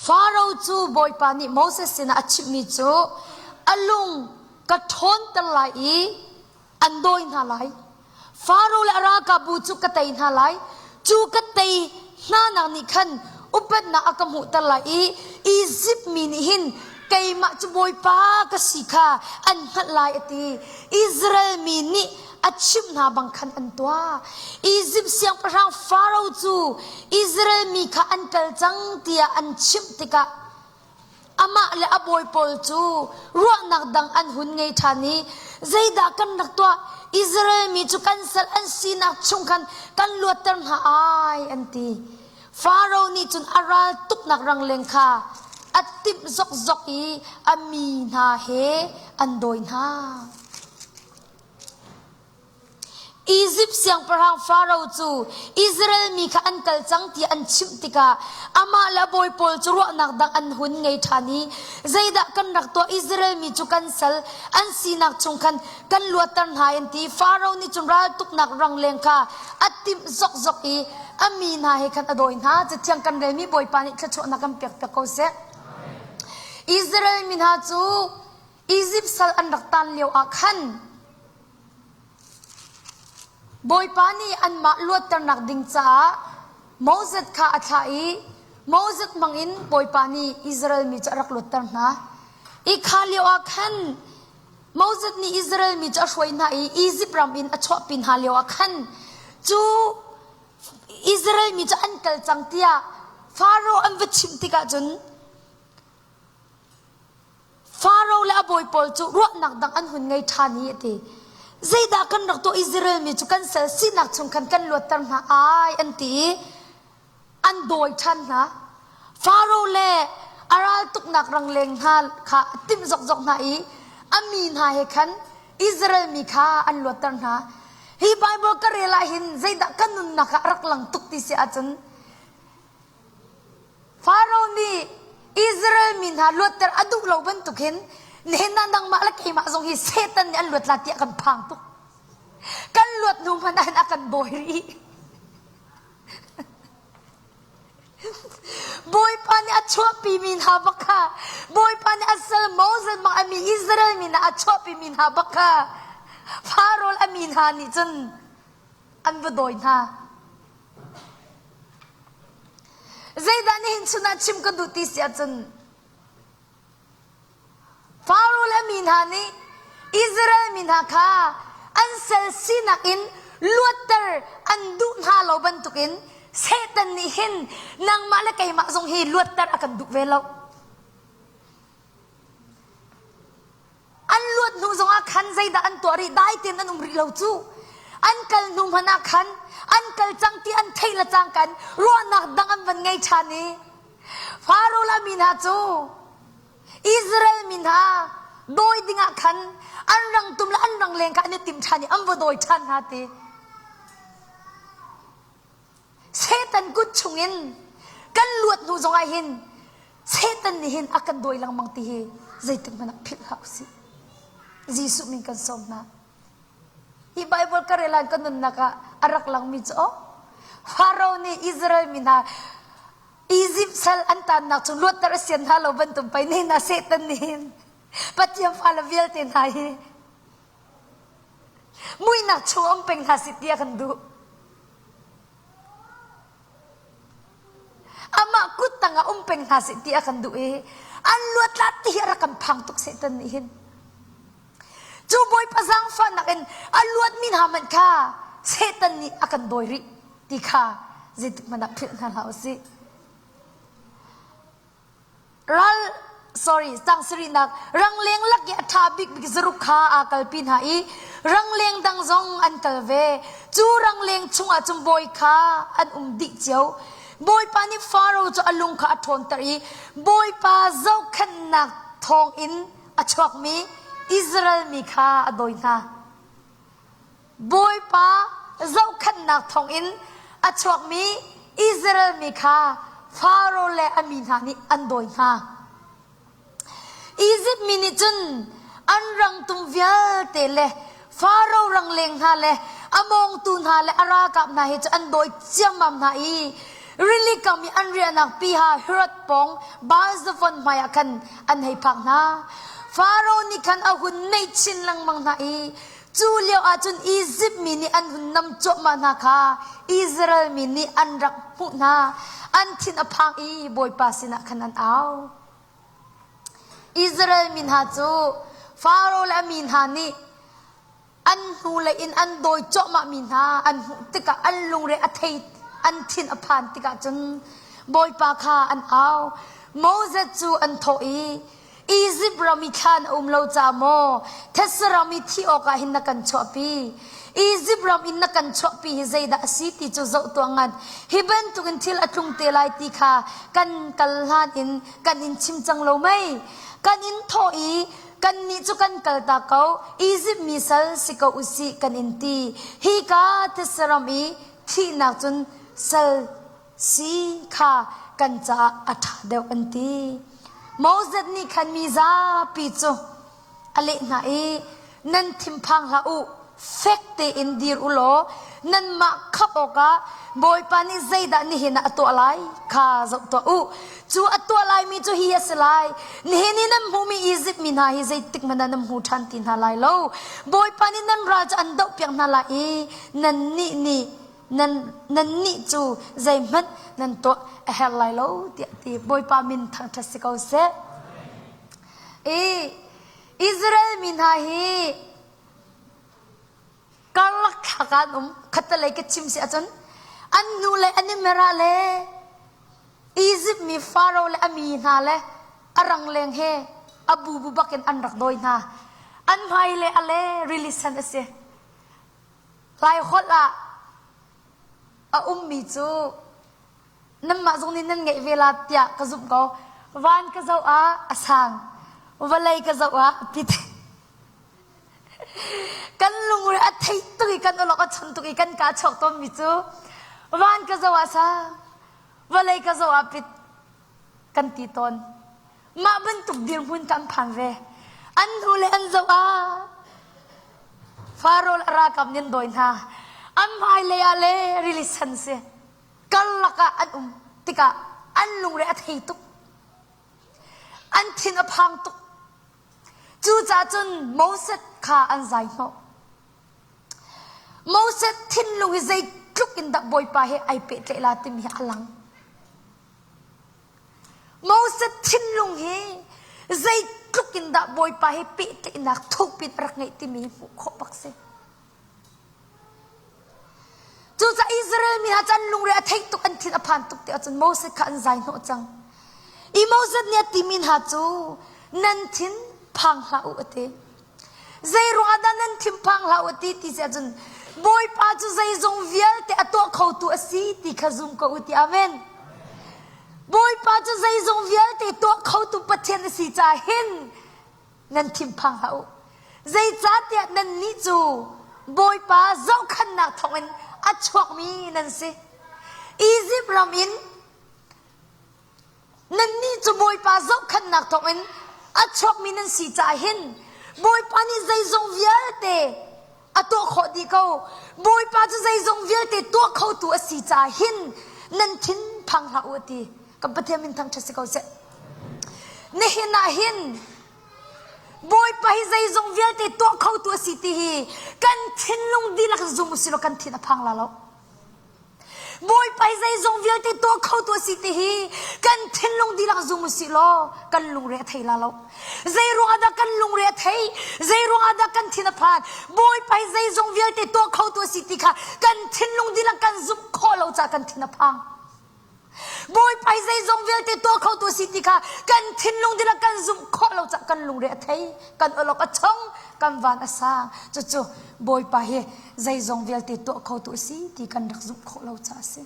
Faro cu Bawipa nih Moses sinah a chimhmi cu a lung ka ṭhawnter lai i an dawi hna lai. Faro le a ralkapbu cu ka tei hna lai. Cu ka tei hnanak nih khan upatnak a ka hmuhter lai i Izipt mi nih hin keimah cu Bawipa ka si kha an hngalh lai a ti. Israel mi nih a chimh hna bang khan an tuah. Izipt siangpahrang Faro cu Israel mi kha an kal cang tiah an chimh tikah amah le a bawi pawl cu ruahnak dang an hun ngei ṭhan i zeidah kan rak tuah Israel mi cu kan sal an sinak chung khan kan luatter hna ai an ti. Faro nih cun a ral tuknak rangleng kha a timh zokzok i a mi hna he an dawi hna. Izipt siangpahrang Faro cu Israel mi kha an kal cang ti an chimh tikah amah le a bawi pawl cu ruahnak dang an hun ngei ṭhan i zeidah kan rak tuah Israel mi cu kan sal an sinak chung khan kan luatter hna an ti. Faro nih cun raltuknak rangleng kha a timh zokzok i a mi hna he khan a dawi hna. Cathiang kan relmi Bawipa nih thluachuahnak kan pek piak ko seh. Israel mi hna cu Izipt sal an rak tan lio ah khan Bawipa nih anmah luatternak ding caah Moses kha a thlah i Moses hmangin Bawipa nih Israel mi cu a rak luatter hna. I kha lio ah khan Moses nih Israel mi cu a hruai hna i Izipt ram in a chuahpi hna lio ah khan cu Israel mi cu an kal cang tiah Faro an va chimh tikah cun Faro le a bawi pawl cu ruahnak dang an hun ngei ṭhan i a ti. Zeidah kan rak tuah Israel mi cu kan sal sinak chung khan kan luatter hna ai an ti i an dawi ṭhan hna. Faro le a raltuknak rangleng hna kha a timh zokzok hna i a mi hna he khan Israel mi kha an luatter hna. Hi Bible ka rel ah hin zeidah ka nunnak ah rak lang tuk ti si ahcun Faro nih Israel mi hna luatter a duh lo bantukin nihin ah nangmah le keimah zong hi Satan nih an luat la tiah kan phang tuk. Kan luat hnu hmanh ah hin a kan dawi rih. Bawipa nih a chuahpimi hna bak kha Bawipa nih a sal Moses bang a mi Israel mi hna a chuahpimi hna bak kha Faro a mi hna nih cun an va dawi hna. Zeidah nihin chun ah chim ka duh ti si ahcun Faro le mi hna nih Israel mi hna kha an sal sinak in luatter an duh hna lo bantukin Satan nih hin nangmah le keimah zong hi luatter a kan duh ve lo. An luat hnu zongah khan zeidah an tuah rih dai tein an um rih lo cu. An kal hnu hmanh ah khan an kal cang ti an theih le cang kan ruahnak dang an van ngei ṭhan i Faro le mi hna cu Israel mi hna dawi dingah khan an rangtum le an rangleng kha an i tim ṭhan i an va dawi ṭhan hna ti. Satan kut chungin kan luat hnu zongah hin Satan nih hin a kan dawi lengmang ti hi zeitik hmanh ah philh hlah usih. Jesuh min kan sawm hna. Hi Bible ka rel ah ka nunnak ah a rak langmi cu oh Faro nih Israel mi hna Egypt sal an tannak cu luatter a sian hna lo bantuk pei ne na Satan nih hin Pathian fale vialte hna hi muihnak chung um peng hna sih tiah kan duh. Amah kut tangah um peng hna sih ti a kan duh i an luatlat ti hi a rak kan phang tuk Satan nih hin. Cu Bawipa zaangfahnak in a luatmi hna hmanh kha Satan nih a kan dawi rih ti kha zeitik hmanh ah philh hna hlah usih. Ral sorry tang sarihnak rangleng lak i a ṭha bikbik zaruk kha aa kalpi hna i rangleng dang zong an kal ve. Cu rangleng chungah cun bawi kha an um dih cio. Bawipa nih Faro cu a lung kha a ṭhawnter i Bawipa zohkhenhnak thawngin a chuakmi Israel mi kha a dawi hna. Bawipa zohkhenhnak thawngin a chuakmi Israel mi kha Faro le a mi hna nih an dawi hna. Izipt mi nih cun an rangtum vialte le Faro rangleng hna le a mawngtu hna le a ralkap hna he cu an dawi ciammam hna i. Rili kam i an riahnak piha Herod pawng Baal-zafon hmaiah khan an hei phak hna. Faro nih khan a hun neih chin lengmang hna i cu lio ah cun Izipt mi nih an hun nam cuahmah hna kha Israel mi nih an rak hmuh hna. An thin a phang i Bawipa sinah khan an au. Israel mi hna cu Faro le a mi hna nih an hnulei in an dawi cuahmahmi hna an hmuh tikah an lungre a thei an thin a phan tikah cun Bawipa kha an au. Moses cu an thawh i Izipt ram i thlan a um lo ca maw thetse ram i thih awkah hin na kan chuahpi? Izipt ram in na kan chuahpi hi zeidah a si ti cu zoh tuah ngat. Hi bantukin thil a tlung te lai ti kha kan kal hlan in kan in chim cang lo mei? Kan in thawh i Kannih cu kan kaltak ko, Izipt mi sal si ko u sih kan in ti. Hika thetse ram i thihnak cun sal si kha kan caah a ṭha deuh an ti. Moses nih khan mi zapi cu a leh hna i, Nan thinphang hlah u, fek tein dir u law nanmah khamh awkah Bawipa nih zeidah nihin ah a tuah lai kha zoh tuah u. Cu a tuah laimi cu hi a si lai. Nihin i nan hmuhmi Izipt mi hna hi zeitik hmanh ah nan hmu ṭhan ti hna lai lo. Bawipa nih nan ral cu an dohpiak hna lai i nannih nih nan nannih cu zeihmanh nan tuah a herh lai lo tiah a ti. Bawipa min thangṭhat si ko seh. I Israel mi hna hi karlak thlak ah an um khattelei ka chim si ahcun an nu le an i mer ah le Izipt mi Faro le a mi hna le a rangleng he a bubu bak in an rak dawi hna an hmai le a le rili sen a si Lai holh ah a ummi cu nanmah zong nih nan ngeih ve la tiah ka zumh ko van ka zoh ah a sang vawlei ka zoh ah a pit Kan lungre a thei tuk i kan awlok a chon tuk i kan kaa chuak tawnmi cu van ka zoh ah sang, vawlei ka zoh ah pit kan ti tawn. Mah bantuk dirhmun kan phan ve. An hnu le an zoh ah Faro le ralkap nih an dawi hna. An hmailei ah le rili sen si. Karlak ah an um tikah an lungre a thei tuk. An thin a phang tuk. Cucaah cun Moses kha an zai hnawh. Moses thinlung hi zeitluk in dah Bawipa he ai pehtlaih la timi hi a lang. Moses thinlung hi zeitluk in dah Bawipa he pehtlaihnak thukpi in a rak ngeih timi hi hmuh khawh bak si. Cucaah Israel mi hna cu an lungre a theih tuk, an thin a phan tuk ti ahcun Moses kha an zai hnawh cang. I Moses nih a timi hna cu nan thin phang hlah u a ti. Zei ruangah dah nan thin phang hlah u a ti ti si ahcun Bawipa cu zeizong vialte a tuah khotu a si ti kha zum ko u ti amen. Bawipa cu zeizong vialte tuah khotu Pathian a si caah hin nan thinphang hlah u. Zeicahtiah nannih cu Bawipa zohkhannak thawngin a chuakmi nan si. Izipt ram in nannih cu Bawipa zohkhannak thawngin a chuakmi nan si caah hin Bawipa nih zeizong vialte a tuah khawh dih ko. Bawipa cu zeizong vialte tuah khotu a si caah hin nan thinphang hlah u a ti. Kan Pathian min thangṭhat si ko seh. Nihin ah hin Bawipa hi zeizong vialte tuah khotu a si ti hi kan thinlung dihlak zum u silaw kan thin a phang la lo. Bawipa hi zeizong vialte tuah khotu a si ti hi kan thinlung dihlak zum u sih law kan lungre a thei la lo. Zei ruangah dah kan lungre a thei? Zei ruangah dah kan thin a phan? Bawipa hi zeizong vialte tuah khotu a si ti kha kan thinlung dihlak kan zumh khawh lo caah kan thin a phang. Bawipa hi zeizong vialte tuah khotu a si ti kha kan thinlung dihlak kan zumh khawh lo caah kan lungre a thei, kan awlok a chong, kan van a sang. Cucu Bawipa hi zeizong vialte tuah khotu a si ti kan rak zumh khawh lo caah a si.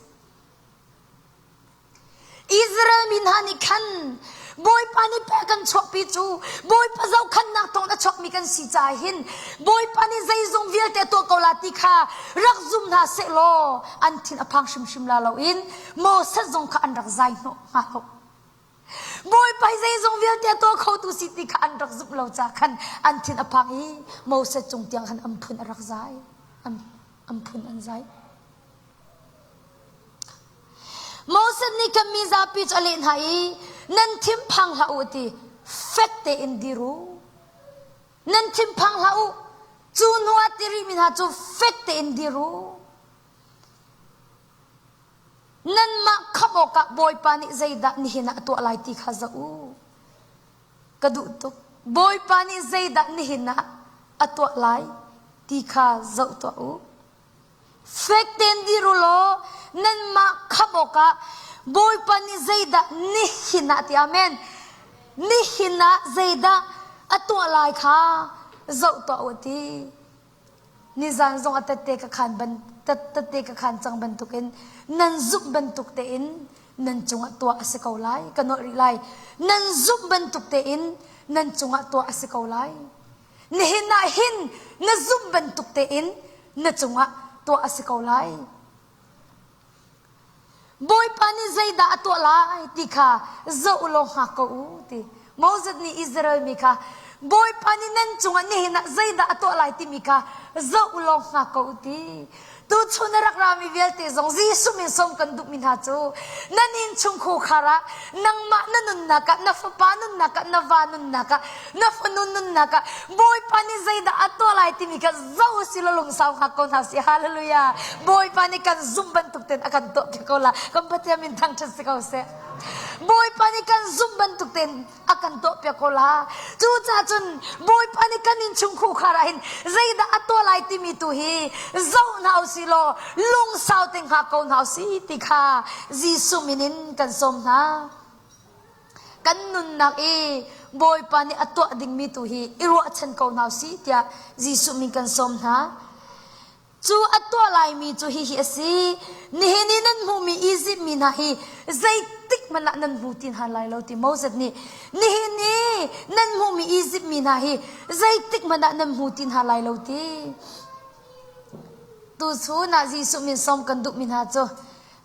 Israel mi hna nih khan Bawipa nih pek kan chuahpi cu Bawipa zohkhannak thawng a chuakmi kan si caah hin Bawipa nih zeizong vialte a tuah ko la ti kha rak zum hna seh law an thin a phang hrimhrim la loin Moses zong kha an rak zai hnawh hnga lo. Bawipa hi zeizong vialte a tuah khotu si ti kha an rak zumh lo ca khan an thin a phang i Moses cung tiang khan an phun a rak zai. An phun an zai. Moses nih kan mi zapi cu a leh hna i nan thinphang hlah u ti fek tein dir u. Nan thinphang hlah u. Cu hnu ah ti rihmi hna cu fek tein dir u. Nanmah khamh awkah Bawipa nih zeidah nihin ah a tuah lai ti kha zoh u. Ka duh tuk. Bawipa nih zeidah nihin ah a tuah lai ti kha zoh tuah u. Fek tein dir u law nanmah khamh awkah Bawipa nih zeidah nihin ah ti amen. Nihin ah zeidah a tuah lai kha zoh tuah u ti. Nizan zong a tette ka khan ban tette ka khan cang bantukin nan zumh bantuk tein nan cungah tuah a si ko lai ka nolh rih lai nan zumh bantuk tein nan cungah tuah a si ko lai nihin ah hin na zumh bantuk tein na cungah tuah a si ko lai Bawipa nih zeidah a tuah lai ti kha zoh u law hngak ko u ti. Moses nih Israel mi kha Bawipa nih nan cungah nihin ah zeidah a tuah lai timi kha zoh u law hngak ko u ti. Tuchun a rak rami vialte zong Jesuh min sawm kan duhmi hna cu nan innchung khar ah nangmah na nunnak ah na fapa nunnak ah na va nunnak ah na fanu nunnak ah Bawipa nih zeidah a tuah lai timi kha zoh si law lungsau hngak ko hna sih. Hallelujah. Bawipa nih kan zumh bantuk tein a kan tuah piak ko la. Kan Pathian min thangṭhat si ko seh. Bawipa nih kan zumh bantuk tein a kan tuah piak ko la. Cucaah cun Bawipa nih kan innchung khukhar ah hin zeidah a tuah lai timi tu hi zoh hna usih law lungsau te hngak ko hna usih ti kha Jesuh min in kan sawm hna. Kan nunnak i Bawipa nih a tuah dingmi tu hi i ruahchan ko hna usih tiah Jesuh min kan sawm hna. Cu a tuah laimi cu hihi a si. Nihin i nan hmuhmi Izipt mi hna hi zeitik hmanh ah nan hmu ti hna lai lo ti Moses nih nihin i nan hmuhmi Izipt mi hna hi zeitik hmanh ah nan hmu ti hna lai lo ti. Tuchun ah Jesuh min sawm kan duhmi hna cu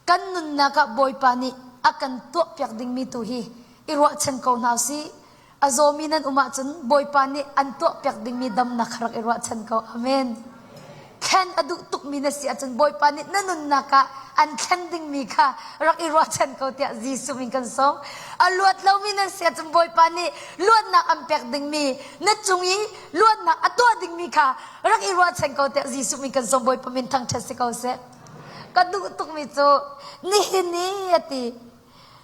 kan nunnak ah Bawipa nih a kan tuahpiak dingmi tu hi i ruahchan ko hna usih. A zawmi nan um ahcun Bawipa nih an tuahpiak dingmi damnak rak i ruahchan ko. Amen. Thlen a duh tukmi na si ahcun Bawipa nih na nunnak ah an thlen dingmi kha rak i ruahchan ko tiah Jesuh min kan sawm. A luat lomi nan si ahcun Bawipa nih luatnak an pek dingmi na cung i luatnak a tuah dingmi kha rak i ruahchan ko tiah Jesuh min kan sawm. Bawipa min thangṭhat si ko seh. Ka duh tukmi cu nihin i a ti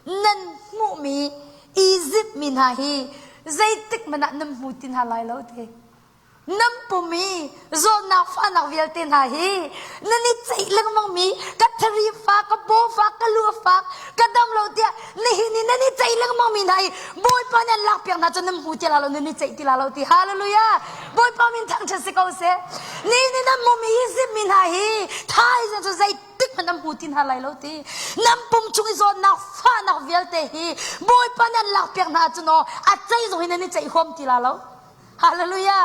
nan hmuhmi Izipt mi hna hi zeitik hmanh ah nan hmu ti hna lai lo ti. Nan pum i zawtnak fahnak vialte hna hi nan i ceih lengmangmi ka thari fak, ka paw fak, ka lu fak, ka dam lo tiah nihin i nan i ceih lengmangmi hna hi Bawipa nih an lakpiak hna cu nan hmu ti la lo, nan i ceih ti la lo ti. Hallelujah! Bawipa min thangṭhat si ko seh. Nihin i nan hmuhmi Izipt mi hna hi thaizing cu zei tik hmanh nan hmu ti hna lai lo ti nan pum chung i zawtnak fahnak vialte hi Bawipa nih an lakpiak hna ahcun aw a cei zong hi nan i ceih huam ti la lo hallelujah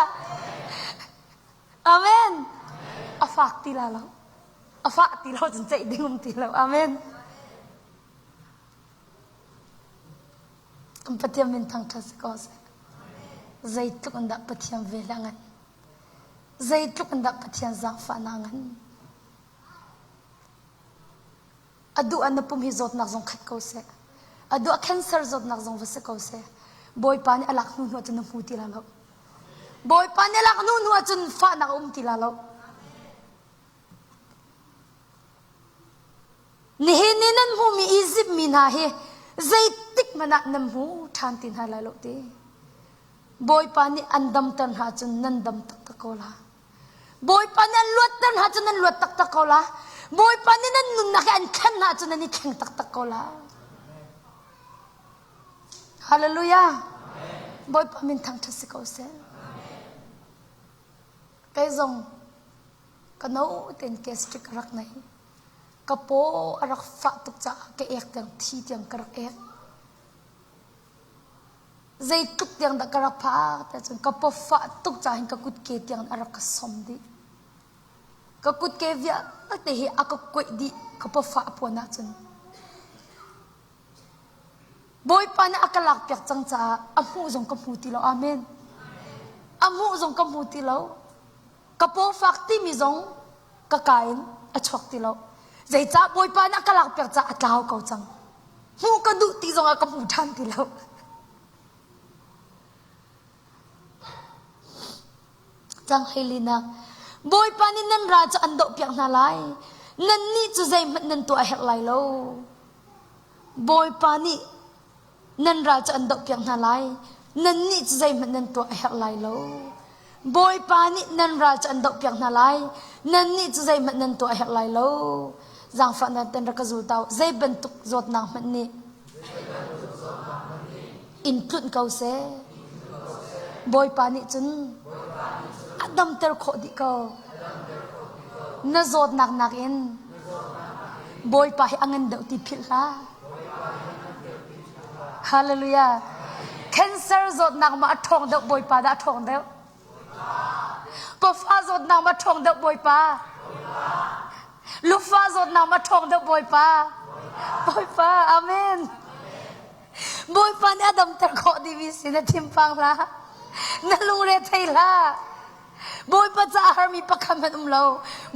amen a fak ti la lo a fah ti lo cun ceih ding um ti lo amen kan Pathian min thangṭhat si ko seh zeitluk in dah Pathian vel a ngan zeitluk in dah Pathian zaangfahnak ngan A duh ah na pum hi zawtnak zong khat ko seh. A duh ah cancer zawtnak zong va si ko seh. Bawipa nih a lak hnu hnu ahcun na hmu ti la lo. Bawipa nih a lak hnu hnu ahcun fahnak a um ti la lo. Nihin ni nan hmuhmi Izipt mi hna hi zeitik hmanh ah nan hmu ṭhan ti hna lai lo ti. Bawipa nih an damter hna ahcun nan dam taktak ko la. Bawipa nih an luatter hna cu nan luat taktak ko la. Bawipa nih nan nunnak hi an thlen hna cu nan i thleng taktak ko la. Hallelujah. Bawipa min thangṭhat si ko seh. Kei zong ka no tein gastric ka rak nei. Ka paw a rak fah tuk caah ka ek tiang thi tiang ka rak ek. Zeitluk tiang dah ka rak phak tiah cun ka pawfah tuk caah hin ka kutke tiang a rak ka som dih. Ka kutke vialte hi a ka kuaih dih ka pawfah a puan ahcun. Bawipa nih a ka lakpiak cang caah a hmuh zong ka hmu ti lo. Amen. A hmuh zong ka hmu ti lo. Ka pawfak timi zong ka ka in a chuak ti lo. Zeicah Bawipa nih a ka lakpiak caah a tlau ko cang. Hmuh ka duh ti zongah ka hmu ṭhan ti lo. Cang hleilinak Bawipa nih nan ral cu an dohpiak hna lai. Nannih cu zeihmanh nan tuah a herh lai lo. Bawipa nih nan ral cu an dohpiak hna lai. Nannih cu zeihmanh nan tuah a herh lai lo. Bawipa nih nan ral cu an dohpiak hna lai. Nannih cu zeihmanh nan tuah a herh lai lo. Zaangfahnak ten rak ka zul tau. Zei bantuk zawtnak hmanh nih in tlunh ko seh. Bawipa nih cun a damter khawh dih ko. Na zawtnak nakin Bawipa hi a ngan deuh ti philh hlah. Hallelujah. Cancer zawtnak ma a ṭhawng deuh Bawipa dah a ṭhawng deuh? Pafa zawtnak ma ṭhawng deuh Bawipa? Lufa zawtnak ma ṭhawng deuh Bawipa? Bawipa, amen. Bawipa nih a damter khawh dihmi si na thinphang hlah. Na lungre thei hlah. Bawipa caah harmi pakhat hmanh um lo.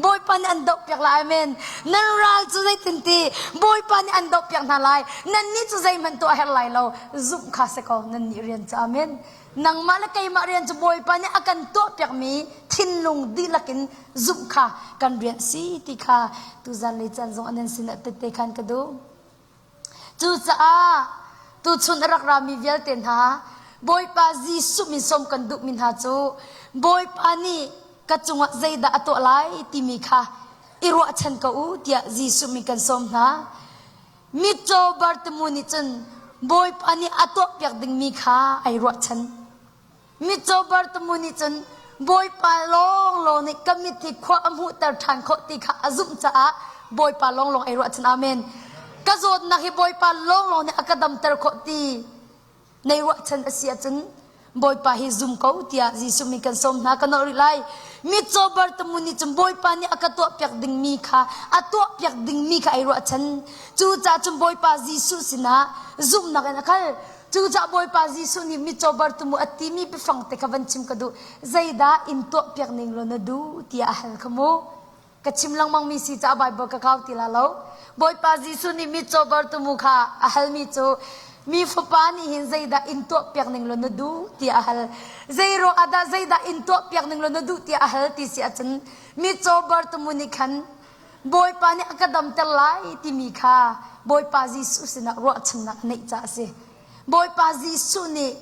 Bawipa nih an dohpiak lai. Amen. Nan ral cu zeitin ti Bawipa nih an dohpiak hna lai. Nannih cu zeihmanh tuah herh lai lo. Zumh kha si ko nannih rian cu. Amen. Nangmah le keimah rian cu Bawipa nih a kan tuahpiakmi thinlung dihlak in zumh kha kan rian si ti kha tuzan lei caan zong an sinah tette khan ka duh. Cucaah tuchun a rak rami vialte hna Bawipa Jesuh min sawm kan duhmi hna cu Bawipa nih ka cungah zeidah a tuah lai timi kha i ruahchan ko u tiah Jesuh min kan sawm hna. Mitcaw Bartimu nih cun Bawipa nih a tuahpiak dingmi kha ai ruahchan. Mitcaw Bartimu nih cun Bawipa lawnglawng nih ka mit hi khua a hmuhter ṭhan khawh ti kha a zumh caah Bawipa lawnglawng ai ruahchan. Amen. Ka zawtnak hi Bawipa lawnglawng nih a ka damter khawh ti nei ruahchan a si ahcun Bawipa hi zum ko tiah Jesuh min kan sawm hna ka nolh rih lai. Mitcaw Bartimu nih cun Bawipa nih a ka tuahpiak dingmi kha a tuahpiak dingmi kha ai ruahchan. Cucaah cun Bawipa Jesuh sinah zumhnak in a kal. Cucaah Bawipa Jesuh nih mitcaw Bartimu a timi biafang te kha van chim ka duh. Zeidah in tuahpiak ning law na duh tiah a hal kha mu. Ka chim lengmangmi si caah Baibal ka kau ti la lo. Bawipa Jesuh nih mitcaw Bartimu kha a halmi cu mi fapa nih hin zeidah in tuahpiak ning law na duh tiah a hal. Zei ruang ah dah zeidah in tuahpiak ning law na duh tiah a hal ti si ahcun mitcaw Bartimu nih khan Bawipa nih a ka damter lai timi kha Bawipa Jesuh sinah ruahchannak a neih caah a si. Bawipa Jesuh nih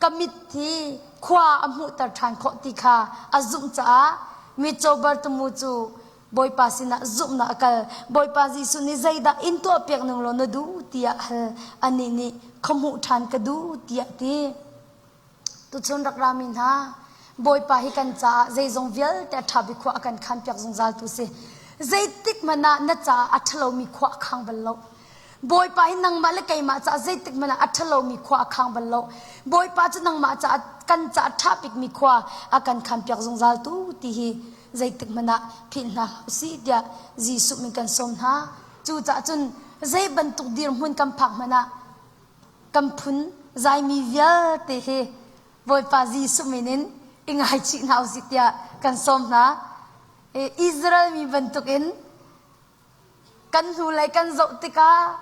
ka mit hi khua a hmuhter ṭhan khawh ti kha a zumh caah mitcaw Bartimu cu Bawipa sinah zumhnak a kal. Bawipa Jesuh nih zeidah in tuahpiak ning law na duh tiah a hal. Anih nih khua hmuh ṭhan ka duh tiah a ti. Tuchun rak rami hna, Bawipa hi kan caah zeizong vialte a ṭha bik khua a kan khanpiak zungzal tu si. Zeitik hmanh ah na caah a ṭhalomi khua a khang bal lo. Bawipa hi nangmah le keimah caah zeitik hmanh ah a ṭhalomi khua a khang bal lo. Bawipa cu nangmah caah kan caah ṭha bikmi khua a kan khanpiak zungzal tu ti hi zeitik hmanh ah philh hna hlah usih tiah Jesuh min kan sawm hna. Cucaah cun zei bantuk dirhmun kan phak hmanh ah kan phun zaimi vialte hi Bawipa Jesuh min in i ngaichih hna usih tiah kan sawm hna. Israel mi bantukin kan hnulei kan zoh tikah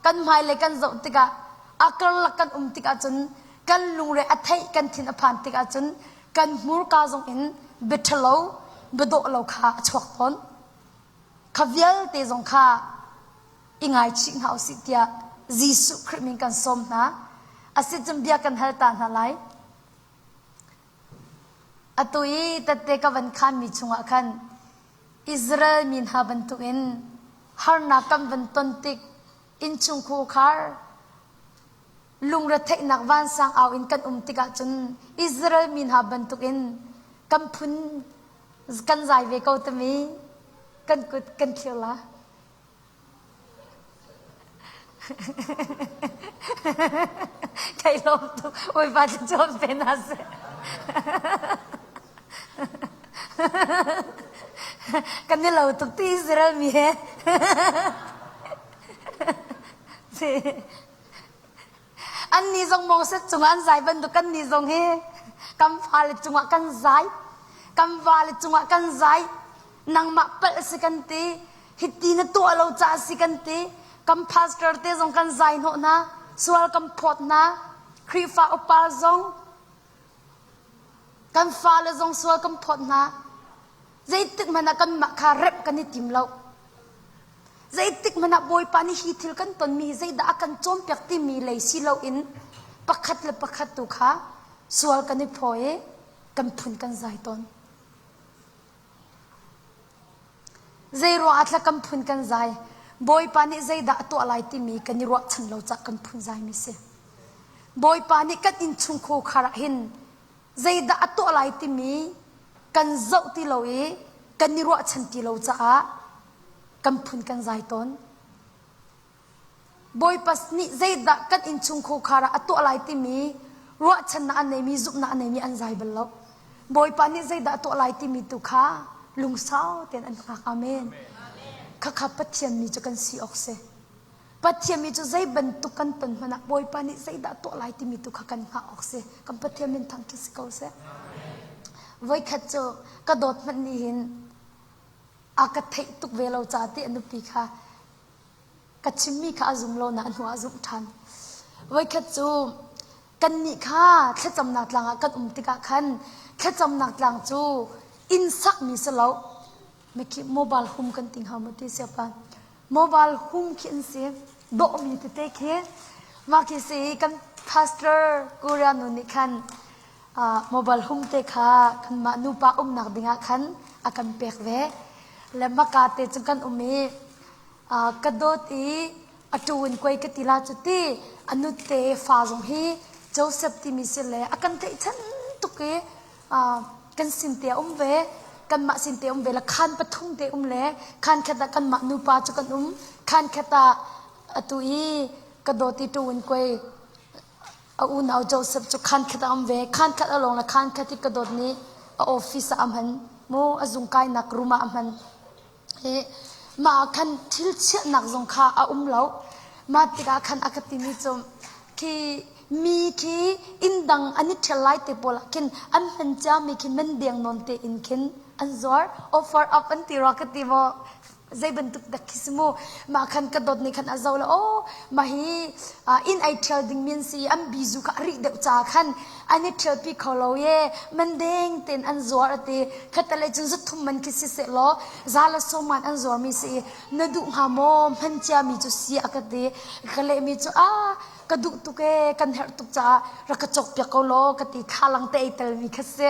kan hmailei kan zoh tikah a karlak kan um tikah cun kan lungre a theih kan thin a phan tikah cun kan hmurka zong in bia ṭhalo bia dawh lo kha a chuak tawn kha vialte zong kha i ngaichih hna usih tiah Jesuh Khrih min kan sawm hna asicun bia kan hal ta hna lai atu i tette ka van khanmi chungah khan Israel mi hna bantukin harnak kan van ton tik innchungkhar lungretheihnak vansang au in kan um tikah cun Israel mi hna bantukin kan phun kan zai ve ko timi kan kut kan thlir la. Kai lawm tuk. Bawipa thluachuah pe hna seh. Kan i lo tuk ti Israel mi he. Annih zong Moses cungah an zai bantuk kannih zong hi kan fale cungah kan zai. Kan vale cungah kan zai. Nangmah palh si kan ti. Hiti na tuah lo caah si kan ti. Kan pastor te zong kan zai hnawh hna. Sual kan phawt hna. Khrihfa upa zong kan fale zong sual kan phawt hna. Zeitik hmanh ah kanmah kha remh kan i tim lo. Zeitik hmanh ah Bawipa nih hi thil kan tonmi hi zeidah a kan cawnpiak timi lei si loin pakhat le pakhat tu kha sual kan i phaw i kan phun kan zai tawn. Zeiruang ah thla kan phun kan zai? Bawipa nih zeidah a tuah lai timi kan i ruahchan lo cah kan phun zaimi si. Bawipa nih kan innchung khar ah hin zeidah a tuah lai timi kan zoh ti lo i kan i ruahchan ti lo caah kan phun kan zai tawn. Bawipa nih zeidah kan innchung khar ah a tuah lai timi ruahchannak an neimi zumhnak an neimi an zai bal lo. Bawipa nih zeidah a tuah lai timi tu kha lungsau tein an hngak. Amen. Khakha Pathian mi cu kan si awk si. Pathian mi cu zei bantuk kan ton hmanh ah Bawipa nih zeidah a tuah lai timi tu kha kan hngah awk si. Kan Pathian min thangṭhat si ko seh. Voikhat cu ka dawt hmanh nih hin a ka theih tuk ve lo ca ti a nupi kha ka chimmi kha a zum lo na hnu ah zumh ṭhan. Voikhat cu kannih kha thlacamnak tlang ah kan um tikah khan thlacamnak tlang cu inn sakmi si lo mikhi mobile home kan ti hnga maw ti siapa mobile home khi an si dawhmi tete khi mah khi si kan pastor Korea nu nih khan mobile home te kha kanmah nupa umnak dingah khan a kan pek ve le maka te cu kan um i ka dawt i a tu in kuai ka ti la cu ti a nute fa zong hi Joseph timi si le a kan tlaihchan tuk i kan sin te a um ve kanmah sin te um ve le khan pathum te um le khan khat ah kanmah nupa cu kan um khan khat ah atu i ka dawt i tu in kuai a unau Joseph cu khan khat ah um ve khan khat a lawng le khan khat i ka dawt nih a office ah a hman mu a zung kainak room ah a hman i mah ah khan thil chiahnak zong kha a um lo mah tikah khan a ka timi cu khi mi khi inn dang an i ṭhial lai te pawl ah khin an hman ciami khi man deng nawn te in khin an zuar offer up an ti rua ka ti maw zei bantuk dak khi si mu mah khan ka dawt nih khan a zo le oh mah hi inn ai ṭhial ding mi an si an bizu kha a rih deuh ca khan an i ṭhialpi kho lo ye man deng tein an zuar a ti khatalei cun zuthum man khi si seh law za le sawm man an zuar mi si i na duh hnga maw hman cia mi cu si a ka ti ka leh mi cu a ka duh tuk e kan herh tuk caah rak ka cawk piak ko law ka ti thlalang te ei tel mi kha si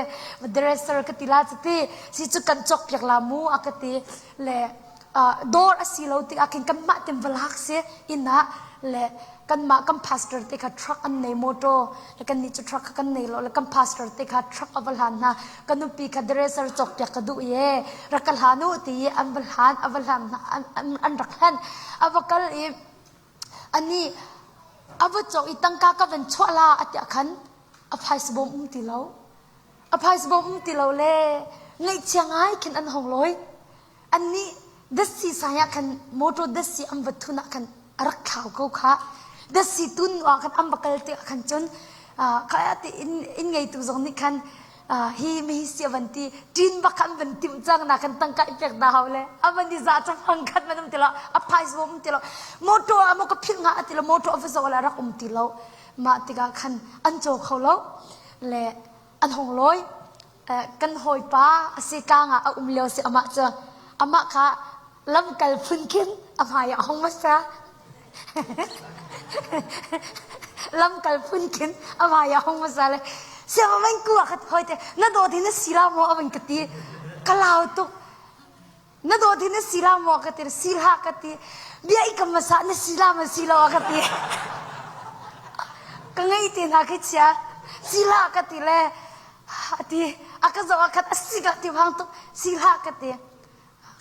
dresser ka ti la cu ti si cu kan cawk piak la mu a ka ti le dawr a si lo tikah khin kanmah tin va lak si inn ah le kanmah kan pastor te kha truck an nei motor le kannih cu truck kha kan nei lo le kan pastor te kha truck a va hlan hna ka nupi kha dresser cawk piak ka duh ye rak ka hlan u ti i an va hlan a va hlan hna an rak hlan a va kal i ani a va cawk i tangka ka van chuah la a tiah khan a phaisa bawm um ti lo A phaisa bawm um ti lo le ngaihchia ngai khin an hong lawi. Annih datsi sai ah khan motor datsi an va thun ah khan a rak thlau ko kha. Datsi tun nu ah khan an va kal tik ah khan cun kha ti inn inn ngeitu zong nih khan hi mi hi si a van ti ṭin bak kha an van timh cang na khan tangka i pek da hau le a van i za cu fang khat man um ti lo a phaisa bawm um ti lo motor ah maw ka philh hnga a ti lo motor a va zoh le a rak um ti lo mah tikah khan an caw kho lo le an hong lawi kan hawipa a si tlang ah a um lio si amah cu amah kha lamkal phun khin a hmai ah a hong hmasa lamkal phun khin a hmai ah a hong hmasa le siang man ku ah khat hoi te na dawt hi na si la maw a van ka ti ka lau tuk Na dawt hi na si la maw ka ti si hlah ka ti bia i ka hmasa na si la ma si lo a ka ti ka ngei te hna khi chia si hlah ka ti le a ti a ka zoh ah khan a si ka ti hang tuk si hlah ka ti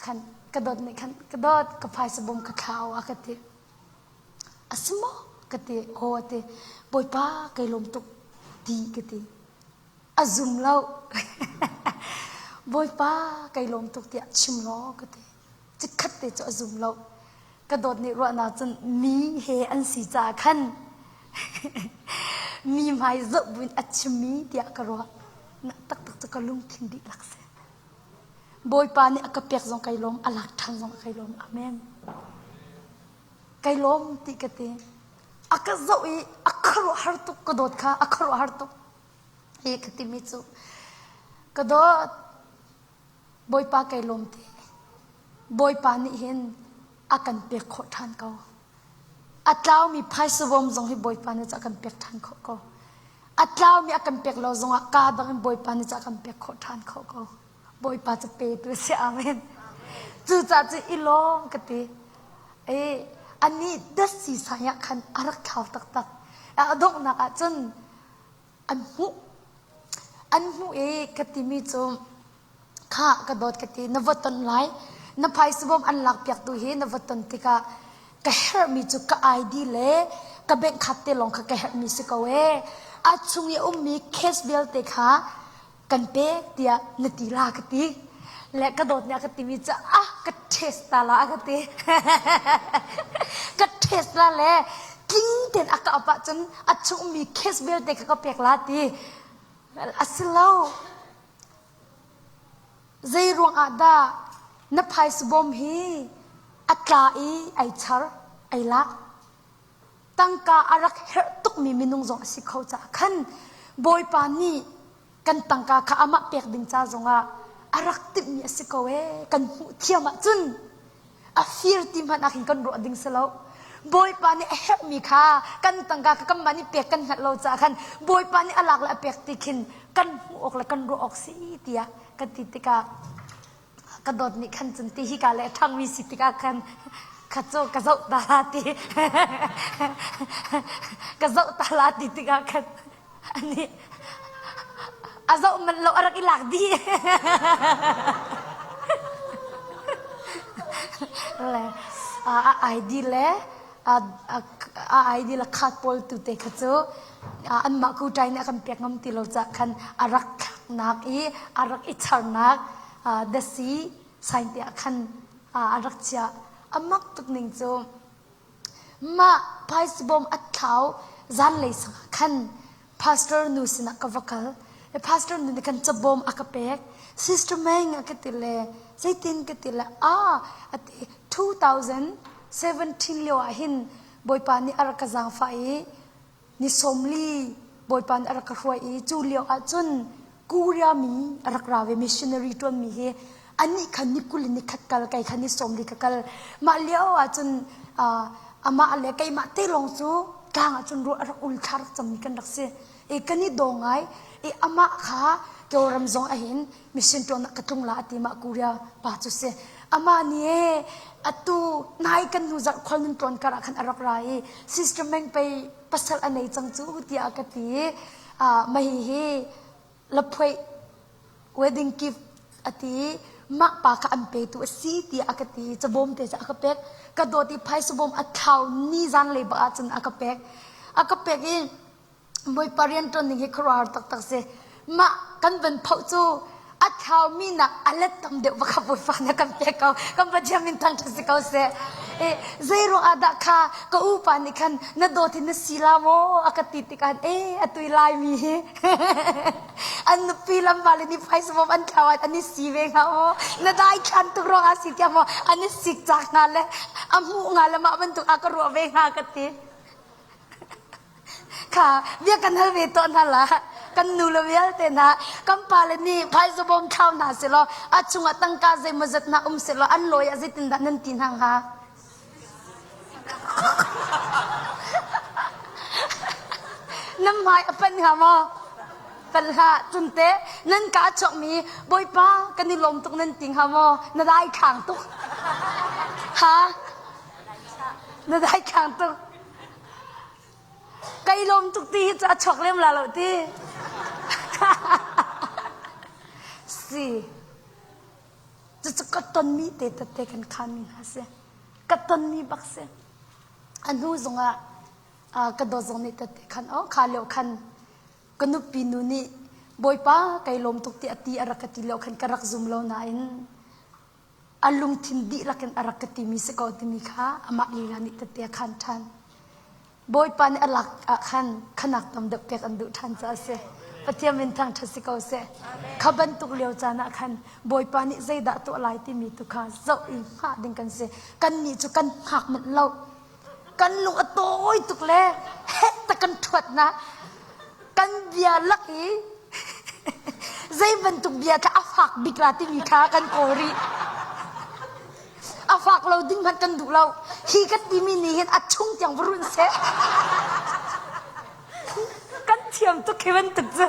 khan ka dawt nih khan ka dawt ka phaisa bawm ka thlau a ka ti a si maw ka ti aw a ti bawipa kai lawm tuk ti ka ti A zum lo. Bawipa kai lawm tuk tiah chim law ka ti. Chikkhat te cu a zum lo. Ka dawt nih ruahnak cun mi he an si caah khan mi hmai zoh buin a chimmi tiah ka ruah. Na taktak cu ka lungthin dihlak si. Bawipa nih a ka pek zong kai lawm, a lak ṭhan zong kai lawm. Amen. Kai lawm ti ka ti. A ka zoh i a khuaruahhar tuk ka dawt kha a khuaruahhar tuk. Hi ka timi cu ka dawt Bawipa kai lawm ti. Bawipa nih hin a kan pek khawh ṭhan ko. A tlaumi phaisa bawm zong hi Bawipa nih a kan pek ṭhan khawh ko. A tlaumi a kan pek lo zongah kaa dang in Bawipa nih a kan pek khawh ṭhan khawh ko. Bawipa cu petu a si. Amen. Cucaah cu i lawm ka ti. E, anih datsi sai ah khan a rak thlau taktak. A donghnak ah cun an hmuh. An hmuh i ka timi cu Khah ka dawt ka ti na va ton lai na phaisa bawm an lakpiak tu hi na va ton tikah ka herhmi cu ka ID le ka bank card te lawng kha ka herhmi si ko ee a chung i a ummi cash vialte kha kan pek tiah na ti la ka ti le ka dawt nih a ka timi cu ah ka test ta la a ka ti ka test la le tling tein a ka ap ahcun a chung ummi cash vialte kha ka pek la ti a si lo Zeiruang ah dah na phaisa bawm hi a tla i ai char, ai lak? Tangka a rak herh tukmi minung zong a si kho caah khan Bawipa nih kan tangka kha amah pek ding ca zongah a rak timhmi a si ko ee kan hmuh thiam ahcun a fir ti hmanh ah khin kan ruah ding si lo. Bawipa nih a herhmi kha kan tangka kha kanmah nih pek kan hngalh lo caah khan Bawipa nih a lak le a pek ti khin kan hmuh awk le kan ruah awk si tiah kan ti tikah ka dawt nih khan cun ti hi ka le ṭhangmi si tikah khan kha cu ka zoh ta la ti ka zoh ta la ti tikah khan Anih a zoh manh lo a rak i lak dih. Le a ID le a ID le card pawl tu te kha cu anmah kuṭai nih a kan pek ngam ti lo caah khan a rak thlaknak i a rak i charnak dasi sign te ah khan a rak chiah. A mak tuk ning cu Mah phaisabawm a thlau zanlei sang ah khan pastor nu sinah ka va kal. Pastor nu nih khan cabawm a ka pek. Sister Meng a ka ti le zeitin ka ti le ah a ti 2017 lio ah hin Bawipa nih a rak ka zaangfah i ni 40 Bawipa nih a rak ka hruai i cu lio ah cun Korea mi a rak ra ve missionary ṭuanmi hi anih kha ni 20 in ni khat kal kei kha ni 40 ka kal mah lio ah cun amah le keimah te lawng cu tlang ah cun ruah a rak ul thla rak cammi kan rak si i kan i daw ngai i amah kha Kawlram zong ahin mission ṭuan ah ka tlung la a ti mah Korea pa cu si amah nih e atu nai kan hnu zarh khual nun tlawn kar ah khan a rak ra i sister Meng pei pasal a nei cang cu tiah a ka ti i mah hihi laphuaih wedding gift a ti i mah pa kha an petu a si tiah a ka ti i cabawm te cu a ka pek ka dawt i phaisa bawm a thlau ni zanlei bak ahcun a ka pek a ka pek i Bawipa rianṭuan ning hi khuaruahhar taktak si. Mah kan van phoh cu a thlaumi nak a let tam deuh va kha Bawipa nih a kan pek ko. Kan Pathian min thangṭhat si ko seh. E, zei ruang ah dah kha ka upa nih khan na dawt hi na si la maw a ka ti tikah e atui Laimi hi an nupi lamval in i phaisa bawm an thlau ah an i si ve hnga maw na dai thlan tuk ruang ah si tiah maw an i sik cak hnga le a hmuh hnga le mah bantuk a ka ruah ve hnga ka ti. Kha bia kan hal ve tawn hna la. Kan nu le vialte hna kan pale nih phaisa bawm thlau hna selaw a chungah tangka zeimawzat hna um selaw an lawi ah zeitindah nan ti hna hnga? Nan hmai a panh hnga maw? Panh hlah. Cunte nan ka a chuakmi Bawipa kan i lawm tuk nan ti hnga maw? Na dai khang tuk. Ha? Na dai khang tuk. Kai lawm tuk ti hi cu a chuak lem la lo ti. Si. Cucu ka tonmi te tete kan khanmi hna si. Ka tonmi bak si. A hnu zongah ka dawt zong nih tete khan oh kha lio khan ka nupi nu nih Bawipa kai lawm tuk ti a ti a rak ka ti lio khan ka rak zum lo nain a lungthin dihlak in a rak ka timi si ko timi kha amah lila nih tette a khan ṭhan. Bawipa nih a lak ah khan khanak tam deuh pek an duh ṭhan caah a si. Pathian min thangṭhat si ko seh. Kha bantuk lio caan ah khan Bawipa nih zeidah tuah lai timi tu kha zoh i hngah ding kan si. Kannih cu kan hngak manh lo. Kan lung a tawi tuk le heh ta kan ṭhuat na. Kan bia lak i zei bantuk bia kha a fak bik la timi kha kan kawl rih. A fak lo ding hmanh kan duh lo. Hi kan timi nih hin a chung tiang va run seh. Kan thiam tuk khi bantuk cu.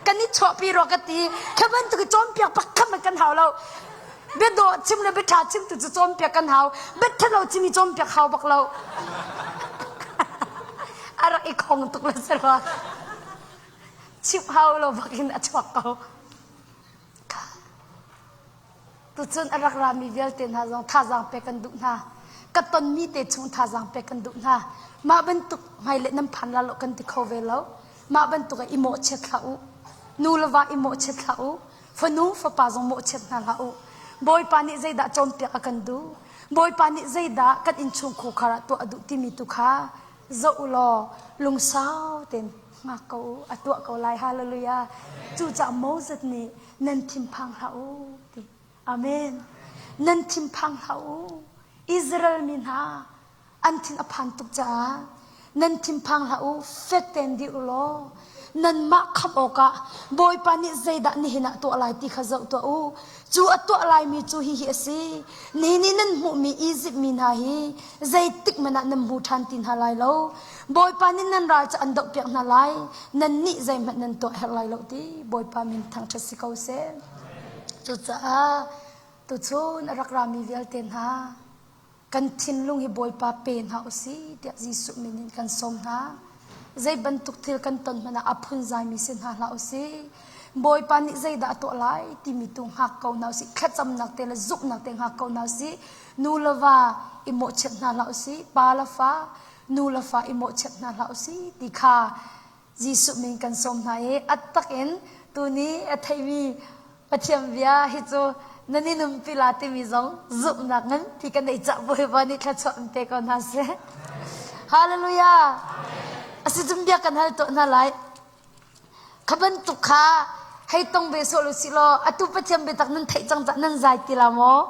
Kan i chuahpi rua ka ti. Khi bantuk i cawnpiak pakhat hmanh kan hau lo. Biadawh chim le biaṭha chim tu cu cawnpiak kan hau. Biaṭhalo chim i cawnpiak hau bak lo. A rak i khong tuk le si rua. Chimh hau lo bak in a chuak ko. Tucun a rak rami vialte hna zong thazaang pek kan duh hna. Ka tonmi te chung thazaang pek kan duh hna. Mah bantuk hmailei nan phan la lo kan ti kho ve lo. Mah bantuk ah i mawhchiat hlah u. Nu le va i mawhchiat hlah u. Fanu fapa zong mawhchiat hna hlah u. Bawipa nih zeidah cawnpiak a kan duh? Bawipa nih zeidah kan innchung khukhar ah tuah a duh timi tu kha zoh u law lungsau tein hngak ko u. A tuah ko lai. Hallelujah. Cucaah Moses nih nan thinphang hlah u ti. Amen. Nan thinphang hlah u. Israel mi hna an thin a phan tuk caah nan thinphang hlah u fek tein dir u law nanmah khamh awkah Bawipa nih zeidah nihin ah tuah lai ti kha zoh tuah u. Cu a tuah laimi cu hihi a si. Nihin i nan hmuhmi Izipt mi hna hi zeitik hmanh ah nan hmu ṭhan ti hna lai lo. Bawipa nih nan ral cu an dohpiak hna lai. Nannih zeihmanh nan tuah herh lai lo ti Bawipa min thangṭhat si ko seh. Cucaah tuchun a rak rami vialte hna kan thinlung hi Bawipa pe hna u si tiah Jesuh min in kan sawm hna. Zei bantuk thil kan ton hmanh ah a phunzaimi si hna hlah u si. Bawipa nih zeidah a tuah lai timi tu hngak ko hna u sih. Thlacamnak te le zumhnak te hngak ko hna u sih. Nu le va i mawhchiat hna hlah u sih. Pa le fa, nu le fa i mawhchiat hna hlah u sih ti kha Jesuh min kan sawm hna i a tak in tuni a theimi Pathian bia hi cu nan i nunpi la timi zong zumhnak nganpi kan nei cah Bawipa nih thluachuah in pe ko hna seh. Hallelujah. Asi cun bia kan hal tuah hna lai. Kha bantuk kha hei tong ve sawh lu sih law atu Pathian biatak nan theih cang cah nan zai ti la maw?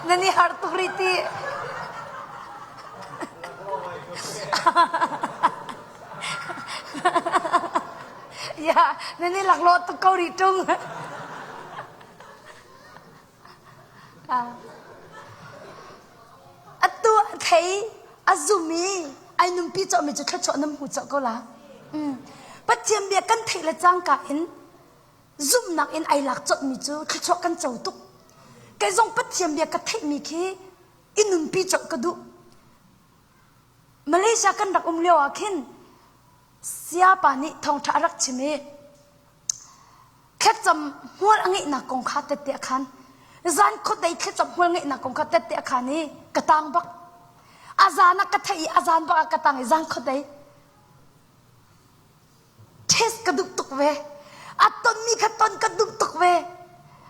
Nan i har tuk rih ti. Ya, nan i laklawh tuk ko rih ṭung. Atu a thei, a zum i ai nunpi cawhmi cu thluachuah nan hmu cawh ko la. Pathian bia kan theih le cangka in zumhnak in ai lak colhmi cu thluachuah kan co tuk. Kei zong Pathian bia ka theihmi khi i nunpi colh ka duh. Malaysia kan rak um lio ah khin siapa nih thawngṭha a rak chim i thlacam hmual a ngeihnak kong kha tette a khan. Zan khuadei thlacam hmual ngeihnak kong kha tette a khan i ka tang bak. A zan ah ka theih i a zan bak ah ka tang i zan khuadei test ka duh tuk ve a tonmi kha ton ka duh tuk ve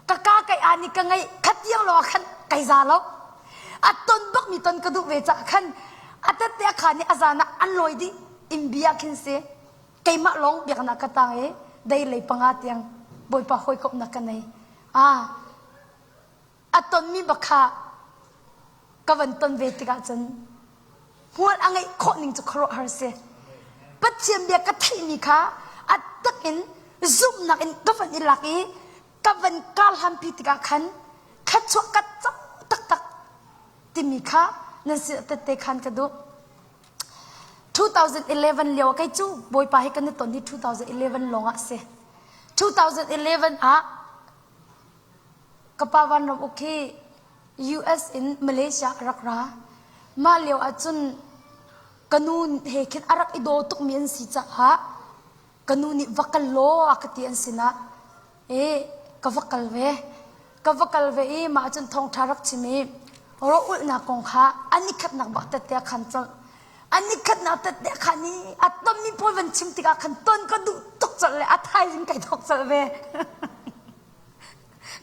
ka ka kai a ni ka ngei khatiang lo khan kai za lo a ton bak mi ton ka duh ve ca khan a tette a khan i a zan ah an lawi dih in bia khin si keimah lawng biaknak ka tang i dei lei panga tiang bawipa hawikomhnak ka nei a a tonmi bak kha ka van ton ve tikah cun hmual a ngeih khawh ning cu khuaruahhar si. Pathian bia ka theihmi kha a tak in zumhnak in ka van i lak i ka van kar hlanpi tikah khan thluachuah ka co taktak timi kha nan sin tette khan ka duh. 2011 lio kei cu Bawipa he kan i ton hi 2011 lawng ah si. 2011 ah Ka pa Vanram Uk hi US in Malaysia a rak ra. Mah lio ahcun ka nu he khin a rak i daw tukmi an si caah ka nu nih va kal law a ka ti an sinah i ka va kal ve. Ka va kal ve i mah cun thawngṭha rak chim i rawh-ulhnak kong kha an i khatnak bak tette a khan colh. An i khatnak tette a khan i a tonmi pawl van chim tikah khan ton ka duh tuk colh le a thaizing kai thawk colh ve.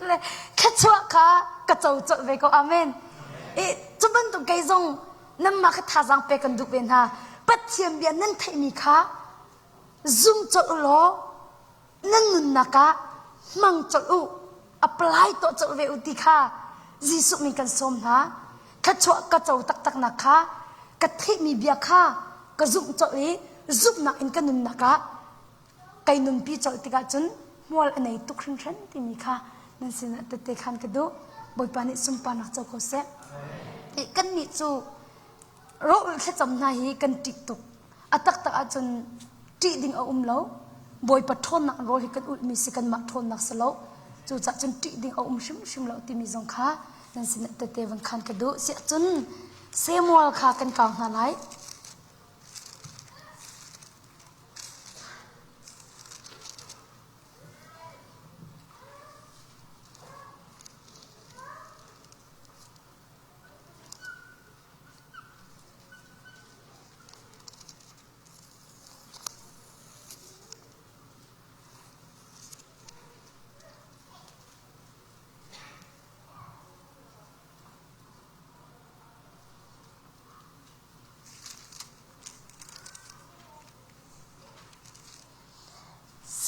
Le thluachuah kha ka co colh ve ko. Amen. I cu bantuk kei zong nanmah kha thazaang pek kan duh ve hna. Pathian bia nan theihmi kha zum colh u law nan nunnak ah hmang colh u apply tuah colh ve u ti kha Jesuh min kan sawm hna. Thluachuah ka co taktaknak kha ka theihmi bia kha ka zumh colh i zumhnak in ka nunnak ah kai nunpi colh tikah cun hmual a nei tuk hringhran timi kha nan sinah tette khan ka duh. Bawipa nih sunparnak co ko seh. Kannih cu rawh thlacam hna hi kan ṭih tuk. A taktak ahcun ṭih ding a um lo. Bawipa ṭhawnnak rawl hi kan ulhmi si kanmah ṭhawnnak si lo. Cucaah cun ṭih ding a um hrimhrim lo timi zong kha nan sinah tette van khan ka duh. Siahcun Samuel kha kan kau hna lai.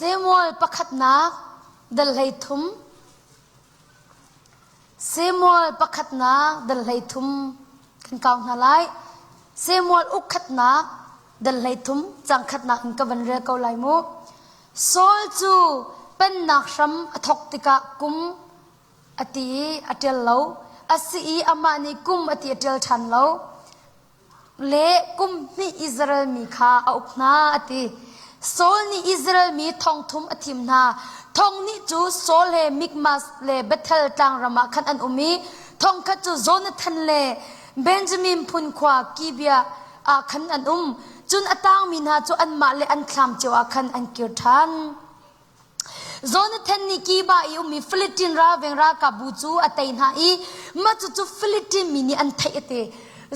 Samuel pakhatnak dal 13 Samuel pakhatnak dal 13 kan kau hna lai. Samuel ukkhatnak dal 13 cang khatnak in ka van rel ko lai mu. Saul cu pennak hram a thawk tikah kum a ti i a ṭial lo. A si i amah nih kum a ti a ṭial ṭhan lo. Le kum hnih Israel mi kha a uk hna a ti. Saul nih Israel mi thong thum a thim hna. Thong hnih cu Saul he Mikmas le Bethel tlangram ah khan an um i thong khat cu Jonathan le Benjamin phun khua Gibeah ah khan an um. Cun a tangmi hna cu anmah le an thlam cio ah khan an kir ṭhan. Jonathan nih Kiba i ummi Philitin ralveng ralkapbu cu a tei hna i mah cucu Philitin mi nih an theih a ti.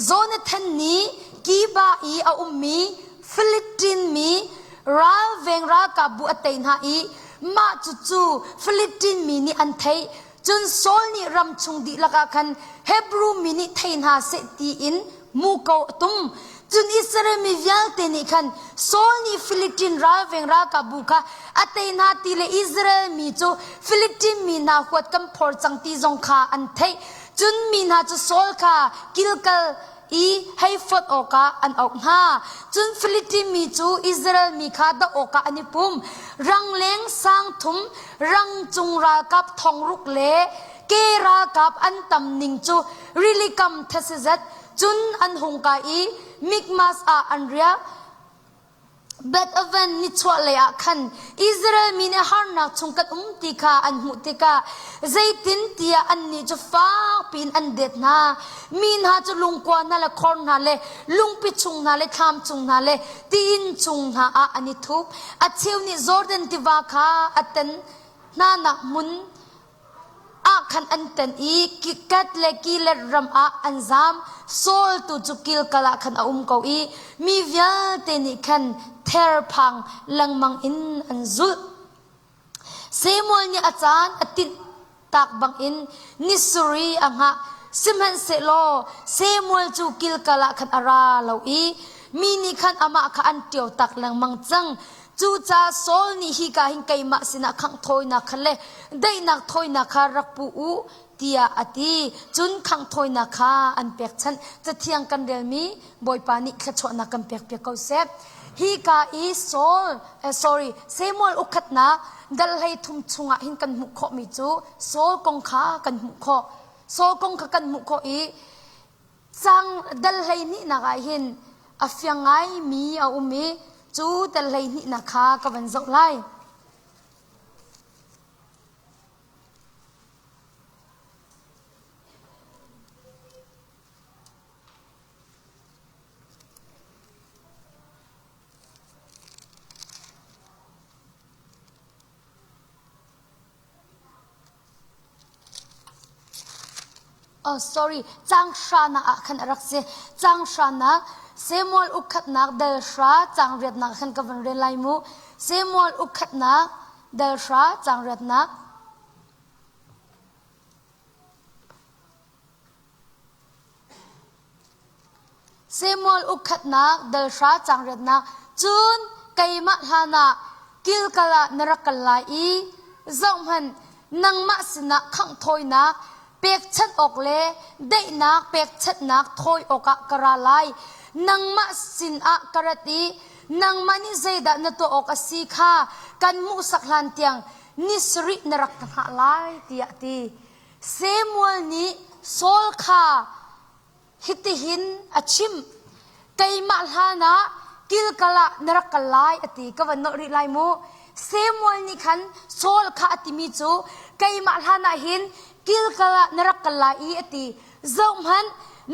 Jonathan nih Kiba i a ummi Philitin mi ralveng ralkapbu a tei hna i mah cucu Philitin mi nih an theih. Cun Saul nih ram chung dihlak ah khan Hebru mi nih thei hna seh tiin muko a tum. Cun Israel mi vialte nih khan Saul nih Philitin ralveng ralkapbu kha a tei hna ti le Israel mi cu Philitin mi hna huat kan phor cang ti zong kha an theih. Cun mi hna cu Saul kha Gilgal i hei fonh awkah an auh hna. Cun Philitin mi cu Israel mi kha doh awkah an i pum. Rangleng sang thum, rangcung ralkap thong ruk le ke ralkap an tam ning cu rilikam these zat cun an hung kai i Mikmas ah an riak. Beth-aven nichuahlei ah khan Israel mi nih harnak chung kan um ti kha an hmuh tikah zeitin tiah annih cu fak piin an det hna. Mi hna cu lungkua hna le khor hna le lungpi chung hna le thlam chung hna le ti-inn chung hna ah an i thup. A cheu nih Jordan tiva kha a ten hnanak hmun ah khan an tan i Kat le Gilead ram ah an zam. Saul tu cu Gilgal ah khan a um ko i mi vialte nih khan therphang lengmang in an zulh. Samuel nih a caan a tinh tak bangin ni sarih a hngah. Sihmanhsehlaw Samuel cu Gilgal ah khan a ra lo i mi nih khan amah kha an ṭio tak lengmang cang. Cucaah Saul nih hika hin keimah sinah khangh thawinak kha le daihnak thawinak kha rak pu u tiah a ti. Cun khangh thawinak kha an pekchanh. Cathiang kan relmi Bawipa nih thluachuahnak kan pekpiak ko seh. Hika i Saul, eh, sorry, Samuel ukhatnak dal hlei thum chungah hin kan hmuh khawhmi cu Saul kong kha kan hmuh khawh. Saul kong kha kan hmuh khawh i Cang dal hleihnihnak ah hin a fiang ngaimi a um i cu dal hleihnihnak kha ka van zoh lai. Oh sorry, cang hranak ah khan a rak si. Cang hranak Samuel ukkhatnak dal hra cang riatnak khan ka van rel lai mu. Samuel ukkhatnak dal hra cang riatnak. Samuel ukkhatnak dal hra caang riatnak cun keimah hlanah Gilgal ah na rak kal lai i zohhmanh nangmah sinah khangh thawinak pekchanh awk le daihnak pekchanhnak thawi awkah ka ra lai. Nangmah sinah ka rat i nangmah nih zeidah na tuah awk a si kha kan hmuhsak hlan tiang ni sarih na rak ka hngah lai tiah a ti. Samuel nih Saul kha Hitihin a chimh, Keimah hlanah Gilgal ah na rak kal lai a ti. Ka van nolh rih lai mu. Samuel nih khan Saul kha a timi cu keimah hlanah hin Gilgal ah na rak kal lai i a ti. Zohhmanh,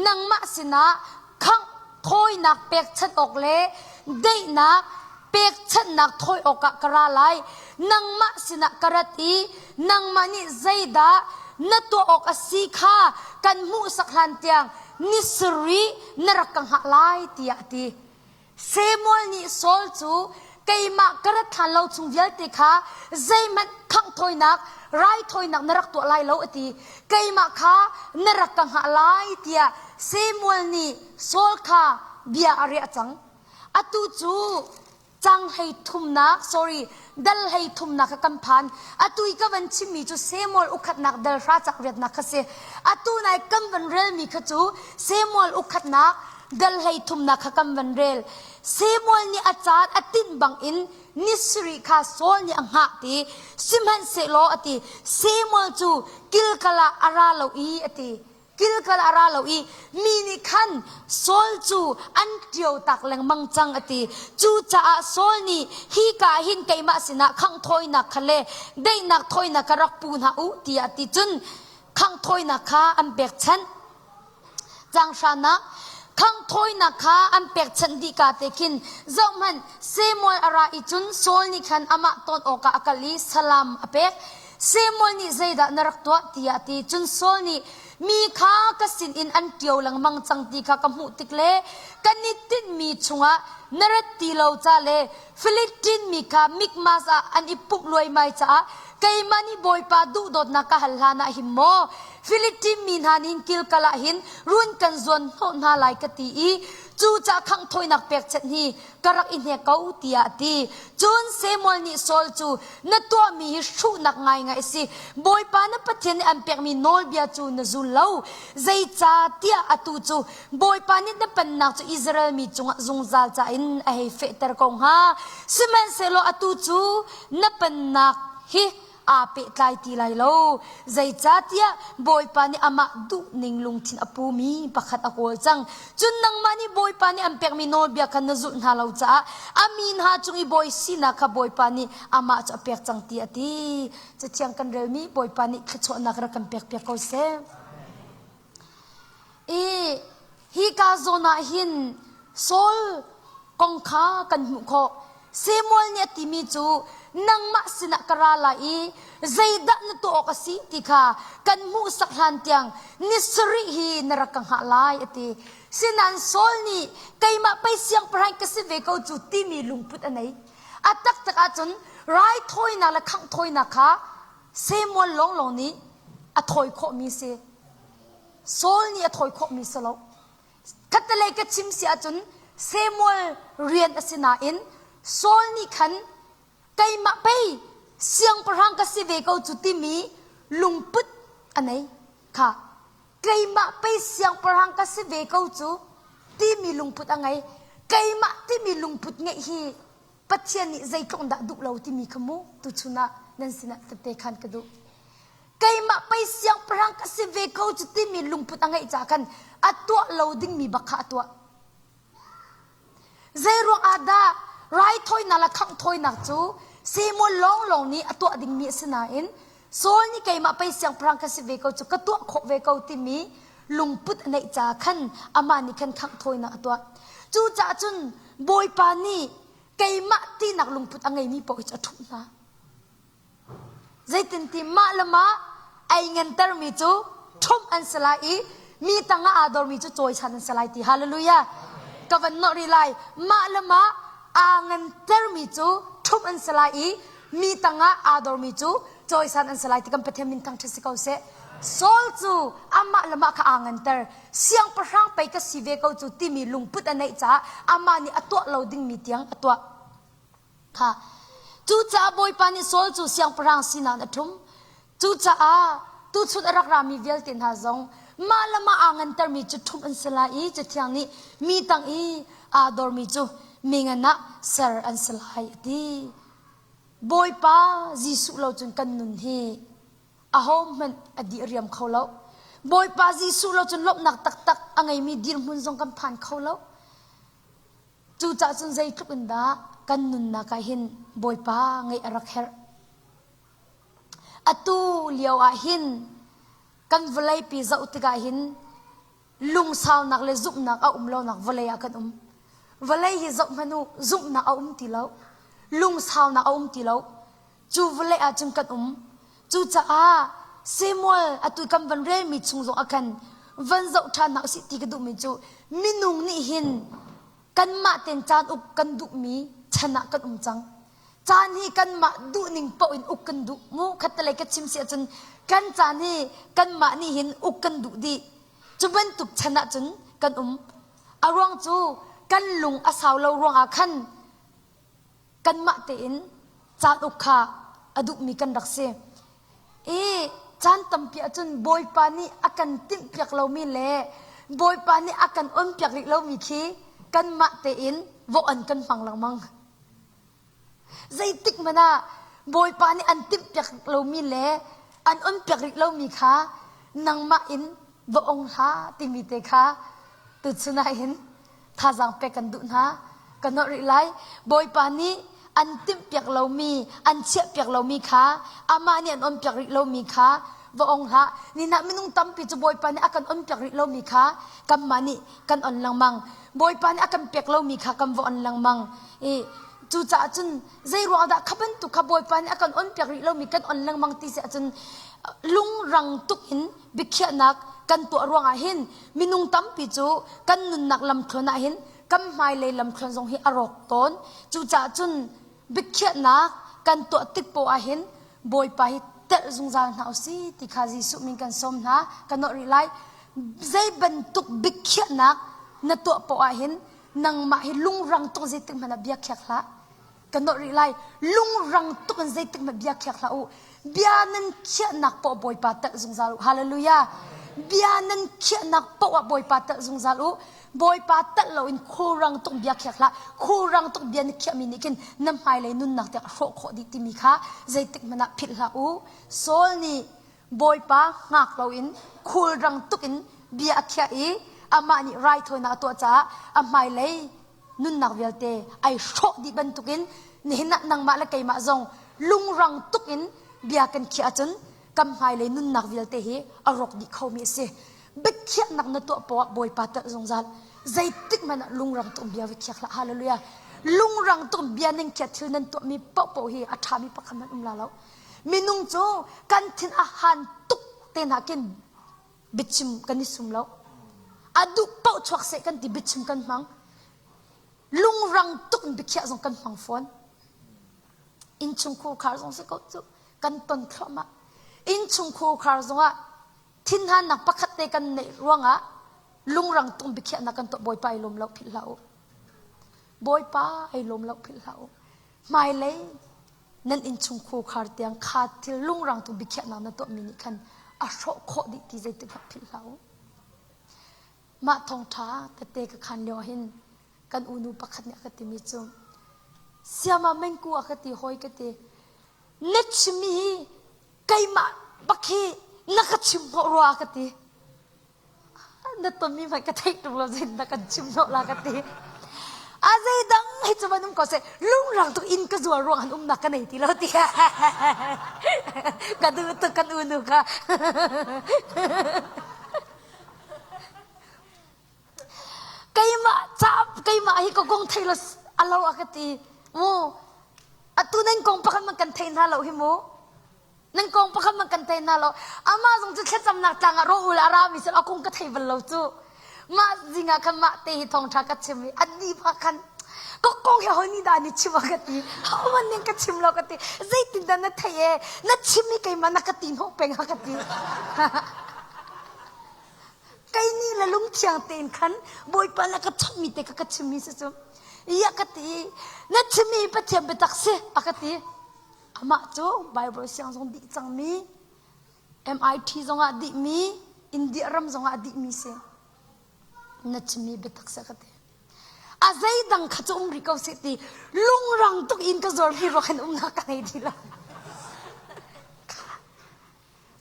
nangmah sinah khangh thawinak pekchanh awk le daihnak pekchanhnak thawi awkah ka ra lai. Nangmah sinah ka rat i nangmah nih zeidah na tuah awk a si kha kan hmuhsak hlan tiang ni sarih na rak ka hngah lai tiah a ti. Samuel nih Saul cu keimah ka rat hlan lo chung vialte kha zeihmanh khangh thawinak raithawinak na rak tuah lai lo a ti. Keimah kha na rak ka hngah lai tiah Samuel nih Saul kha bia a riah cang. Atu cu cang hlei thumnak sorry dal hlei thumnak kha kan phan. Atu i ka van chimmi cu Samuel ukhatnak dal hra cak riatnak kha si. Atu nai kan van relmi kha cu Samuel ukhatnak dal hlei thumnak kha kan van rel. Samuel nih a caan a tinh bangin ni sarih kha Saul nih a hngah ti. Sihmanhsehlaw a ti Samuel cu Gilgal ah a ra lo i a ti. Gilgal a ra lo i mi nih khan Saul cu an ṭio tak lengmang cang a ti. Cucaah Saul nih hika ah hin keimah sinah khangh thawinak kha le daihnak thawinak kha rak pu hna u tiah a ti. Cun khangh thawinak kha an pekchanh. Caang hranak khangh thawinak kha an pekchanh dih ka te khin zohhmanh Samuel a ra i cun Saul nih khan amah ton awkah a kal i salam a pek. Samuel nih zeidah na rak tuah tiah a ti. Cun Saul nih mi kha ka sinin an ṭio lengmang cang ti kha ka hmuh tik le kan i tinhmi chungah na rat ti lo ca le Filistin mi kha Mikmas ah an i pumh luaimai caah keimah nih Bawipa duhdawtnak ka hal hlanah hin maw Filistin mi hna nih hin Gilgal ah hin run kan zuan hnawh hna lai ka ti i cucaah khangh thawinak pekchanh hi ka rak i hnek ko tiah a ti. Cun Samuel nih Saul cu na tuahmi hi hruhnak ngaingai a si. Bawipa na Pathian nih an pekmi nawlbia cu na zul lo. Zeicahtiah atu cu Bawipa nih na pennak cu Israel mi cungah zungzal ca in a hei fehter ko hnga. Sihmanhsehlaw atu cu na pennak hi aa pehtlai ti lai lo. Zeicahtiah Bawipa nih amah duhning lungthin a pumi pakhat a kawl cang. Cun nangmah nih Bawipa nih an pekmi nawlbia kha na zulh hna lo caah a mi hna cung i bawi sinak kha Bawipa nih amah cu a pek cang ti a ti. Cathiang kan relmi Bawipa nih thluachuahnak rak kan pekpiak ko seh. I hika zawn ah hin Saul kong kha kan hmuh khawh. Samuel nih a timi cu nangmah sinah ka ra lai i zeidah na tuah awk a si ti kha kan hmuhsak hlan tiang ni sarih hi na rak ka hngah lai a ti. Sinain Saul nih keimah pei siangpahrang ka si ve ko cu timi lungput a nei. A taktak ahcun raithawinak le khangh thawinak kha Samuel lawnglawng nih a thawi khawhmi si. Saul nih a thawi khawhmi si lo. Khattelei ka chim si ahcun Samuel rian a si nain Saul nih khan keimah pei siangpahrang ka si ve ko cu timi lungput a nei kha keimah pei siangpahrang ka si ve ko cu timi lungput a ngei keimah timi lungput ngeih hi Pathian nih zeitluk dah duh lo timi kha mu tuchun ah nan sinah tette khan ka duh keimah pei siangpahrang ka si ve ko cu timi lungput a ngeih caah khan a tuah lo dingmi bak kha a tuah. Zeiruang ah dah raithawinak le khangh thawinak cu Samuel lawnglawng nih a tuah dingmi a si nain Saul nih keimah pei siangpahrang ka si ve ko cu ka tuah khawh ve ko timi lungput a neih caah khan amah nih khan khangh thawinak a tuah. Cucaah cun Bawipa nih keimah tinak lungput a ngeimi paoh hi cu a ṭhumh hna. Zeitinti mah le mah ei ngantermi cu ṭhumh an si lai i mi tangah aa dormi cu cawisan an si lai ti. Hallelujah. Ka van nawh rih lai. Mah le mah aa ngantermi cu ṭhumh an si lai i mi tangah aa dormi cu cawisan an si lai ti kan Pathian min thangṭhat si ko seh. Saul cu amah le mah kha aa nganter. Siangpahrang pei ka si ve ko cu timi lungput a neih caah amah nih a tuah lo dingmi tiang a tuah. Kha. Cucaah Bawipa nih Saul cu siangpahrang sinak in a ṭhum. Cucaah tuchun a rak rami vialte hna zong mah le mah aa ngantermi cu ṭhumh an si lai i Cathiang nih mi tang i aa dormi cu mi ngan ah ser an si lai a ti. Bawipa Jesuh lo cun kan nun hi ahohmanh a dih riam kho lo. Bawipa Jesuh lo cun lawmhnak taktak a ngeimi dirhmun zong kan phan kho lo. Cucaah cun zeitluk in dah kan nunnak ah hin Bawipa ngeih a rak herh. Atu lio ah hin kan vawleipi zoh tikah hin lungsaunak le zumhnak a um lonak vawlei ah kan um. Vawlei hi zoh hmanh u, zumhnak a um ti lo. Lungsaunak a um ti lo. Cu vawlei ah cun kan um. Cucaah Samuel atu kan van relmi chung zong ah khan van zoh ṭhan hna usih ti ka duhmi cu minung nih hin kanmah tein caan uk kan duhmi chan ah kan um cang. Caan hi kanmah duhning paoh in uk kan duh. Mu khattelei ka chim si ahcun kan caan hi kanmah nih hin uk kan duh dih. Cu bantuk chan ahcun kan um. A ruang cu kan lung a sau lo ruangah khan kanmah tein caan uk kha a duhmi kan rak si. I caan tampi ahcun Bawipa nih a kan timhpiak lomi le Bawipa nih a kan onpiak rih lomi khi kanmah tein vawh-on kan hmang lengmang. Zeitik hmanh ah Bawipa nih an timhpiak lomi le an onpiak rih lomi kha nangmah in va ong hlah timi te kha tuchun ah hin thazaang pek kan duh hna. Ka nawlh rih lai. Bawipa nih an timhpiak lomi, an chiahpiak lomi kha amah nih an onpiak rih lomi kha va ong hlah. Nihin ah minung tampi cu Bawipa nih a kan onpiak rih lomi kha kanmah nih kan on lengmang. Bawipa nih a kan pek lomi kha kan va on lengmang. I cucaah cun zei ruang dah kha bantuk kha Bawipa nih a kan onpiak rih lomi kan on lengmang ti si ahcun lungrang tuk in biakhiahnak kan tuah ruangah hin minung tampi cu kan nunnak lamthluan ah hin kan hmailei lamthluan zong hi a rawk tawn. Cucaah cun biakhiahnak kan tuah tik poah ah hin Bawipa hi telh zungzal hna usih ti kha Jesuh min kan sawm hna. Ka nawlh rih lai. Zei bantuk biakhiahnak na tuah poah ah hin nangmah hi lungrang tuk zeitik hmanh ah bia khiak hlah. Ka nawlh rih lai. Lungrang tuk in zeitik hmanh bia khiak hlah u. Bia nan khiahnak poah Bawipa telh zungzal u. Hallelujah. Bia nan khiahnak poah ah Bawipa telh zungzal u. Bawipa telh loin khulrang tuk bia khiak hlah. Khulrang tuk bia na khiahmi nih khin na hmailei nunnak tiang a hrawh khawh dih timi kha zeitik hmanh ah philh hlah u. Saul nih Bawipa hngak loin khulrang tuk in bia a khiah i amah nih raithawinak a tuah caah a hmailei nunnak vialte ai hrawh dih bantukin nihin ah nangmah le keimah zong lungrang tuk in bia kan khiah ahcun kan hmailei nunnak vialte hi a rawk dih khomi a si. Biakhiahnak na tuah poah Bawipa telh zungzal. Zeitik hmanh ah lungrang tuk bia va khiak hlah. Hallelujah. Lungrang tuk bia nan khiah thil nan tuahmi paohpaoh hi a ṭhami pakhat hmanh um la lo. Minung cu kan thin a han tuk te hna khin biachim kan i sum lo. A duh paoh chuak seh kan ti biachim kan hmang. Lungrang tuk in biakhiah zong kan hmang fawn. Innchungkhur khar zong si ko cu kan ton thluahmah. Innchungkhur khar zongah thinhannak pakhat te kan neih ruangah lungrang tung biakhiahnak kan tuah Bawipa ai lawm lo philh hlah u. Bawipa ai lawm lo philh hlah u. Hmailei nan innchungkhur khar tiang kha thil lungrang tung biakhiahnak na tuahmi nih khan a hrawh khawh dih ti zeitik hmanh philh hlah u. Mah thawngṭha tete ka khan lio hin kan unu pakhat nih a ka timi cu siama mengku a ka ti hawi ka ti na chimmi hi keimah bak hi na ka chim hnawh rua ka ti na tonmi hmanh ka theih tuk lo zein na kan chim hnawh la ka ti a zeidang hi cu van um ko seh lungrang tuk inn ka zual ruang an umnak ka nei ti lo ti ka duh tuk kan unu kha keimah ca keimah hi ka kong thei lo a lo a ka ti mu atu nan kong pakhat man kan thei hna lo hi mu nan kong pakhat man kan thei hna lo amah zong cu thlacamnak tlang ah rawh ul a rami sel a kong ka thei bal lo cu mah zing ah khan mah te hi thawngtha ka chim i a ni pa khan ka kong. i ho nih dah ni chim a ka ti. Hohmanh nih ka chim lo ka ti. Zeitindah na theih e? Na chim i keimah na ka ti hnawh peng a ka ti. Kei nih le lungthiang tein khan Bawipa na ka chawnh mi te kha ka chim mi si cu. Ia ka ti. Na chimmi Pathian biatak si a ka ti. Amah cu Bible siang zong dih cangmi MIT zongah dihmi India ram zongah dihmi si. Na chimmi biatak si ka ti. A zeidang kha cu um rih ko seh ti lungrang tuk in ka zuar mi ruak in umnak ka ngei ti lo.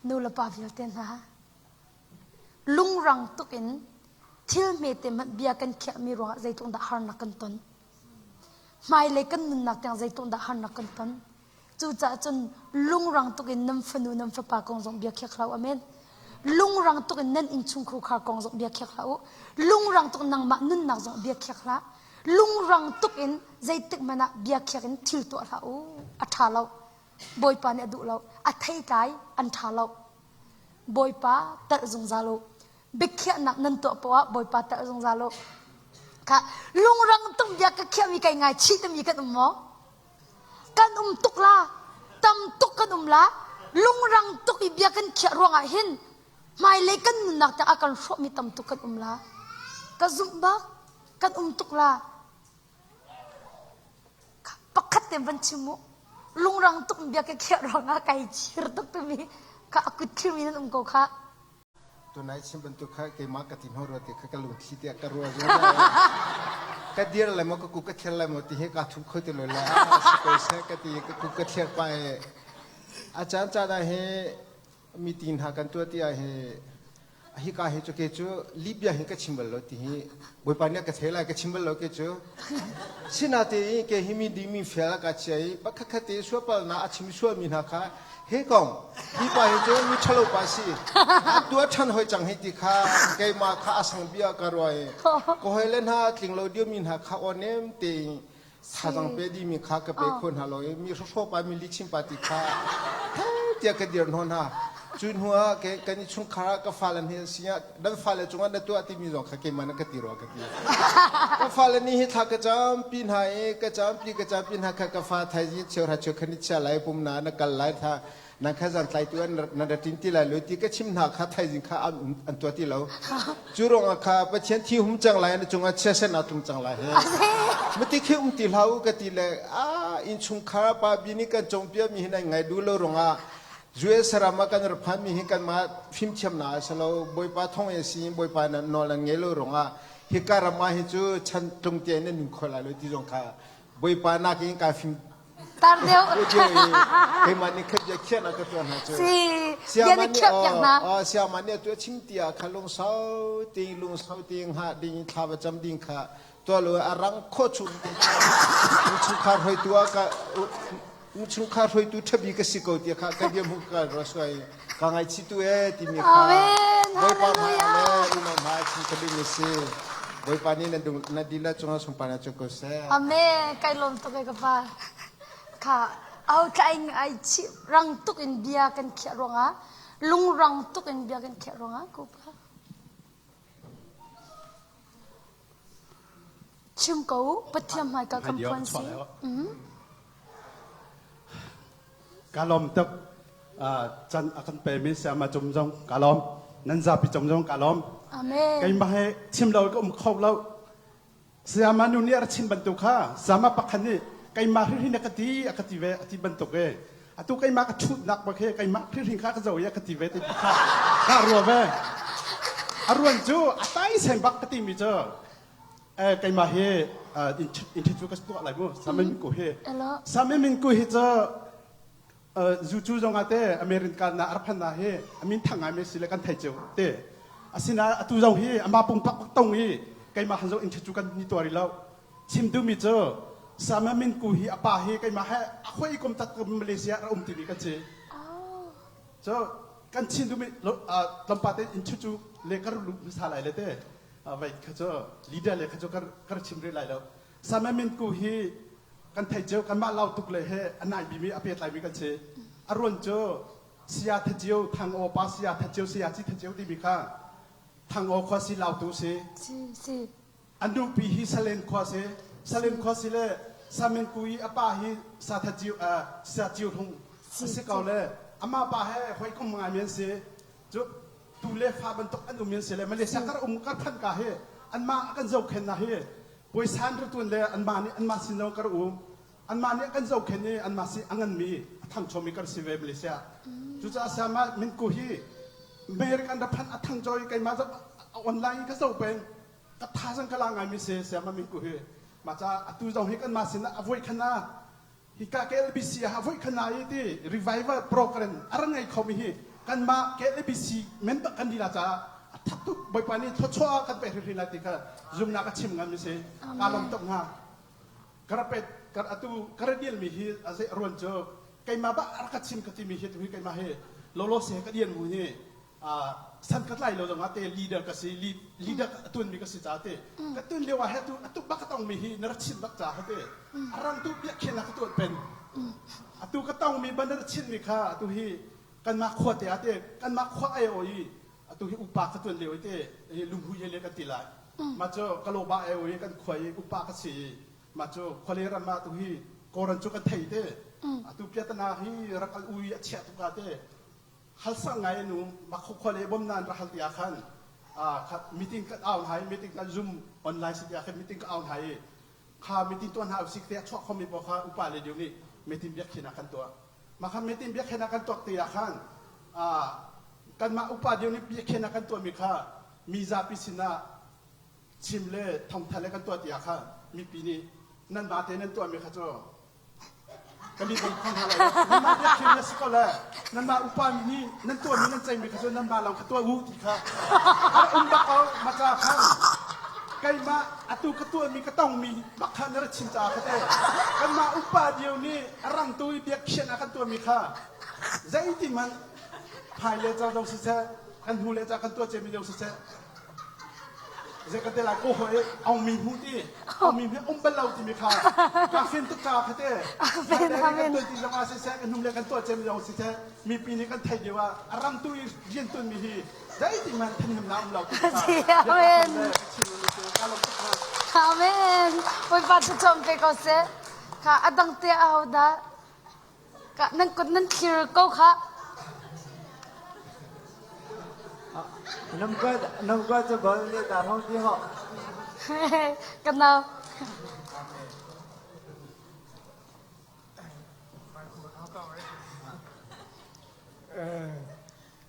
Nu le pa vialte hna lungrang tuk in thil hmete hmanh bia kan khiahmi ruangah zeitluk dah harnak kan ton. Hmailei kan nunnak tiang zeitluk dah harnak kan ton. Cucaah cun lungrang tuk in nan fanu nan fapa kong zong bia khiak hlah u. Amen. Lungrang tuk in nan innchungkhar kong zong bia khiak hlah u. Lungrang tuk nangmah nunnak zong bia khiak hlah. Lungrang tuk in zeitik hmanh ah bia khiak in thil tuah hlah u. A ṭha lo. Bawipa nih a duh lo. A theitlai an ṭha lo. Bawipa telh zungzal u. Biakhiahnak nan tuah poah ah Bawipa telh zungzal u. Kha lungrang tuk bia ka khiahmi kai ngaichih timi kan um maw? Kan um tuk la, tam tuk kan um la. Lungrang tuk i bia kan khiah ruangah hin hmailei kan nunnak tiang a kan hrawhmi tam tuk kan um la. Ka zumh bak, kan um tuk la. Pakhat te van chim u. Lungrang tuk bia ka khiah ruangah kai chir tuk timi kha a kut thirmi nan um ko kha. Tunai chim bantuk kha keimah ka ti hno rua ti kha ka lungthli tiah ka ruah zungzal. Ka dir lai maw ka kuk ka thlir lai maw ti hi kaa thup kho ti lo le si ko seh ka ti ka kuk ka thlir pah i a caan caan ah hi meeting hna kan tuah ti ah hi hika hi cu ke cu Libya hi ka chim bal lo ti hi Bawipa nih a ka thei lai ka chim bal lo ke cu sinatein ke hi mi ding mi fel a ka chia i pakhat khat te sualpalnak a chim sualmi hna kha he kong hi pa hi cu mi ṭhalo pa si a tuah ṭhan hoi cang hi ti kha keimah kha a sang bia ka ruah i ka hawile hna tling lo diomi hna kha aw nem tein thazang pe dimi kha ka pe kho hna lo i mi hrawhraw pa mi lichim pa ti kha tiah ka dir hnaw hna cu hnu ah kan i chungkhar ah ka fale hi si ah dan fale cungah na tuah timi zong kha keimah na ka ti rua ka ti ka fale nih hi thla ka campi hna i ka campi ka campi hna kha ka fa thaizing cheuhra cheukhat ni chia lai pum na na kal lai tha nan kha zan tlaitu an nan ra ṭin ti lai lo ti ka chim hna kha thaizing kha an an tuah ti lo cu ruangah kha Pathian thi hum cang lai na cungah chiasen aa tlung cang lai he mati khi um ti hlah u ka ti le a innchungkhar pa bi nih kan cawnpiak mi hi nan ngai duh lo ruangah US ram ah kan ra phan mi hi kanmah fimthiamnak a si lo Bawipa thong e si Bawipa nan nawl an ngei lo ruangah hika ram ah hi cu chan tlung te in nan nun kho lai lo ti zong kha Bawipa nakin ka fim Tar deuh. Keimah nih khat bia khiahnak ka tuah hna cu. Si, bia nih khiah piak hna. Siamah nih atu a chim tiah kha lungsau ting lungsau ting ha ding thla va cam ding kha tuah lo a rang kho chung chungkhar hruaitu ah ka chungkhar hruaitu ṭhabi ka si ko ti kha ka bia hmu ka rasuai ka ngaihchih tu e timi kha Bawipa hmai le unau hmai chim ka ding a si Bawipa nih na dung na dila cungah sunparnak cu ko seh Amen kai lawm tuk e ka pa kha au tlai ai chi rang tuk in bia kan khiah ruangah lungrang tuk in bia kan khiah ruangah ko pa Chim ko u, Pathian hmaika kan phuan si. Ka lawm tuk. Can a kan pemi sayama cung zong ka lawm. Nan zapi cung zong ka lawm. Amen. Keimah he chim lo ka um kho lo. Sayama nu nih a ra chim bantuk kha sayama pakhat nih keimah hrinhrin a ka ti a ka ti ve a ti bantuk e. Atu keimah ka ṭhutnak bak he keimah hrinhrin kha ka zo i a ka ti ve ti kha ka rua ve. A ruan cu a tai sen bak ka timi cu keimah hi interview ka tuah lai mu Samuel Minku hi Samuel Minku hi cu zu cu zong ah te America na arphan na hi amin thang ngai mi si le kan thei cio te asina atu zong hi ama pumpak bak tong i keimah han zong interview kan ni tuari lo chim duhmi cu Samuel Minku hi apa hi keimah he a khoi kom tak Malaysia ra um timi kan si so kan chin duhmi tlawmpal te interview le kar lu hmasa lai le te vai kha cu leader le kha cu kar chim rih lai lo Samuel Minku hi kan thei cio kanmah lau tuk le he a nai bimi a pet laimi kan si a ruan cu sia thacio thang aw pa sia thacio sia ci thacio timi kha thang aw khua si lautu si si si an nupi hi salen khua si salen khua si le. Samin Ku i a pa hi Satha Ciu Sa Ciu Hlung a si ko le amah pa he hawikom ngaimi an si. Cu tu le fa bantuk an um an si le Malaysia kar um kar phan ka hi anmah a kan zohkhennak hi puaisan ratuan le anmah nih anmah sin zong kar um anmah nih a kan zohkhen i anmah si a nganmi a thangchomi kan si ve Malaysia. Cucaah sayama Minku hi American ra phan a thangcho i keimah zoh online ka zoh peng ka thazaang ka la ngaimi si sayama Minku hi. Mah caah atu zong hi kanmah sin ah a voi khan ah hika KLBC ah voi khan ah i ti revival program a ra ngei khomi hi kanmah KLBC member kan lila caah a that tuk Bawipa nih thluachuah kan pek hrimhrim lai ti kha zumnak a chim ngam mi si. Kaa lawm tuk hnga. Ka ra pet ka atu ka ra dial mi hi a zei ruan cu keimah bah a rak ka chim ka timi hi tu hi keimah hi lolo se ka dian mu hi san ka tlai lo zong ah te leader ka si leader a tuan mi ka si ca te ka tuan lio ah he tu atu bak ka tong mi hi na ra chin bak ca ha te a rang tu biak khen ka tuan pen atu ka tong mi ban na chin mi kha atu hi kanmah khua te ah te kanmah khua ai o i atu hi upa ka tuan lio i te lunghu ye le kan ti lai ma cu ka lo ba ai o i kan khua i upa ka si ma cu khuale ram ah tu hi koran cu kan thei te atu piatana hi rak al ui a chiah tuk te halsa ngai an um khua le bom nan ra hal ti ah khan meeting kan au hna i meeting kan zoom online si ti ah khan meeting ka au hna i kha meeting tuah hna usik te a chuak khomi paoh kha upa le deu nih meeting biakhinak kan tuah mah kha meeting biakhinak kan tuak ti ah khan kanmah upa deu nih biakhinak kan tuahmi kha mi zapi sinah chim le thongthal le kan tuah ti ah khan mipi nih nan ba te nan tuahmi kha cu Kan i bawm kho hna lai lo. Nanmah biakṭheng na si ko le nanmah upa mi nih nan tuahmi nan ceihmi kha cu nanmah lawng kha tuah u ti kha a um bak ko. Maca khan keimah atu ka tuahmi ka tongmi bak kha na ra chim caah kha te kanmah upa dio nih a rangtu i biakhian ah kan tuahmi kha zeitin hmanh phai le ca zong siseh kan hnu le ca kan tuah ciami zong siseh Zei ka te lai ko hoi ong mi hmu ti ong mi um bal lo ti mi kha ka fin tuk ca kha te Amen amen kan ti zong ah siseh kan hnum le kan tuah cem zong siseh mipi nih kan thei deuh ah a ram tu i rian tuan mi hi zeitin hmanh thanhim na um lo ti kha Amen Amen Bawipa cu cawm pe ko seh kha a dang te a ho dah Ka nan kut nan thlir ko kha. Nam ka nam ka chu bal ne ta hong ti ho. Ka nau.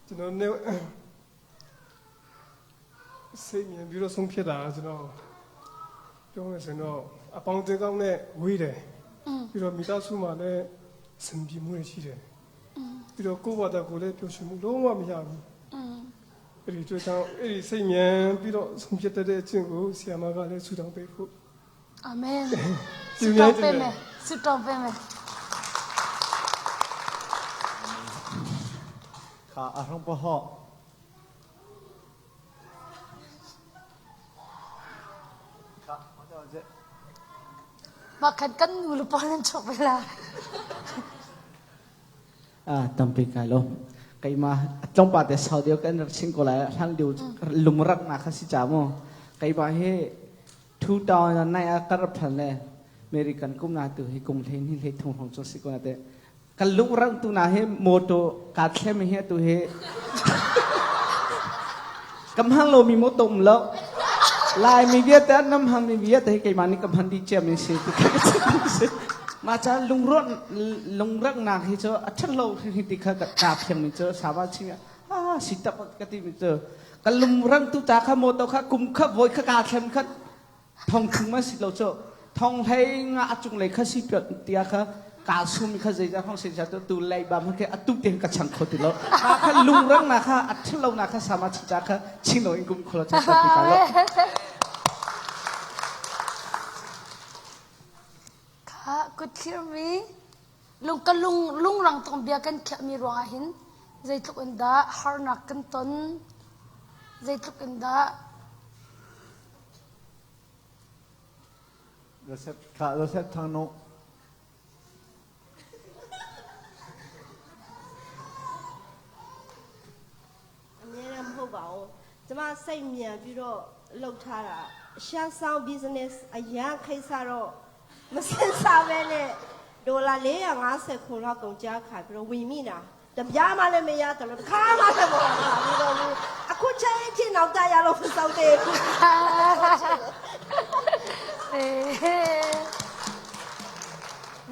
ကျွန်တော်နေစိတ်မြင်ပြီးတော့ဆုံးဖြတ်တာကျွန်တော်ပြောမယ်ဆိုတော့အပေါင်းအသင်းကောင်းနဲ့ဝေးတယ်ပြီးတော့မိသားစုမှာလည်းစင်ပြေမှုတွေရှိတယ်ပြီးတော့ကိုယ့်ဘာသာကိုယ်လည်းပျော်ရွှင်မှုလုံးဝမရဘူးအဲ့ဒီအတွက်ကြောင့်အဲ့ဒီစိတ်မြန်ပြီးတော့ဆုံးဖြတ်တဲ့အကျင့်ကိုဆရာမကလည်းဆုတောင်းပေးဖို့ အာမင်ဆုတောင်းပေးမယ်ဆုတောင်းပေးမယ်ခါအရုံပဟော Mah khan kan nu le pa nan chok ve la. Tampi kai lo. Keimah tlawmpa te sau deuh kan rak chim ko lai hlan lio lungrak na kha si cha mu. Keimah hi 2009 ah ka rak phan le American kum na tu hi kum hlei ni hlei thung hong chu si ko na te. Kan lungrang tu na hi motor ka thlem hi tu hi kam hang lo mi motor um lo. Lai mi vialte nam hang mi vialte hi keimah nih kam han di cia mi si ti ka ma cha lungruan lungrak nak hi chu a that lo hi ti kha ka phiang mi chu sawa ching a si tak ka ti mi chu kan lungrang tu ta kha motor kha kum kha voi kha ka thlem kha thong thung ma si lo chu thong hlei nga a cung lei kha si piot tia kha ka sum kha zei za hong se cha tu tu lei ba ma ke atu te ka chang kho ti lo ma kha lungrang na kha a thlo na kha sama chi cha kha chin lo in kum kholo cha ta ti ka lo Kha kut mi lung ka lung lungrang tong bia kan khiah mi ruangah hin zeitluk in dah harnak kan ton zeitluk in dah Joseph kha Joseph Thang Nu အများနဲ့မဟုတ်ပါဘူးကျမစိတ်မြန်ပြီးတော့လှုပ်ထားတာရှမ်းဆောင် business အရန်ခိစ္စတော့ မစင်စားပဲနဲ့ဒေါ်လာ450ခုလောက်ကုန်ကြခါပြီးတော့ဝင်မိတာတပြားမှလည်းမရတယ်လို့တစ်ခါမှလည်းမဟုတ်ဘူးတော့ဘူးအခုချိန်ချင်းတော့တရားလို့မစောင့်သေးဘူး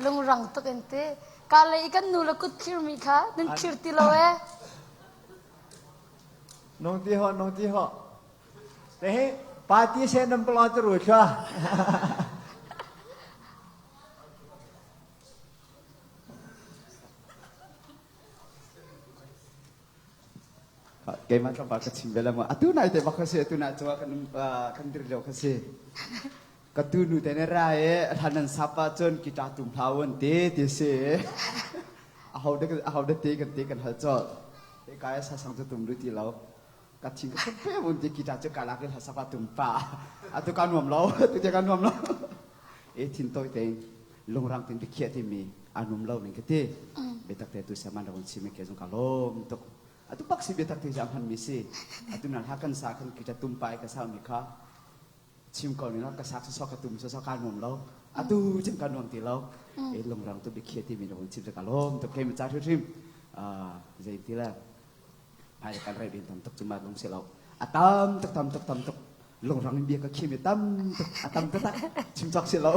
Lungrang tuk in te. Ka le i kan nu le kut khir mi kha nan khir ti lo eh. Nong ti ho, nong ti ho. Te hi party se nam plo tu ru chua. Keimah tlawmpal ka chim ve la mu. Atu nai te bak kha si, atu na cu kan kan dir lio kha si. Ka tu nu te ne ra e hlan nan sapa cun guitar tum hlah un ti ti si. Aho de aho de ti kan ti kan hal chol. Te kai sa sang chu tum lu ti lo. Ka thin ka pe un ti guitar chu ka lak in sapa tum pa. Atu ka nuam lo, tu te ka nuam lo. E thin toi te lungrang tin biakhiah timi anum lo ning ka ti. Biatak te tu saman rak chim ke zong ka lom tuk. Atu pak si biatak te jam han mi si. Atu nan ha kan sa kan kita tum pai ka sa mi kha chim ko ni ka sak so ka tum so so ka nuam lo. Atu chim ka nuam ti lo. E lungrang tu biakhiah timi rak chim ka lom tuk ke mi cha thrim. Ah zei ti la. Hmai kan rei bin tam tuk cuma lung si lo. Atam tuk tam tuk tam tuk lungrang in bia ka khim i tam tuk a tam taktak chim cawk si lo.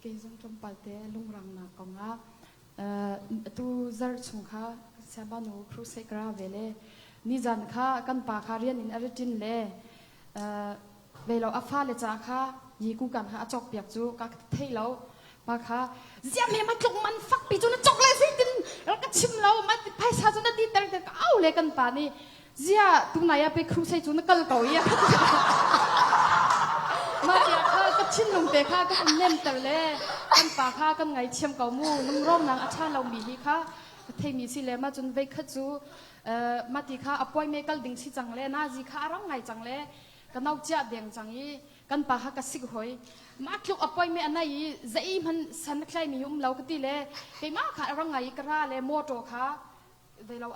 Kei zong tlawmpal te lungrangnak kong ah atu zarh chung kha Siabanu crusade ka ra ve le nizan kha kan pa kha rian in a ra ṭin le ve lo a fale ca kha yi ku kan kha a cawk piak cu ka thei lo pa kha ziam he ma tluk man fak pi cu na cawk le zeitin rak ka chim lo ma phaisa cu na ti ter ka au le kan pa nih Ziah tunai ah pe crusade cu na kal ko i mah tiah kha ka thinlung te kha ka um nemter le kan pa kha kan ngaithiam ko mu lungrawmnak a ṭha lomi hi kha ka theimi si le mah cun veikhat cu mah ti kha appointment kal ding si cang le nazi kha a rang ngai cang le ka no ciah deng cang i kan pa kha ka sik hoi mah tluk appointment a nei i zeihmanh san thlai mi um lo ka ti le keimah kha a rang ngai i ka ra le motor kha Veilo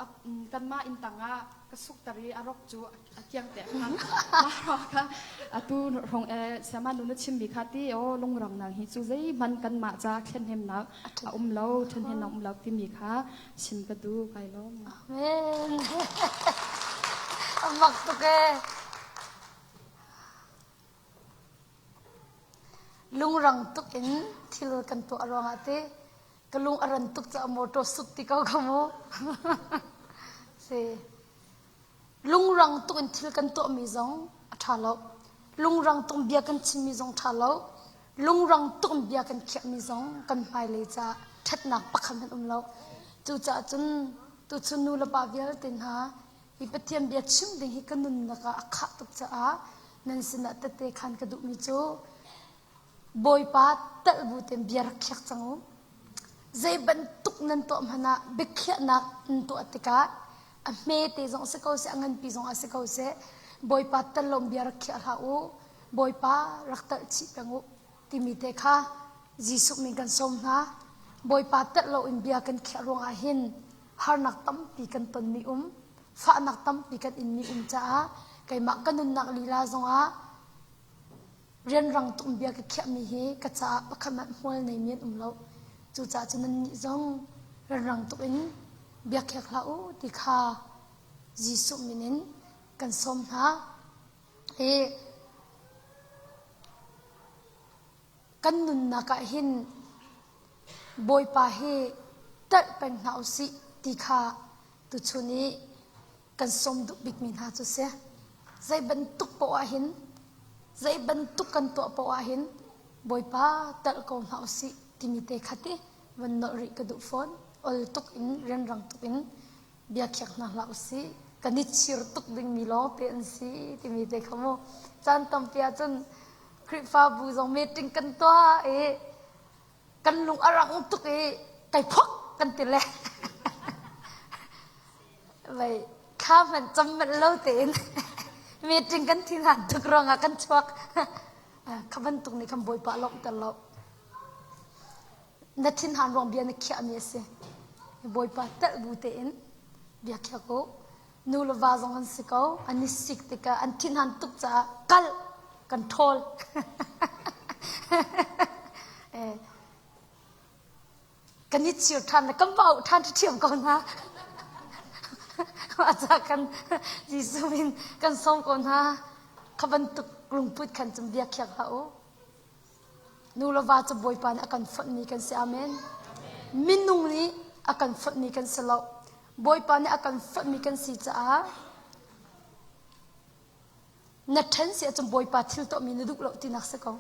kanmah inn tangah ka sukter i a rok cu a kiang te khan mah ruang kha atu rong e siama nu na chimmi kha ti o lungrang nang hi cu zeihmanh kanmah ca thlenhnemnak a um lo thlenhnemnak um lo timi kha chim ka duh kai lawm. Amen. Mak tuk e. Lungrang tuk in thil kan tuah ruangah te Ka lung a ran tuk caah motor suk ti ko ka mu. Si. Lungrang tuk in thil kan tuahmi zong a ṭha lo. Lungrang tuk in bia kan chimmi zong ṭha lo. Lungrang tuk in bia kan khiahmi zong kan hmailei caah ṭhatnak pakhat hmanh um lo. Cucaah cun tuchun nu le pa vialte hna hi Pathian bia chim ding hi ka nunnak ah a khah tuk caah nan sinah tette khan ka duhmi cu Bawipa telh bu tein bia rak khiak cang u. Zei bantuk nan tuah hmanh ah biakhiahnak nan tuah tikah a hmete zong si ko seh, a nganpi zong ah si ko seh, Bawipa tel lo bia rak khiah hlah u. Bawipa rak telh chih peng u timi te kha Jesuh min kan sawm hna. Bawipa telh loin bia kan khiah ruangah hin harnak tampi kan tonmi um, fahnak tampi kan inmi um caah keimah ka nunnak lila zongah Rianrang tuk bia ka khiahmi hi ka caah pakhat hmanh hmual neimi an um lo. Cucaah cun nannih zong rianrang tuk in bia khiak hlah u ti kha Jesuh min in kan sawm hna. Hi kan nunnak ah hin Bawipa hi telh peng hna u sih ti kha tuchun i kan sawm duh bikmi hna cu si. Zei bantuk poah ah hin, zei bantuk kan tuah poah ah hin Bawipa telh ko hna usih timi te kha ti van nolh rih ka duh fawn. Ol tuk in rianrang tuk in bia khiak hna hlah usih. Kan i chir tuk dingmi lawngte an si timi te kha mu. Caan tampi ahcun Khrihfabu zong meeting kan tuah i kan lung a rang tuk i kai phok kan ti le Vei thla hmanh cam manh lo tein meeting kan thin han tuk ruangah kan chuak. Kha bantuk nih khan Bawipa a lawmhter lo. Na thinhan ruang bia na khiahmi a si. Bawipa telh bu tein bia khiak u. Nu le va zong an si ko. An i sik tikah an thinhan tuk caah kal kan ṭhawl. Kan i chir ṭhan le kan va auh ṭhan ṭhiam ko hna. Mah ca kan Jesuh min kan sawm ko hna. Kha bantuk lungput khan cun bia khiak hlah u. Nu le va cu Bawipa nih a kan fonhmi kan si. Amen. Minung nih a kan fonhmi kan si lo. Bawipa nih a kan fonhmi kan si caah na ṭhen si ahcun Bawipa thil tuahmi na duh lo tinak si ko.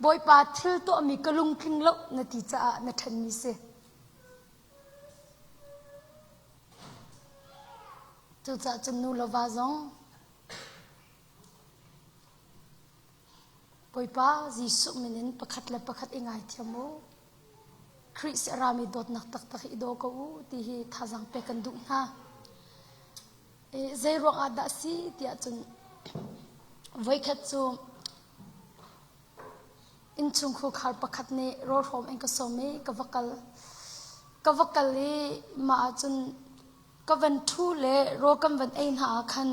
Bawipa thil tuahmi ka lungtling lo na ti caah na ṭhenmi si. Cucaah cun nu le va zong Bawipa Jesuh min in pakhat le pakhat i ngaithiam u. Khrih si a rami dawtnak taktak hi i daw ko u ti hi thazaang pek kan duh hna. Zei ruang ah dah si tiah cun voikhat cu innchungkhur khar pakhat nih rawlhrawm in ka sawm i ka va kal. Ka va kal i mah ahcun ka van ṭhu le rawl kan van ei hna ah khan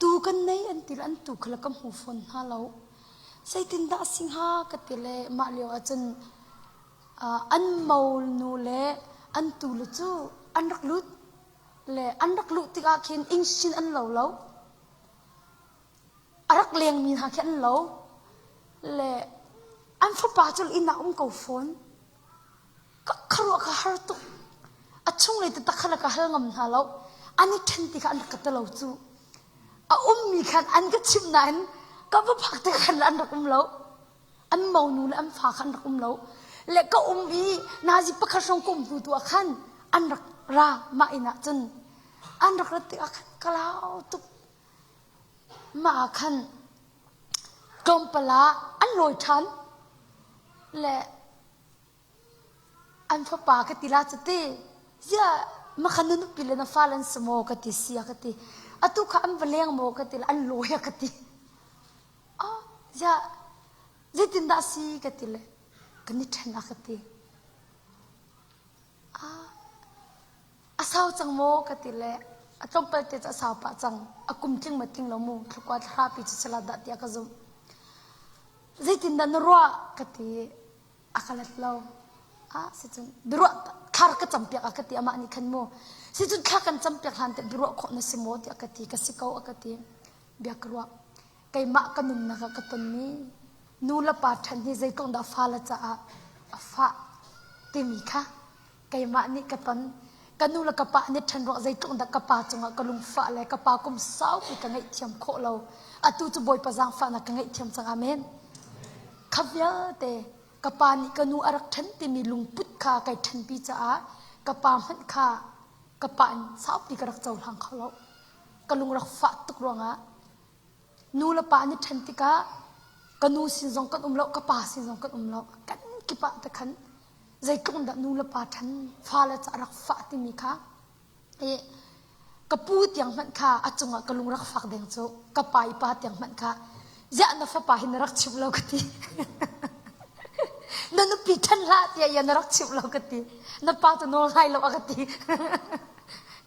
tu kan nei an ti le an tu kha le ka hmu fawn hna lo. Zeitindah a si hnga ka ti le mah lio ahcun an monu le an tule cu an rak lut le an rak luh tikah khin ing an lo lo. A rak lengmi hna khi an lo. Le an fapa cu inn ah um ko fawn. Ka khuaruah ka har tuk. A chunglei taktak kha ka hal ngam hna lo. An i ṭhen ti kha an rak ka ti lo cu. A ummi khan an ka chimh nain ka va phak te khan an rak um lo. An monu le an fa kha an rak um lo. Le ka um i nazi pakhat hrawng ka um hnu tu ah khan an rak ra mah inn ah cun an rak rat tikah khan ka lau tuk. Mah ah khan tlawmpal ah an lawi ṭhan. Le an fapa ka ti la cuti ziah makhan na nupi le na fale an si maw ka ti si a ka ti atu kha an va leng maw ka ti le an lawi a ka ti oh ziah zeitindah si ka ti le kan i ṭhen a ka ti A sau cang maw ka ti le a tlawmpal te cu a sau pah cang. A kum tling ma tling lo mu thlukua thlahrapi cu si la dah tiah ka zumh. Zeitindah na ruah ka ti a ka let lo. Ah sicun biaruah thla ka campiak a ka ti amah nih khan mu. Sicun thla kan campiak hlan te biaruah khawh na si maw tiah ka ti ka si ko a ka ti. Bia ka ruah. Keimah ka nunnak ah ka tonmi nu le pa ṭhen hi zeitluk dah fale caah a fah timi kha keimah nih ka ton. Ka nu le ka pa nih ṭhen ruang zeitluk dah ka pa cungah ka lungfah le ka pa kum saupi ka ngaihthiam khawh lo. Atu cu Bawipa zaangfahnak ka ngaihthiam cang. Amen. Kha vialte ka pa nih ka nu a rak ṭhen timi lungput kha kai ṭhenpi caah ka pa hmanh kha ka pa in saupi ka rak cohlang kho lo. Ka lung rak fah tuk ruangah nu le pa an i ṭhen tikah ka nu sin zong kan um lo ka pa sin zong kan um lo kan kip ah te khan zeitluk dah nu le pa ṭhen fale ca rak fah timi kha i ka pu tiang hmanh kha a cungah ka lung rak fak deng cu ka pa i pa tiang hmanh kha ziah na fapa hi na rak chimh lo ka ti na nupi ṭhen hlah tiah ia na rak chimh lo ka ti na pa cu nawl ngai lo a ka ti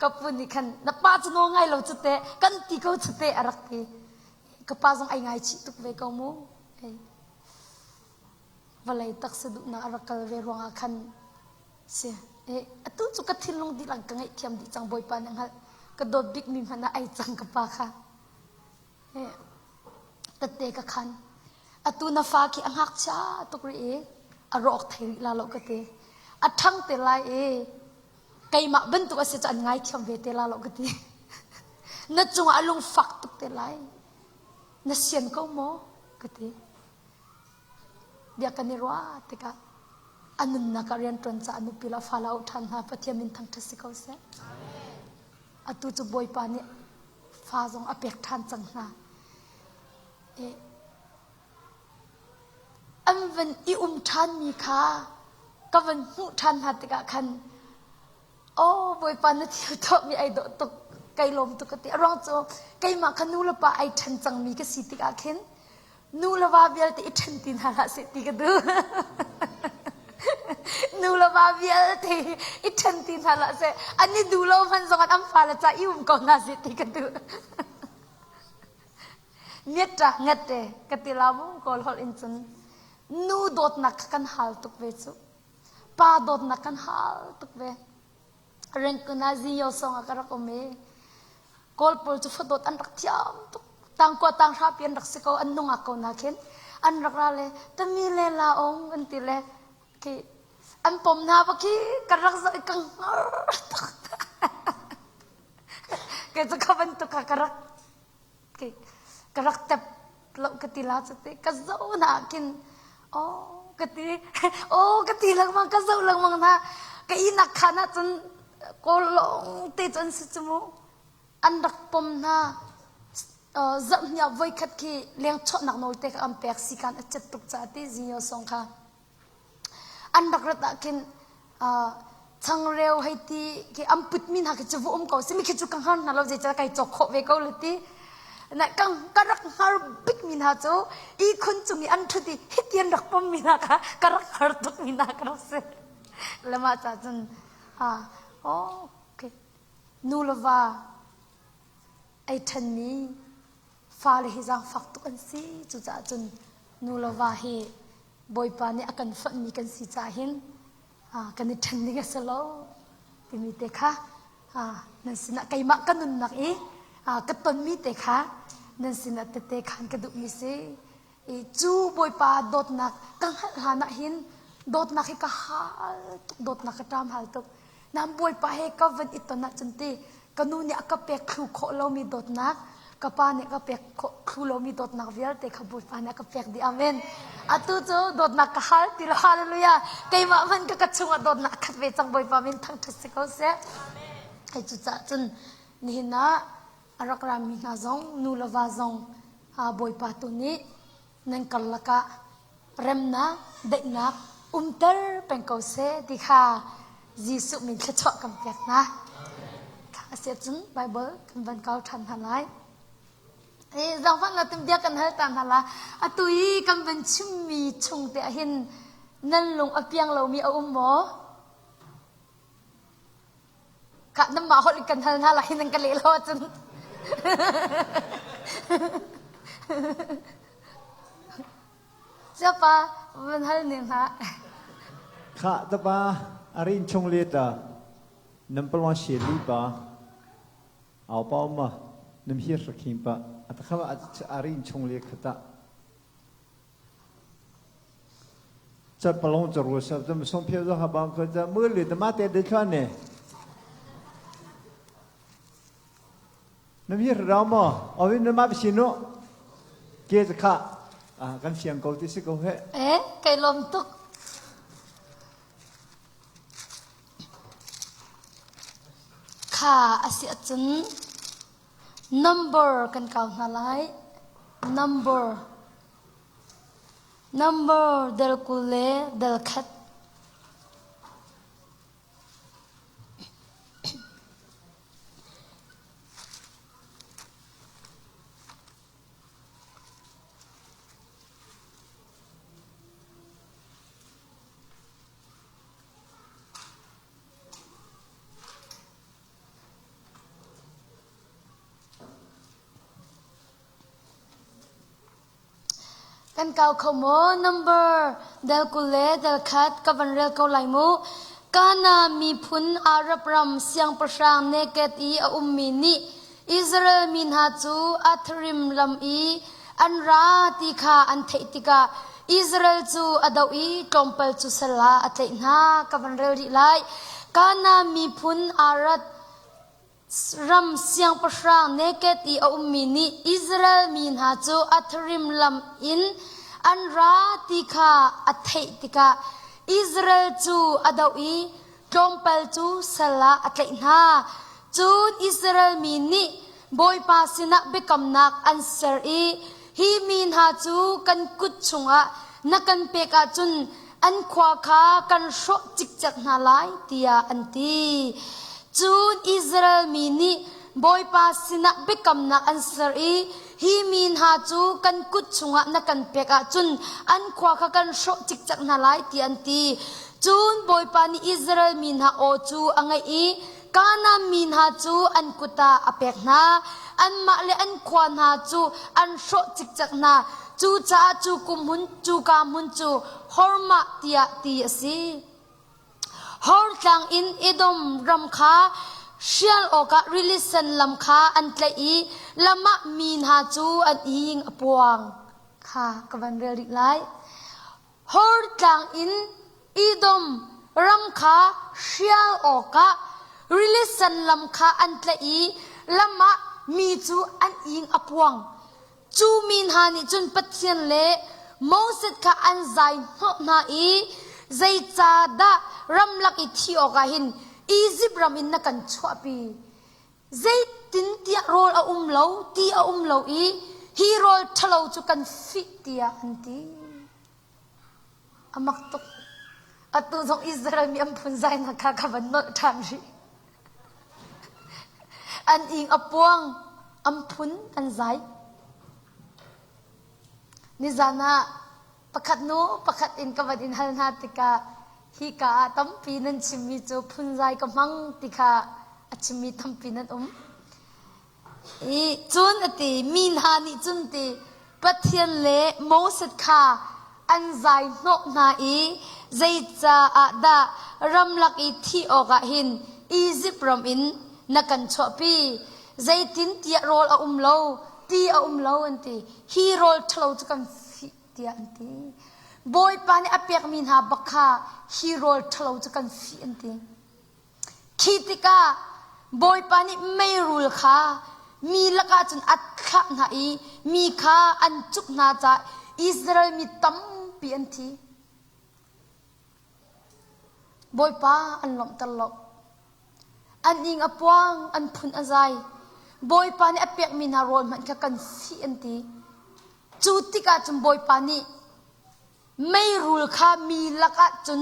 ka pu nih khan na pa cu nawl ngai lo cu teh kan ti ko cu teh a rak ti ka pa zong ai ngaichih tuk ve ko mu vawlei taksa duhnak a rak kal ve ruangah khan si atu cu ka thinlung dihlak ka ngaihthiam dih cang bawipa nih hngalh ka dawt bikmi hmanh ah ai cang ka pa kha Tette ka khan. Atu na fa khi a ngakchia tuk rih i a rawk thei rih la lo ka ti. A ṭhang te lai i keimah bantuk a si cu an ngaithiam ve te la lo ka ti. Na cungah a lungfak tuk te lai. Na sian ko maw? ka ti. Bia kan i ruah tikah a nunnak ah rianṭuan caah nupi le fale a auh ṭhan hna. Pathian min thangṭhat si ko seh. Atu cu Bawipa nih fa zong a pek ṭhan cang hna. An van i um ṭhanmi kha ka van hmuh ṭhan hna tikah khan aw Bawipa na thil tuahmi ai dawh tuk kai lawm tuk ka ti. A ruang cu keimah kha nu le pa ai ṭhen cangmi ka si tikah khin. Nu le va vialte i ṭhen ti hna hlah seh ti ka duh. Nu le va vialte i ṭhen ti hna hlah seh. An i duh lo hmanh zong an fale ca i um ko hna seh ti ka duh. Miat ra ngat te ka ti la mu kawl holh in cun nu dawtnak kha kan hal tuk ve cu. Pa dawtnak kan hal tuk ve. Rengkuna Ziyo song ah ka rak um i Kawl pawl cu fadawt an rak thiam tuk. Tangkua tanghra pi an rak si ko, an nungak ko na khin. An rak ra le tami le la ong an ti le khi an pom hna ba khi ka rak zoh i ka hngar tuk. Kei cu kha bantuk kha ka rak ka rak tep lo ka ti la cu ti ka zoh na khin oh ka ti oh ka ti lengmang ka zoh lengmang hna ka ihnak khan ah cun kawl lawng te cu an si cu mu an rak pom hna zarhhnih ah voikhat khi leng chawhnak nawl te kha an pek sikan a cet tuk caah ti zinyo song kha An rak rat ah khin changreu hei ti khi an putmi hna khi cu va um ko simi khi cu ka hngar hna lo zeicah kai cawk khawh ve ko le ti. Na ka ka rak hngar bikmi hna cu ihkhun cung i an ṭhut i hiti an rak pommi hna kha ka rak hngar tukmi hna ka rak si. Le mah ca cun oh okay nu le va ei ṭhenmi fale hi zaangfak tuk an si. Cucaah cun nu le va hi Bawipa nih a kan fonhmi kan si caah hin kan i ṭhen ding a si lo timi te kha nan sinah keimah ka nunnak i ka tonmi te kha nan sinah tete khan ka duhmi si. I cu Bawipa dawtnak ka hngalh hlan ah hin dawtnak hi ka hal tuk dawtnak ka ṭam hal tuk. Nan Bawipa he ka van i ton ahcun ti ka nu nih a ka pek thlu khawh lomi dawtnak ka pa nih ka pek khawh thlu lomi dawtnak vialte kha Bawipa nih a ka pek dih amen atu cu dawtnak ka hal ti lo hallelujah keimah hmanh ka ka chungah dawtnak a khat ve cang Bawipa min thangṭhat si ko seh hei cucaah cun nihin ah a rak rami hna zong nu le va zong Bawipa tu nih nan karlak ah remnak, daihnak umter peng ko seh ti kha Jesuh min thluachuah kan pek hna. A si ahcun Bible kan van kau ṭhan hna lai. Zaangfah na bia kan hal ta hna la. Atu i kan van chimmi chung te ah hin nan lung a piang lomi a um maw? Ka nanmah holh in kan hal hna lai nan ka leh lo ahcun. Siapa van hal ning hna. Kha ta pa arin chung le ta nam palwa she li pa au pa ma nam hi rakhim pa atakha arin chung le khata 这不拢这路是怎么送票子还帮可这没里的嘛得得穿呢？那么是让么？我们那嘛不行咯，接着看啊，跟香港的是个嘿。 Eh, kay lom tuk. Kha asi ahcun number kan kau hna lai. Number. Number del 20 le del khat. Kan kau kho maw? Number del 20 le del khat ka van rel ko lai mu. Kana miphun Arab ram siangpahrang Neked i a ummi nih Israel mi hna cu Atharim lam i an ra ti kha an theih tikah Israel cu a doh i tlawmpal cu sal ah a tlaih hna. Ka van rel rih lai. Kana miphun Arad Ram siangpahrang Neked i a ummi nih Israel mi hna cu Atharim lam in an ra ti kha a theih tikah Israel cu a doh i tlawmpal cu sal ah a tlaih hna. Cun Israel mi nih Bawipa sinah biakamnak an ser i hi mi hna cu kan kut chungah na kan pek ahcun an khua kha kan hrawh cikcek hna lai tiah an ti. Cun Israel mi nih Bawipa sinah biakamnak an ser i. Hi mi hna cu kan kut chungah na kan pek ahcun an khua kha kan hrawh cikcek hna lai tiah an ti. Cun Bawipa nih Israel mi hna aw cu a ngaih i Kanaan mi hna cu an kut ah a pek hna. Anmah le an khua hna cu an hrawh cikcek hna. Cucaah cu kum hmun, cuka hmun cu Hormah tiah ti a si. Hor tlang in Edom ram kha hrial awkah rili sen lam kha an tlaih i lam ah mi hna cu an ing a puang. Kha ka van rel rih lai. Hor tlang in Edom ram kha hrial awkah rili sen lam kha an tlaih i lam ah mi cu an ing a puang. Cu mi hna nih cun Pathian le Moses kha an zai hnawh hna i zeicahdah ramlak i thi awkah hin Izipt ram in na kan chuahpi? Zeitintiah rawl a um lo, ti a um lo i hi rawl ṭhalo cu kan fih tiah an ti. A mak tuk. Atu zong Israel mi an phunzainak kha ka van nolh ṭhan rih. An ing a puang, an phun an zai. Nizan ah pakhat nu pakhat in ka van in hal hna tikah hika ah tampi nan chimmi cu phunzai ka hmang ti kha a chimmi tampi nan um. I cun a ti, mi hna nih cun ti Pathian le Moses kha an zai hnawh hna i zeicaah dah ramlak i thih awkah hin Izipt ram in na kan chuahpi? Zeitintiah rawl a um lo, ti a um lo an ti. Hi rawl ṭhalo cu kan fih tiah an ti. Bawipa nih a pekmi hna bak kha hi rawl ṭhalo cu kan fih an ti. Khi tikah Bawipa nih meirul kha mi lakah cun a thlah hna i mi kha an cuk hna caah Israel mi tampi an thi. Bawipa an lawmhter lo. An ing a puang, an phun a zai. Bawipa nih a pekmi hna rawl hmanh kha kan fih an ti. Cu tikah cun Bawipa nih Meirul kha mi lakah cun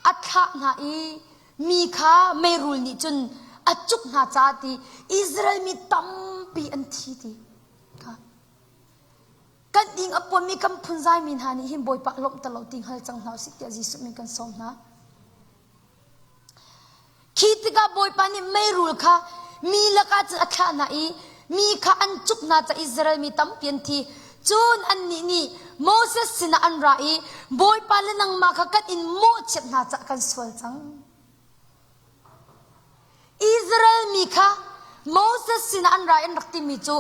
a thlah hna i mi kha meirul nih cun a cuk hna caah ti Israel mi tampi an thi ti kha kan ing a puanmi kan phunzaimi hna nih hin Bawipa lawmhter lo ti hngal cang hna usih tiah Jesuh min kan sawm hna. Khi tikah Bawipa nih meirul kha mi lakah cun a thlah hna i mi kha an cuk hna caah Israel mi tampi an thi. Cun annih nih Moses sinah an ra i Bawipa le nangmah kha kan in mawhchiat hna caah kan sual cang. Israel mi kha Moses sinah an ra i an rak timi cu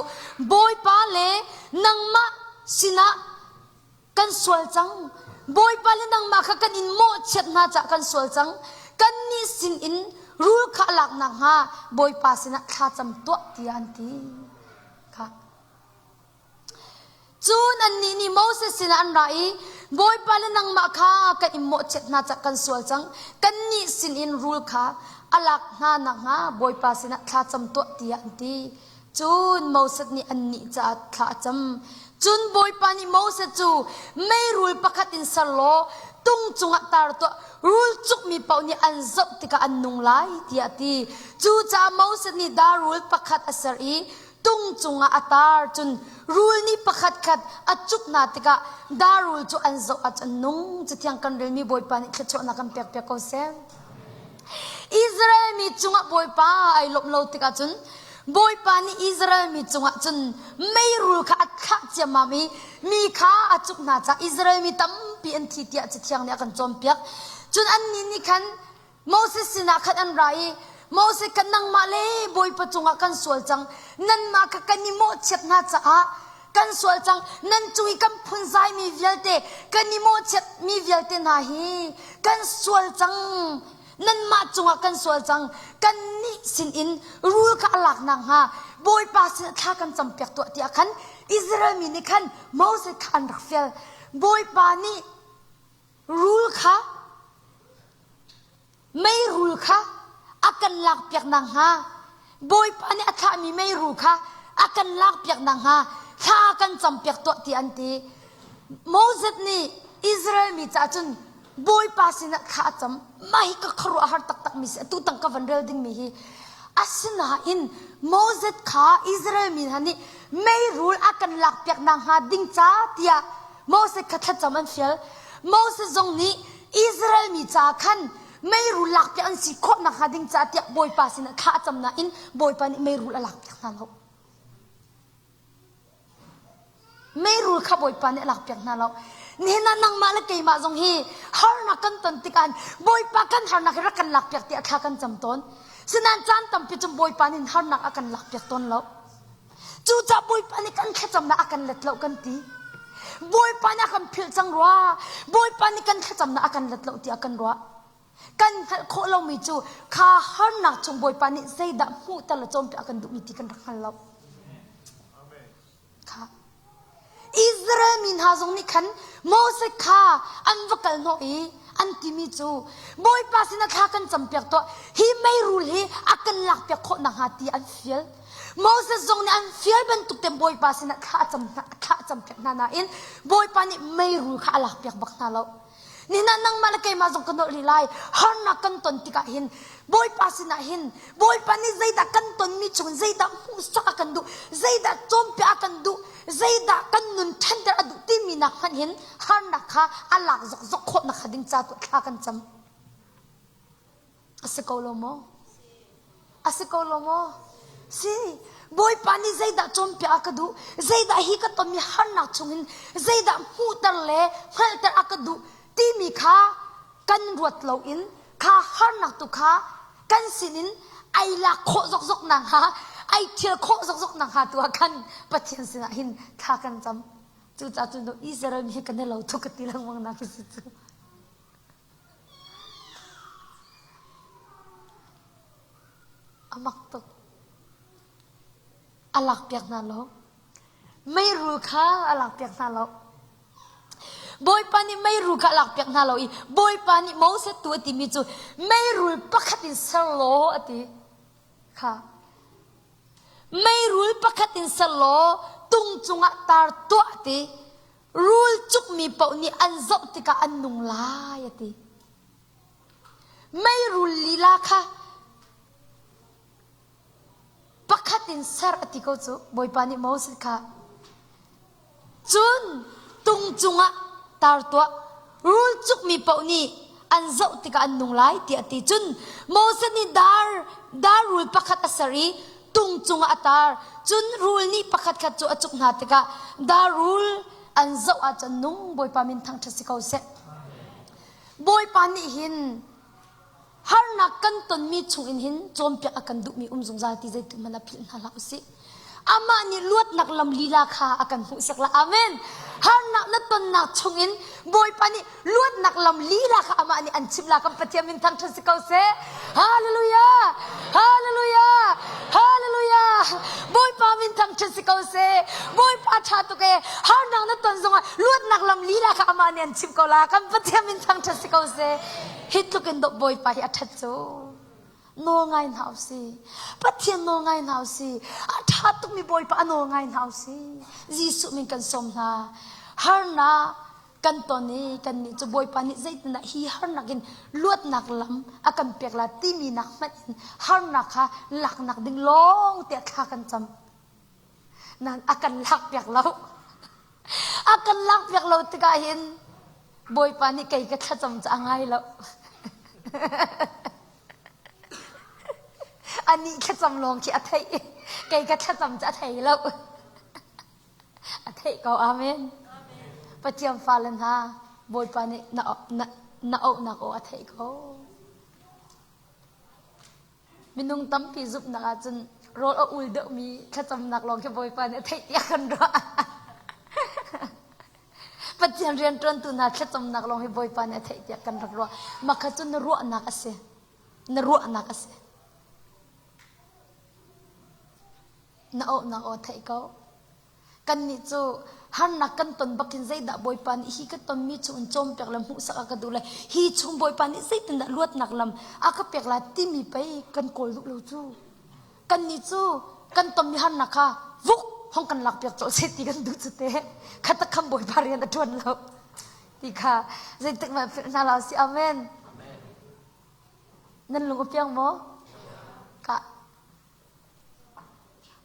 Bawipa le nangmah sinah kan sual cang bawipa le nangmah kha kan in mawhchiat hna caah kan sual cang kannih sin in rul kha a lak nakhnga bawipa sinah thlacam tuah tiah an ti kha cun annih nih Moses sinah an ra i bawipa le nangmah kha kan in mawhchiat hna caah kan sual cang kannih sin in rul kha a lak hna nakhnga bawipa sinah thlacam tuah tiah an ti Cun Moses nih annih caah thla a cam. Cun Bawipa nih Moses cu meirul pakhat in ser law tung cungah tar tuah rul cukmi paoh nih an zoh tikah an nung lai tiah a ti. Cucaah Moses nih dar rul pakhat a ser i tung cungah a tar. Cun rul nih pakhatkhat a cuk hna tikah dar rul cu an zoh ahcun an nung. Cathiang kan relmi Bawipa nih thluachuahnak kan pekpiak ko seh. Israel mi cungah Bawipa ai lawmh lo tikah cun Bawipa nih Israel mi cungah cun meirul kha a thlah ciammam i mi kha a cuk hna caah Israel mi tampi an thi tiah Cathiang nih a kan cawnpiak. Cun annih nih khan Moses sinah khan an ra i Moses kan nangmah le Bawipa cungah kan sual cang nanmah kha kan i mawhchiat hna caah kan sual cang nan cung i kan phunzaimi vialte kan i mawhchiatmi vialte hna hi kan sual cang nanmah cungah kan sual cang kannih sinin rul kha a lak nakhnga Bawipa sinah thla kan campiak tuah tiah khan Israel mi nih khan Moses kha an rak fial Bawipa nih rul kha Meirul kha a kan lakpiak nakhnga Bawipa nih a thlahmi meirul kha a kan lakpiak nakhnga thla kan campiak tuah ti an ti. Moses nih Israel mi caah cun Bawipa sinah thla a cam. Mah hi ka khuaruahhar taktakmi si. Atu tang ka van rel dingmi hi. Asinain Moses kha Israel mi hna nih meirul a kan lakpiak nakhnga ding ca tiah Moses kha thlacam an fial. Moses zong nih Israel mi caah khan meirul lakpiak an si khawh nakhnga ding ca tiah Bawipa sinah thla a cam nain Bawipa nih meirul a lakpiak hna lo. Meirul kha Bawipa nih a lakpiak hna lo. Nihin ah nangmah le keimah zong hi harnak kan ton tikah Bawipa kan harnak hi rak kan lakpiak tiah thla kan cam tawn. Sinain caan tampi cun Bawipa nih harnak a kan lakpiak tawn lo. Cucaah Bawipa nih kan thlacamnak a kan let lo kan ti. Bawipa nih a kan philh cang rua. Bawipa nih kan thlacamnak a kan let lo tiah kan ruah. Kan hngalh khawh lomi cu kha harnak chung Bawipa nih zeidah hmuhter le cawnpiak a kan duhmi ti kan rak hngal lo. Kha. Israel mi hna zong nih khan Moses kha an va kal hnawh i an timi cu Bawipa sinah thla kan campiak tuah hi meirul hi a kan lakpiak khawh nakhnga ti an fial. Moses zong nih an fial bantuk te Bawipa sinah thla a cam thla a campiak hna nain Bawipa nih meirul kha a lakpiak bak hna lo. Nina nangmah le keimah zong ka nolh rih lai. Harnak kan ton tikah hin Bawipa sinah hin Bawipa nih zeidah kan tonmi chungin zeidah hmuhsak a kan duh, zeidah cawnpiak a kan duh, zeidah kan nun ṭhanter a duh timi nak hmanh hin harnak kha a lak zokzok khawh nakhnga ding ca tu thla kan cam. A si ko lo maw? A si ko lo maw? Si. Bawipa nih zeidah cawnpiak a ka duh? Zeidah hi ka tonmi harnak chungin zeidah hmuhter le hngalhter a ka duh timi kha kan ruat loin kha harnak tu kha kan sinin ai lak khawh zokzok nakhnga ai thial khawh zokzok nakhnga tu ah khan Pathian sinah hin thla kan cam. Cucaah cun Israel mi hi kan i lo tuk ka ti lengmang nak si cu. A mak tuk. A lakpiak hna lo. Meirul kha a lakpiak hna lo. Bawipa nih meirul kha a lakpiak hna lo i Bawipa nih Moses tu a timi cu meirul pakhat in ser law a ti. Kha. Meirul pakhat in ser law tung cungah tar tuah a ti. Rul cukmi paoh nih an zoh tikah an nung lai a ti. Meirul lila kha pakhat in ser a ti ko cu Bawipa nih Moses kha. Cun tung cungah tar tuah. Rul cukmi paoh nih an zoh tikah an nung lai tiah a ti. Cun Moses nih dar dar rul pakhat a ser i tung cungah a tar. Cun rul nih pakhatkhat cu a cuk hna tikah dar rul an zoh ahcun nung Bawipa min thangṭhat si ko seh. Bawipa nih hin harnak kan tonmi chungin hin cawnpiak a kan duhmi um zungzal ti zeitik hmanh ah philh hna hlah usih. Amah nih luatnak lam lila kha a kan hmuhsak la. Amen. Harnak na tonnak chungin Bawipa nih luatnak lam lila kha amah nih an chimh la kan Pathian min thangṭhat si ko seh. Hallelujah! Hallelujah! Hallelujah! Bawipa min thangṭhat si ko seh. Bawipa ṭha tuk ee. Harnak na ton zongah luatnak lam lila kha amah nih an chimh ko la. Kan Pathian min thangṭhat si ko seh. Hi tluk in dawh Bawipa hi a ṭhat cu. Nawl ngai hna usih. Pathian nawl ngai hna usih. A ṭha tukmi Bawipa a nawl ngai hna usih. Jesuh min kan sawm hna. Harnak kan ton i kannih cu Bawipa nih zeitindah hi harnak in luatnak lam a kan pek la timi nak hmanh in harnak kha laknak ding lawng tiah thla kan cam. Nan a kan lakpiak lo. A kan lakpiak lo tikah hin Bawipa nih kei ka thlacam cu a ngai lo. Anih thlacam lawng khi a theih. Kei ka thlacam cu a thei lo. A theih ko. Amen. Pathian fale hna, Bawipa nih na, na, na auhnak aw a theih ko. Minung tampi zumhnak ahcun rawl a ul deuhmi thlacamnak lawng khi Bawipa nih a theih tiah kan ruah. Pathian rianṭuantu hna thlacamnak lawng hi Bawipa nih a theih tiah kan rak ruah. Mah kha cu na ruahnak a si. Na ruahnak a si. Na auhnak aw theih ko. Kannih cu harnak kan ton bakin zeidah Bawipa nih hi ka tonmi chungin cawmpiak le hmuhsak a ka duh le hi chung Bawipa nih zeitindah luatnak lam a ka pek lai timi pei kan kawl duh lo cu. Kannih cu kan tonmi harnak kha vuk hong kan lakpiak colh seh ti kan duh cu te. Kha tak khan Bawipa rian a ṭuan lo ti kha zeitik hmanh philh hna hlah usih. Amen. Nan lung a piang maw? Ka.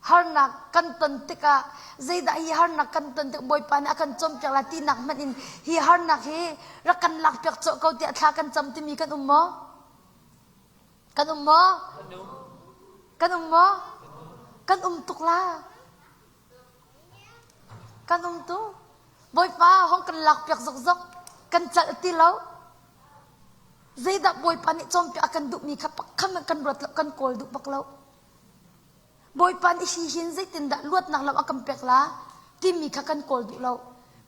Harnak kan ton tikah zeidah hi harnak kan ton tik Bawipa nih a kan cawmpiak lai tinak hmanh in hi harnak hi rak kan lakpiak cawh ko tiah thla kan cam timi kan um maw? Kan um maw? Kan um maw? Kan um tuk la. Kan um tuk. Bawipa hong kan lakpiak zokzok kan calh ti lo. Zeidah Bawipa nih cawmpiak a kan duhmi kha pakhat kan ruat lo, kan kawl duh bak lo. Bawipa nih hi hin zeitindah luatnak lam a kan pek la timi kha kan kawl duh lo.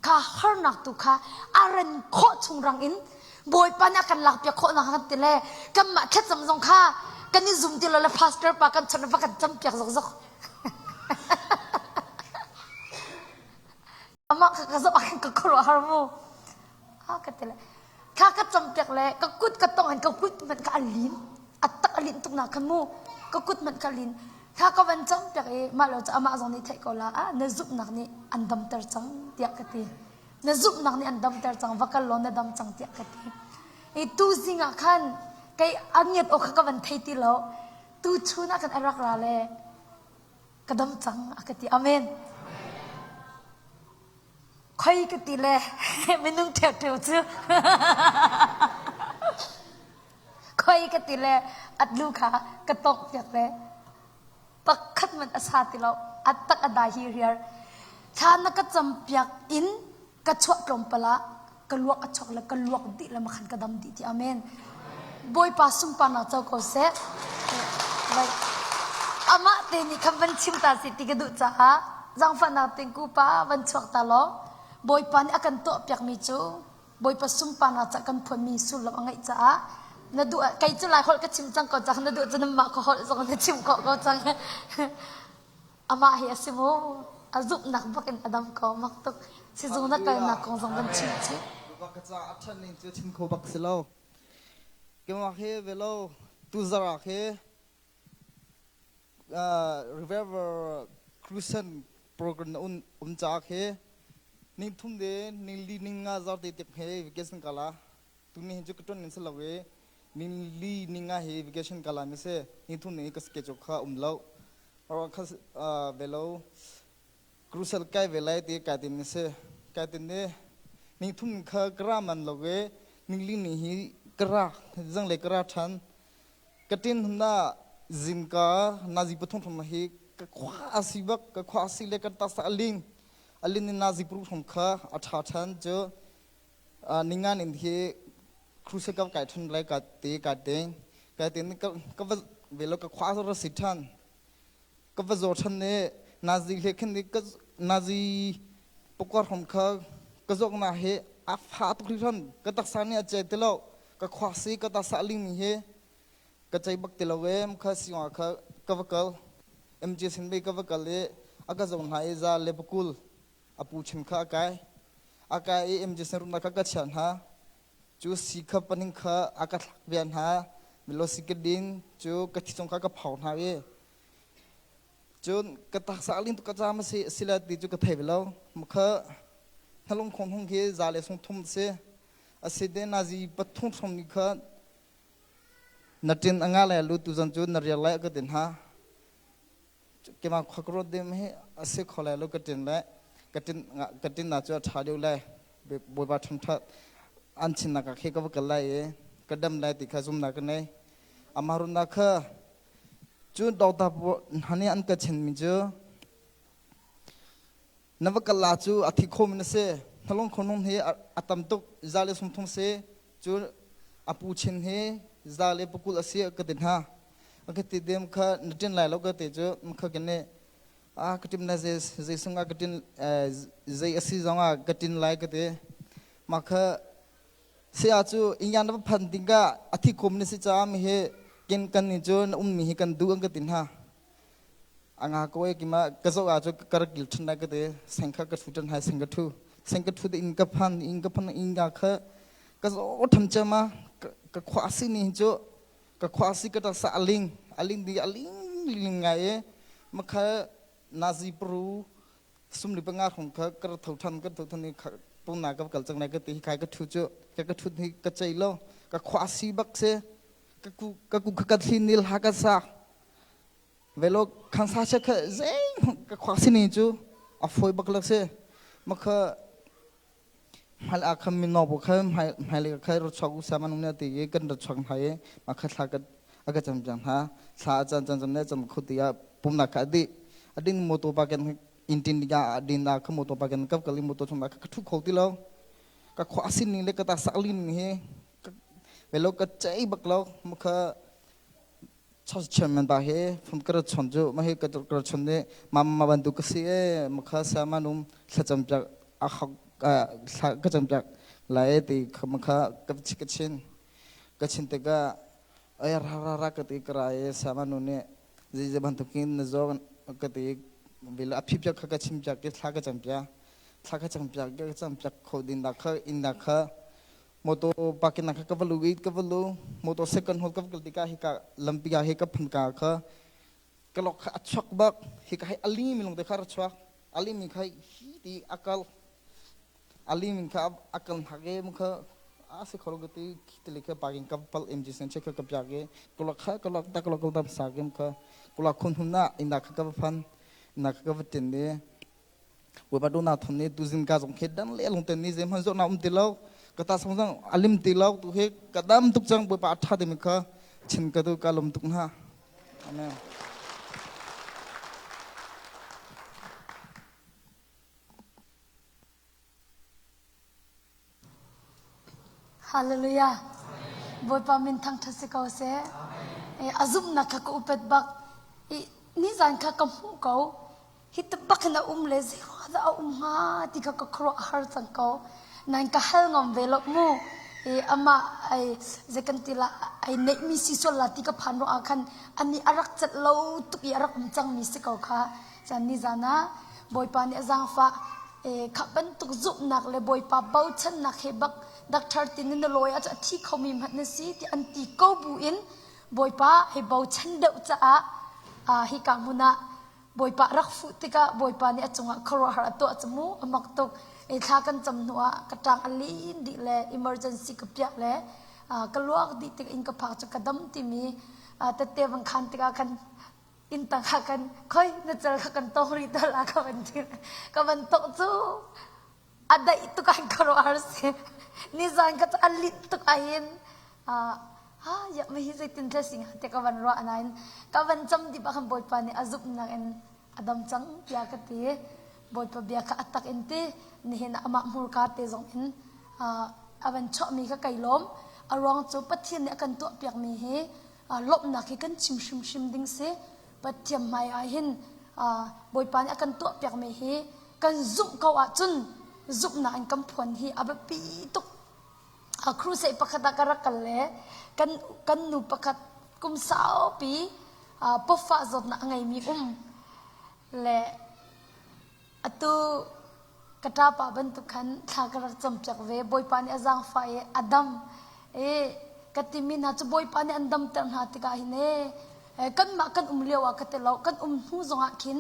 Kha harnak tu kha a ren khawh chung rang in Bawipa nih a kan lakpiak khawh nak kan ti le kanmah thlacam zong kha kan i zum ti lo le pastor pa kan chawnh va kan campiak zokzok. Amah kha ka zoh ah khan ka khuaruahhar mu. A ka ti le thla ka campiak le ka kut ka tong in ka kut hmanh ka a lin. A tak a linh tuk nak khan mu. Ka kut hmanh ka lin. Thla ka van campiak i mah lo cu amah zong nih theih ko la ah na zumhnak nih an damter cang tiah ka ti. Na zumhnak nih an damter cang va kal law na dam cang tiah ka ti. I tu zing ah khan kei a ngiat aw kha ka van thei ti lo. Tu chun ah khan a rak ra le ka dam cang a ka ti amen khoi ka ti le minung ṭheuṭheu cu khoi ka ti le atlu kha ka tongh piak le pakhat man a sa ti lo a tak a dai hi riar thla na ka cam piak in ka chuah tlawmpal ah ka luak a chuak le ka luak dih le makhan ka dam dih ti amen bawipa sunparnak co ko seh amah te nih khan van chim ta si ti ka duh caah zangfahnak ting ku pa van chuak ta law bawipa nih a kan tuah piakmi cu bawipa sunparnak ca kan phuanmi sullam a ngeih caah na duh kei cu lai holh ka chim cang ko cang na duh cu mah ka holh zong na chim khawh ko cang Amah hi a si mu. A zumhnak bak in a dam ko. Mak tuk. Sizung na kalnak kong zong kan chim chih. Bak ka ca a ṭhan ning cu chim kho bak si lo. Keimah he velo tuzara he Revival Crucian program na un um caah he ning thum de ning li ning nga zar te tip he vacation kala tuni hin cu ka ṭuan ning si lo i ning li ning nga he vacation kala mi si ning thum ning ka schedule kha um lo Kha velo crusade kai ve lai ti kai tin si kai tin ni ning thum kha kra man lo ve ning li ni hi kra zang le kra than ka tin na zingka nazi pathum thum hi ka khwa asi bak ka khwa asi le ka ta sa aling alin ni nazi pru thum kha a tha than chu ningan in hi crusade ka kai than lai ka te ka ding ka tin ka ka velo ka khwa ra si than ka va zaw ṭhan i nazi hle khin i ka nazi pakuar hrom kha ka zawknak hi a fa tuk hringhran ka taksa nih a cei ti lo ka khuaksi ka taksa a lingmi hi ka cei bak ti lo em kha siangah kha ka va kal MJ sin ka va kal i a ka zoh hna i za le pakul a pu chim kha a kai a kai i MJ sin rumnak kha ka chiah hna cu si kha paning kha a ka thlak bia hna milosi ka din cu ka thi chung kha ka phau hna i cun ka taksa ling tu ka cam si sila ti cu ka thei lo mukha hnalung khong hung khi za le sung thum si asi de nazi pathum thom ni kha na tin anga le lu tu zan cu na rial lai ka tin ha Keimah khua ka ruat ding hi a si kho lai lo ka ṭin le ka ṭin ka ṭin na cu a ṭha deuh lai. Bawipa ṭhangṭhat an chinnak ah khi ka va kal lai i ka dam lai ti kha zumnak ka nei. Amah runnak kha cu doctor hna nih an ka chinmi cu na va kal la cu a thi kho mi na si. Hnalung khonung hi a tam tuk za le sumthum si. Cu a pu chin hi za le pakul a si ka ti hna. A ka ti dem kha na ṭin lai lo ka ti cu kha kan nih a ka ṭim na zei zei sung ah ka ṭin zei a si zong ah ka ṭin lai ka ti. Mah kha saya cu ingyan na va phan ding ka a thi khom na si caah mi hi kin kan nih cu na ummi hi kan duh an ka ti hna. A nga ko e kima ka zoh ah cu ka rak kil ṭhan lai ka ti. Seng kha ka ṭhu ṭhan hai seng ka ṭhu. Seng ka ṭhu in ka phan in ka phan in ka kha ka zoh ṭham cema ka khua si ni cu ka khua si ka taksa a ling a ling di a ling ling ngai i makha nazi pru sumli panga khong kha ka tho than ka tho than i puna ka kal chang lai ka ti kai ka thu chu ka ka thut hi ka chei lo ka khua si bak se ka ku ka ku ka thlin nil ha ka sa. Velo khangsa che kha zei ka khwak sini cu a foi bak lak si. Makha hmal a kham mi no bu kha hmai hmailei ka kha ra chuak u sa manung ne ti i kan ra chuak hna i ma kha thla ka a ka cam cang hna thla a caan caan cam ne cam khu ti ah pumnak kha a dih a ding motor pa kan intin diga a din da kha motor pa kan kap kali motor chung da kha ka thu kho ti lo ka khwa sin ning le ka ta sak lin hi velo ka chei bak lo ma kha chairman ba he phun ka chon chu ma he ka ka chon ne ma ma bantu ka si e ma kha sa ma num thlacam piak a khok ka cam piak lai ti ma kha ka chi ka chin ka chin te ka ai ra ra ra ka ti ka ra e sa ma nu ne zi zi bantukin na zo ka ti bil a phi piak kha ka chim piak ke thla ka cam piak thla ka cam piak ka cam piak kho din da kha in da kha motor parking nak ka va lu i ka va lu motor second hold ka va kal tikah hika lampi ah hi ka phun ka kha ka lok kha a chuak bak hika hi ali mi lung te kha ra chuak ali mi kha hi ti akal ali mi kha akal hak e mu kha a se khol ka ti tili kha parking ka pal mg sen che kha ka pya ke kulak kha kulak ta kulak dam sa ke kha kulak khun hun na inda kha ka va phan inda kha ka va tin ne Bawipa dawtnak thawng nih tuzing ka zong khi dang le lung ten ni zei hmanh zawtnak um ti lo ka ta song zong alim ti lo tu hi ka dam tuk cang Bawipa a ṭha timi kha chin ka tu ka lawm tuk hna. Amen. Hallelujah. Bawipa min thangṭhat si ko seh. A zumhnak kha ka upat bak. I nizan kha ka hmuh ko. Hi te bak in a um le zeiruang dah a um hnga ti kha ka khuaruah a har cang ko. Nain ka hal ngam ve lo mu. I amah ai zei kan ti la ai neihmi si sual la ti ka phan ruangah khan ani a rak celh lo tuk i a rak um cangmi si ko kha. Cun nizan ah Bawipa nih a zaangfah kha bantuk zumhnak le Bawipa bochannak he bak doctor tin in na lawi ahcun a thi khomi hmanh na si ti an ti ko bu in Bawipa he bochan deuh caah hika hmun ah Bawipa rak fuh tikah Bawipa nih a cungah khuaruahhar a tuah cu mu a mak tuk. I thla kan cam hnu ah ka ṭang a lin dih le emergency ka piah le ka luak dih tik in ka phak cu ka dam timi tette van khan tikah khan inn tang ah kan khoi na cal kha kan tong rih tal ah ka van ti ka van tongh cu a daih tuk an ka ruah si nizan ka cu a lit tuk ahin ha ya mi hi zeitin tle sing te ka van ruah nain ka van cam dip ah khan bawipa nih a zumhnak in a dam cang tiah ka ti bawipa bia kha a tak in ti nihin amah hmurka te zong in a van chuahmi kha kai lawm a ruang cu pathian nih a kan tuah piakmi hi lawmhnak hi kan chim hrimhrim ding si Pathian hmai ah hin Bawipa nih a kan tuahpiakmi hi kan zumh ko ahcun zumhnak in kan phuan hi a biapi tuk. Crusade pakhat ah ka rak kal le kan kan nu pakhat kum saupi pawfah zawtnak a ngeimi um le Atu ka ṭapa bantuk khan thla ka rak campiak ve. Bawipa nih a zaangfah i a dam. I ka timi hna cu Bawipa nih an damter hna tikah hin ee kanmah kan um lio ah ka ti lo, kan um hnu zongah khin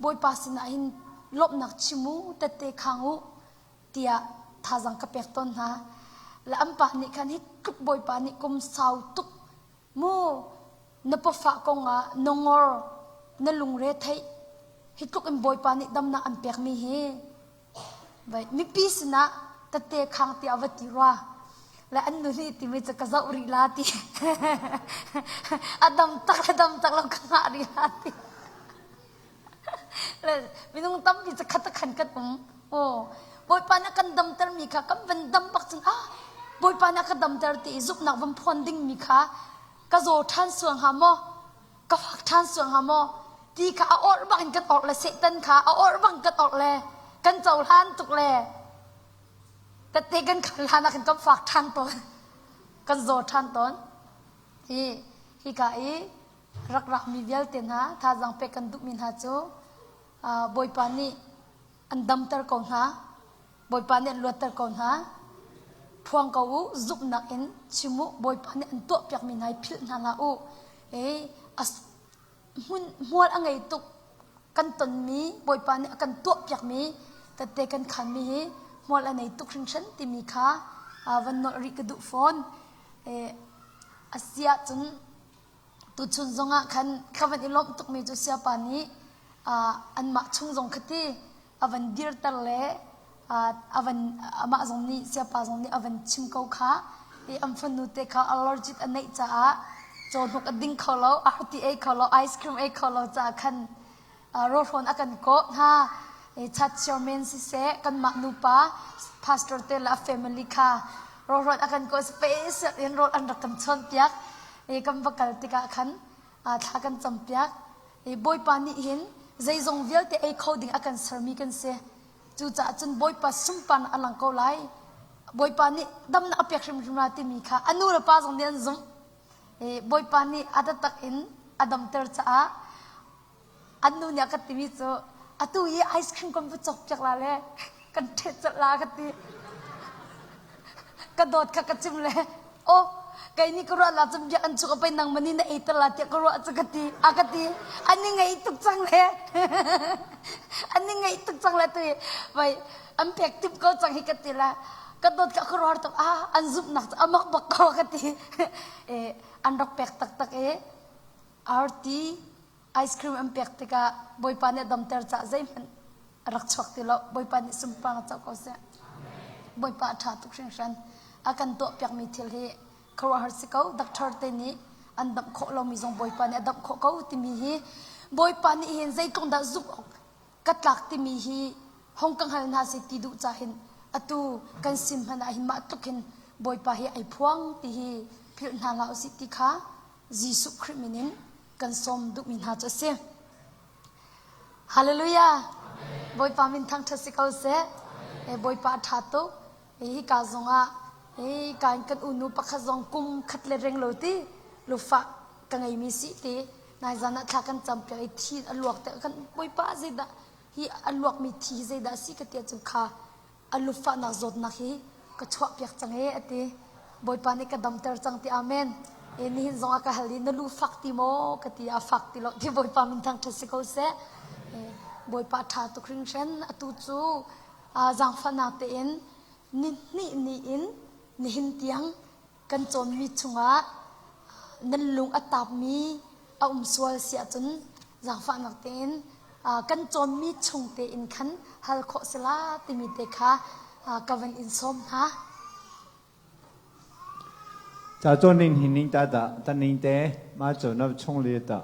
Bawipa sinah hin lawmhnak chim u, tette khang u tiah thazaang ka pek tawn hna. Le an pa nih khan hi tluk Bawipa nih kum sau tuk Mu na pawfah kongah na ngor na lungre theih hi tluk in Bawipa nih damnak an pekmi hi vai mipi sinah tette khang tiah va ti rua le an nu nih timi cu ka zoh rih la ti a dam tak le dam tak lo ka ngah rih la ti le minung tampi cu khat khan kan um aw Bawipa nih a kan damter mi kha kan van dam bak cun ah Bawipa nih a ka damter ti i zumhnak van phuan ding mi kha ka zaw ṭhan sual hnga maw ka fak ṭhan sual hnga maw ti kha a orh bang in kan orh le Satan kha a orh bang kan orh le kan cohlan tuk le tette kan khan hlan ah khan kan fak ṭhan tawn kan zaw ṭhan tawn hi hika i rak rakmi vialte hna thazaang pek kan duhmi hna cu Bawipa nih an damter ko hna Bawipa nih an luatter ko hna phuang ko u zumhnak in chim u Bawipa nih an tuahpiakmi hna hi philh hna hlah u hmun hmual a ngei tuk kan tonmi Bawipa nih a kan tuahpiakmi tette kan khanmi hi hmual a nei tuk hringhran timi kha van nolh rih ka duh fawn a si ahcun. Tuchun zongah khan ka van i lawmh tukmi cu siapa nih anmah chung zong kha ti a van dirter le a van amah zong nih siapa zong nih a van chim ko kha i an fanu te kha allergic a neih caah cawhnuk a ding kho lo, arti ei kho lo, ice cream ei kho lo caah khan rawhrawn a kan kawh hna. Chat chairman siseh kanmah nupa pastor te le a family kha rawhrawn a kan kawh special in rawl an rak kan chawnpiak. Kan va kal tikah khan thla kan campiak. Bawipa nih hin zeizong vialte ei kho ding a kan sermi kan si. Cucaah cun Bawipa sunparnak a lang ko lai. Bawipa nih damnak a pek hrimhrim la timi kha a nu le pa zong nih an zumh. Bawipa nih a taktak in a damter caah an nu nih a ka timi cu atu i ice cream kan va cawk piak la le kan ṭheh colh la ka ti. Ka dawt kha ka chim le oh kei nih ka ruah la cun bia an chuk a pei nang mani na ei ter la tiah ka ruah cu ka ti a ka ti an i ngaih tuk cang le an i ngaih tuk cang le tu vai an pek tip ko cang hi ka ti la ka dawt ka ka ruar tuk ah an zumhnak cu amak bak ko ka ti e an rak pek taktak e arti ice cream an pek tikah Bawipa nih a damter caah zeihmanh a rak chuak ti lo. Bawipa nih sunparnak co ko seh. Bawipa a ṭha tuk hringhran. A kan tuahpiakmi thil hi khuaruahhar si ko. Doctor te nih an damh khawh lomi zong Bawipa nih a damh khawh ko timi hi Bawipa nih hin zeitluk dah zumh awk ka tlak timi hi hong ka hngal hna seh ti duh ca hin atu kan sim hmanh ah hin mah tluk hin Bawipa hi ai phuang ti hi philh hna hlah usih ti kha Jesuh Khrih min in kan sawm duhmi hna cu a si. Hallelujah! Bawipa min thangṭhat si ko seh. Bawipa a ṭha tuk. Hika zongah hika in kan unu pakhat zong kum khat le reng lo ti lufah ka ngeimi si ti nai zan ah thla kan cam piak i thi a luak te kan Bawipa zeidah hi a luakmi thi hi zeidah a si ka ti ahcun kha a lufahnak zawtnak hi ka chuahpiak cang ee a ti. Bawipa nih ka damter cang ti amen. E nihin zong a ka hal i na lu fak ti maw ka ti a fak ti lo ti Bawipa min thangṭhat si ko seh. E, Bawipa ṭha tuk hringhran atu cu zaangfahnak tein ni hnih ni in nihin tiang kan cawnmi chungah nan lung a tapmi a um sual si ahcun zaangfahnak tein kan cawnmi chung tein khan hal khawh si la timi te kha ka van in sawm hna. Ca cawn ning hin ning ta da ta ning te ma cho na chung le ta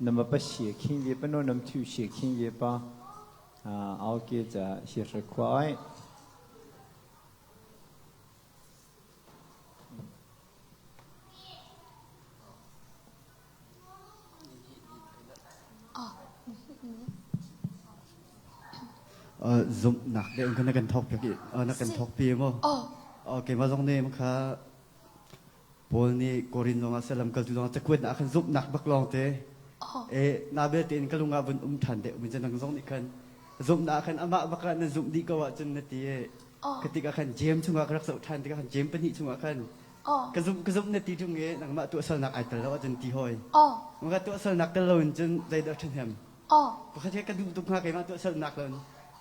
na ma pa xie khin ye pa no nam thu xie khin ye pa ao ke cha xie shi khwa ai Zumhnak deuh in khan na kan thawk piak i na kan thawk pi maw? Keimah zong nih kha Paul nih Korin zongah seh lamkaltu zongah cakuat ah khan zumhnak bak lawng te e na belte in ka lung ah vun um ṭhan deuh mi nang zong nih khan zumhnak khan amah bak ah na zumh dih ko ahcun na ti e ka tikah khan Jeim chungah ka rak zoh ṭhan tikah khan Jeim pahnih chungah khan ka zumh ka zumh na ti ṭung i nangmah tuahsernak ai tel lo ahcun ti hawi maka tuahsernak tel lo in cun zeidah ṭhahnem pakhat he ka duh tuk hnga keimah tuahsernak lo in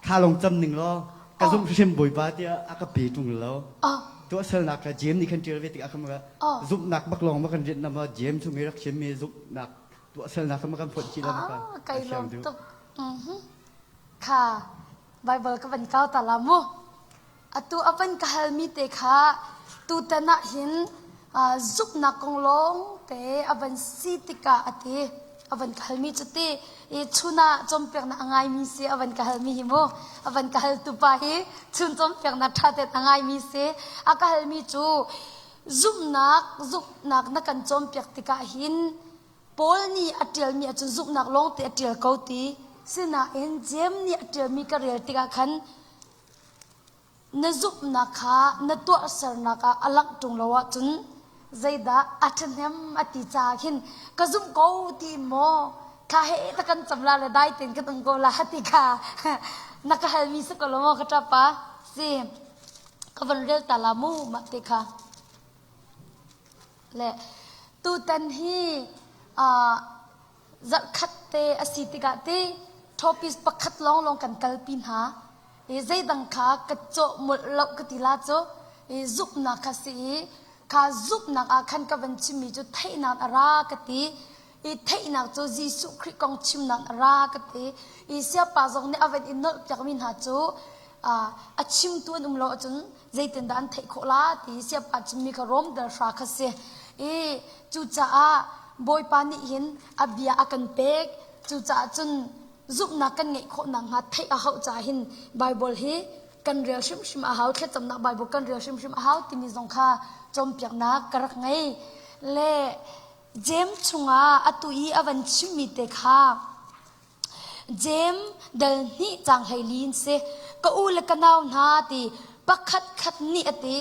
kha lawng cam ning law ka zumh hrim bawipa tiah a ka pe ṭung lo tuahsernak kha Jeim nih khan ṭial ve tikah khan zumhnak bak lawng ma kan rianh na ma Jeim chung i rak chimmi zumhnak tuahsernak kha ma kan fonh chih la ma kai lawm tuk kha Bible ka van kau ta la mu. Atu a van ka halmi te kha tutan ah hin zuknak kong lawng te a van si tikah a ti. A van ka halmi cu ti i chun ah cawnpiaknak a ngaimi si a van ka halmi hi mu. A van ka haltu pa hi chun cawnpiaknak ṭha tein a ngaimi si. A ka halmi cu zumhnak zumhnak na kan cawnpiak tikah hin Paul nih a ṭialmi ahcun zumhnak lawngte a ṭial ko ti. Sinain Jeim nih a ṭialmi ka rel tikah khan na zumhnak kha na tuahsernak ah a langh ṭung lo ahcun zeidah a ṭhahnem a ti caah khin ka zumh ko ti maw thla he ta kan cam la le dai tein kan um ko la ti kha na ka halmi si ko lo maw ka ṭapa si ka van rel ta la mu mah te kha Le tutan hi zarhkhat te a si tikah ti topic pakhat lawnglawng kan kalpi hna. I zeidang kha ka cawh molh lo ka ti la cu i zumhnak kha si i kha zumhnak ah khan ka van chimmi cu theihnak a ra ka ti. I theihnak cu Jesuh Khrih kong chimnak a ra ka ti. I siapa zong nih a van i nolh piakmi hna cu a chimtu an um lo ahcun zeitindah an theih khawh la ti siapa chimmi kha Rom dal hra kha si. I cucaah Bawipa nih hin a bia a kan pek. Cucaah cun zumhnak kan ngeih khawh nakhnga theih a hauh caah hin Baibal hi kan rel hrimhrim a hau, thlacamnak Baibal kan rel hrimhrim a hau timi zong kha cawnpiaknak ka rak ngei. Le Jeim chungah atu i a van chimmi te kha Jeim dal hnih caang 14 in si. Ka u le ka nau hna ti pakhat khat nih a ti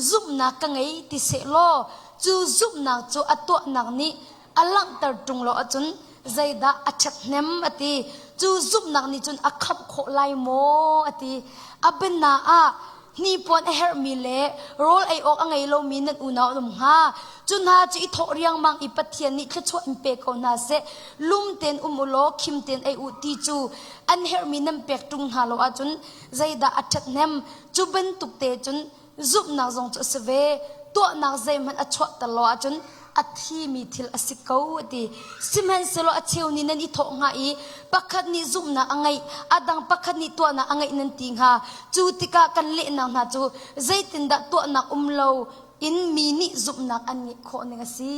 zumhnak ka ngei ti sehlaw cu zumhnak cu a tuahnak nih a langhter ṭung lo ahcun zeidah a ṭhathnem a ti. Cu zumhnak nih cun a khamh khawh lai maw a ti. A biana ah hnipuan a herhmi le rawl ei awk a ngei lomi nan unau an um hnga. Cu hna cu i thawh riangmang i Pathian nih thluachuah in pe ko hna seh. Lum tein um u law khim tein ei u ti cu an herhmi nan pek ṭung hna lo ahcun zeidah a ṭhathnem? Cu bantuk te cun zumhnak zong cu a si ve. Tuahnak zeihmanh a chuahter lo ahcun a thimi thil a si ko a ti. Sihmanhsehlaw a cheu nih nan i thawh hnga i pakhat nih zumhnak a ngeih, a dang pakhat nih tuahnak a ngeih nan ti hnga. Cu tikah kan lehnak hna cu zeitindah tuahnak um lo in mi nih zumhnak an ngeih khawh ning a si.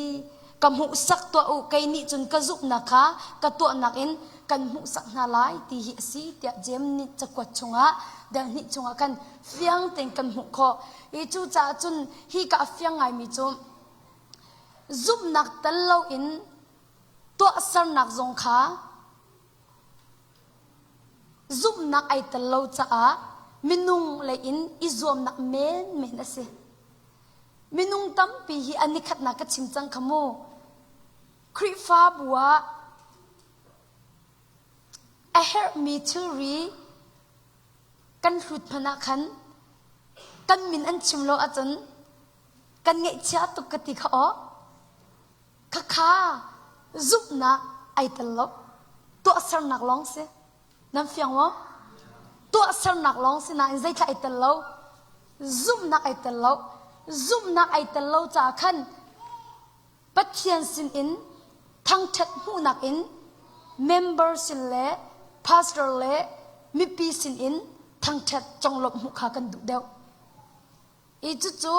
Ka hmuhsak tuah u, kei nih cun ka zumhnak kha ka tuahnak in kan hmuhsak hna lai ti hi a si tiah Jeim nih cakuat chungah dal hnih chungah khan fiang tein kan hmuh khawh. I cucaah cun hi ka a fiang ngaimi cu zumhnak tel loin tuahsernak zong kha zumhnak ai tel lo caah minung lei in i zuamnak menmen a si. Minung tampi hi an nikhatnak ka chim cang kha mu. Khrihfabu ah a herhmi thilri kan hlut hmanh ah khan kan min an chim lo ahcun kan ngaihchia tuk ka ti kha aw. Khakha zumhnak ai tel lo. Tuahsernak lawng si. Nan fiang maw? Tuahsernak lawng si nain zeithla ai tel lo. Zumhnak ai tel lo. Zumhnak ai tel lo caah khan Pathian sinin thangṭhat hmuhnak in member sin le pastor le mipi sinin thangṭhat conglawmh hmuh kha kan duh deuh. I cucu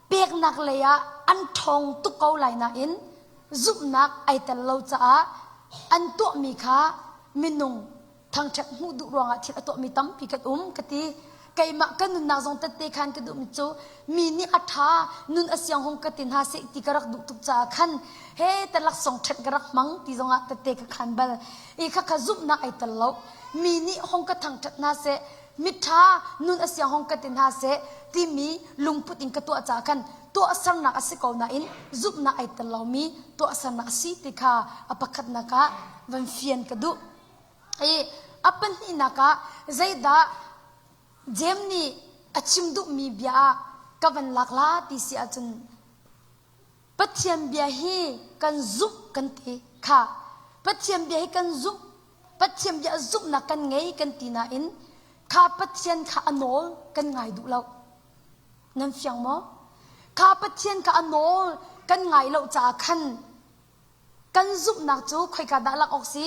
peknak lei ah an ṭhawng tuk ko lai nain zumhnak ai tel lo caah an tuahmi kha minung thangṭhat hmuh duh ruangah thil a tuahmi tampi kan um ka ti. Keimah ka nunnak zong tette khan ka duhmi cu mi nih a ṭha nun a siang hung ka ti hna seh ti ka rak duh tuk caah khan he te laksawng ṭhenh ka rak hmang ti zongah tette ka khan bal. I khakha zumhnak ai tel lo. Mi nih hung ka thangṭhat hna seh miṭha nun a siang hung ka ti hna seh timi lungput in ka tuah caah khan tuahsernak a si ko nain zumhnak ai tel lomi tuahsernak a si ti kha a pakhatnak ah van fian ka duh. I a pahnihnak ah zeidah Jeim nih a chim duhmi bia ah ka van lak la ti si ahcun Pathian bia hi kan zumh kan ti kha Pathian bia hi kan zumh Pathian bia zumhnak kan ngei kan ti nain kha Pathian kha a nawl kan ngai duh lo. Nan fiang maw? Kha Pathian kha a nawl kan ngai lo caah khan kan zumhnak cu khoika dah lak awk si?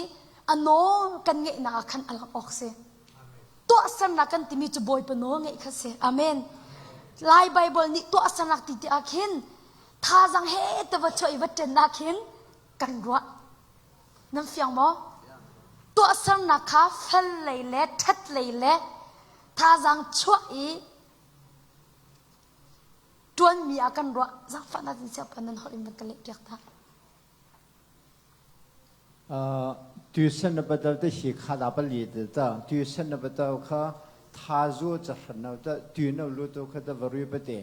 A nawl kan ngeihnak ah khan a lak awk si. Tuahsernak kan timi cu Bawipa nawl ngeih kha si. Amen. Lai Bible nih tuahsernak ti ti ah khin thazaang he te va chuah i va ṭen ah khin kan ruah. Nan fiang maw? Tuahsernak kha fel lei le ṭhat lei le thazaang chuah i ṭuanmi ah kan ruah. Zaangfahnak in siapa nan holh in van ka lehpiak ta. Tu san na badal te hi kha da pali te ta tu san na badal kha tha zu cha hran no ta tu no lu to kha ta varu pa te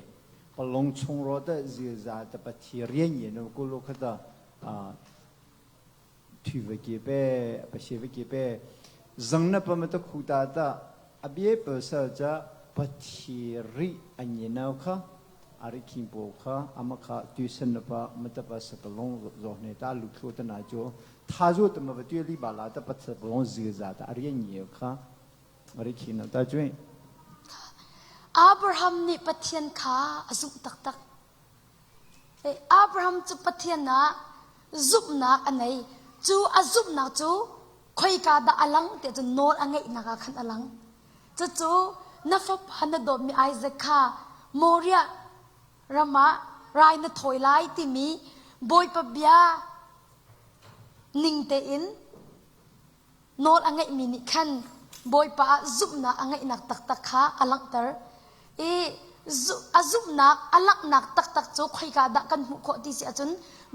palong chung ro ta zi za ta pa thi rian ye no ku lu kha ta 推不给呗，不写不给呗，人呢不么得苦大的，阿别不是这不提里阿年那个，阿里听不个，阿么个对生的吧，么得把是不弄若那大路口的那就，他说的么不对里巴拉的不吃不弄热热的，阿里年个，阿里听了大军。 Abraham nih Pathian kha a zumh taktak. Abraham cu Pathian ah Zumhnak a nei. Cu a zumhnak cu khoika dah a lang tiah cun nawl a ngeihnak ah khan a lang. Cucu na fapa na dawtmi Isaac kha Moriah ram ah rai na thawi lai timi Bawipa bia ning tein nawl a ngeihmi nih khan Bawipa ah zumhnak a ngeihnak taktak kha a langhter i a zumhnak a langhnak taktak cu khoika dah kan hmuh khawh ti si ahcun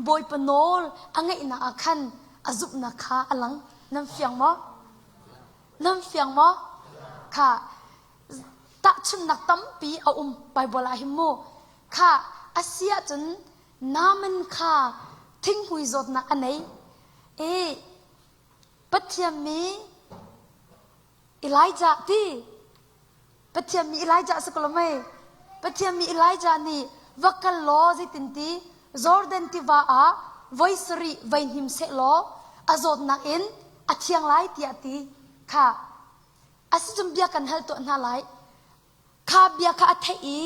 Bawipa nawl a ngeihnak ah khan a zumhnak kha a lang. Nan fiang maw? Nan fiang maw? Kha tahchunhnak tampi a um Bible ah hin mu. Kha a si ahcun Naaman kha thinghmui zawtnak a nei i Pathian mi Elijah ti Pathian mi Elijah si ko lo mei Pathian mi Elijah nih va kal law zeitin ti Jordan tiva ah voi sarih vai hnim seh law a zawtnak in a thiang lai tiah ti kha asicun bia kan hal tuah hna lai Kha bia kha a theih i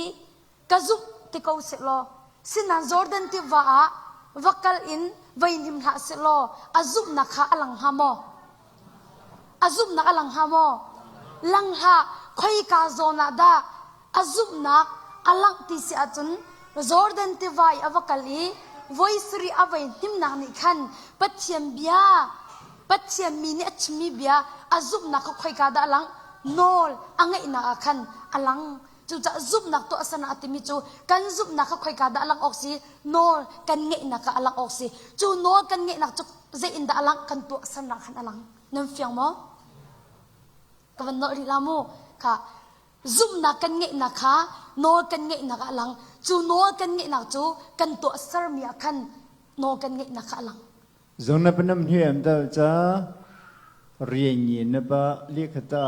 ka zumh ti ko sehlaw sinan Jordan tiva ah va kal in vai hnim hlah sehlaw a zumhnak kha a lang hnga maw? A zumhnak a lang hnga maw? Lang hlah. Khoika zawn ah dah a zumhnak a langh ti si ahcun Jordan tiva i a va kal i voi sarih a vai hnimnak nih khan Pathian bia Pathian mi nih a chimmi bia a zumhnak kha khoika dah a langh? Nawl a ngeihnak ah khan a lang. Cucaah zumhnak tuah sana a timi cu kan zumhnak kha khoika dah a langh awk si? Nawl kan ngeihnak ah a langh awk si. Cu nawl kan ngeihnak cu zei in dah a langh? Kan tuahsernak khan a lang. Nan fiang maw? Ka van nolh rih la mu. Kha zumhnak kan ngeihnak kha nawl kan ngeihnak ah a lang. Cu nawl kan ngeihnak cu kan tuahsermi ah khan nawl kan ngeihnak kha a lang. Zong na panam hnuam dal ca rian yin na ba lehkhata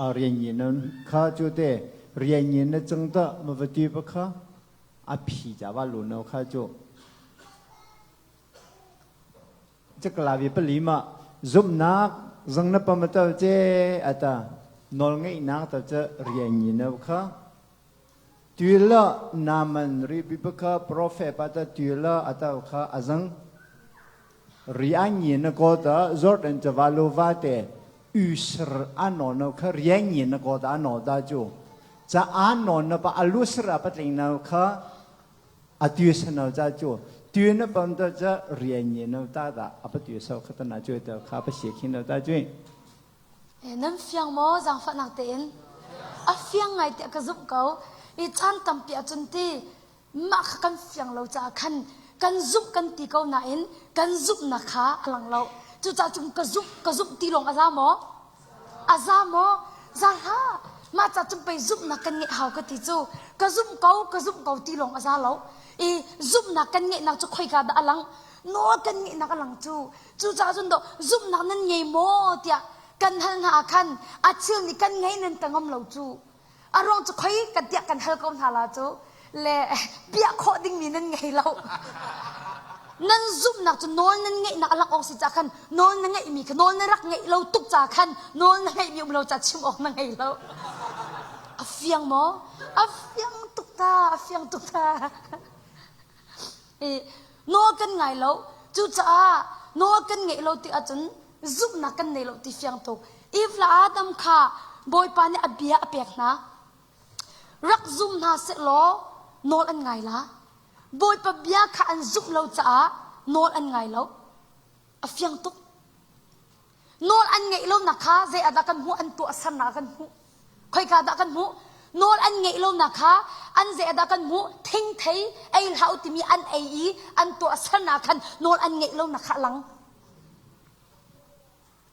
a rian yin na kha cu te rian yin na cang ta ma va ti pa kha a phi ca va lu no kha cu cakla vi pali ma zumnak zang na pam ta che ata nol ngeihnak ta cha rian yin na kha Tuila naman ri bibaka prophet pata tuila atau kha azang rian na ko ta Jordan chawalo va te usr ano no kha rian na ko ta ano da chu cha ano na pa alusra patling na kha atu sanau cha chu tu na pam ta cha rian na ta da apa tu sau kha ta na chu ta kha pa she khin ta chu Nan fiang maw zaangfahnak tein? A fiang ngai tiah ka zumh ko. I caan tampi ahcun ti mah kha kan fiang lo caah khan kan zumh kan ti ko nain kan zumhnak kha a lang lo. Cucaah cun ka zumh ka zumh ti lawng a za maw? A za maw? Za hlah. Mah ca cun pei zumhnak kan ngeih hau ka ti cu. Ka zumh ko ka zumh ko ti lawng a za lo. I zumhnak kan ngeihnak cu khoika dah a lang? Nawl kan ngeihnak a lang cu. Cucaah cun dawh zumhnak nan ngei maw tiah kan hal hna ah khan a cheu nih kan ngei nan ka ngam lo cu. A ruang cu khoi kan tiah kan hal ko hna la cu le piah khawh dingmi nan ngei lo. Nan zumhnak cu nawl nan ngeihnak a lak awk si caah khan nawl na ngeihmi kha nawl na rak ngeih lo tuk caah khan nawl na ngeihmi um lo caah chim awk na ngei lo. A fiang maw? A fiang tuk ta, a fiang tuk ta. I nawl kan ngai lo. Cucaah nawl kan ngeih lo tik ahcun zumhnak kan nei lo ti fiang tuk. Eve le Adam kha Bawipa nih a bia a pek hna. Rak zum hna sehlaw nawl an ngai la. Bawipa bia kha an zumh lo caah nawl an ngai lo. A fiang tuk. Nawl an ngeih lonak kha zei ah dah kan hmuh? An tuahsernak ah kan hmuh. Khoika dah kan hmuh? Nawl an ngeih lonak kha an zei ah dah kan hmuh? Thingthei ei hlah u timi an ei i an tuahsernak khan nawl an ngeih lonak kha a lang.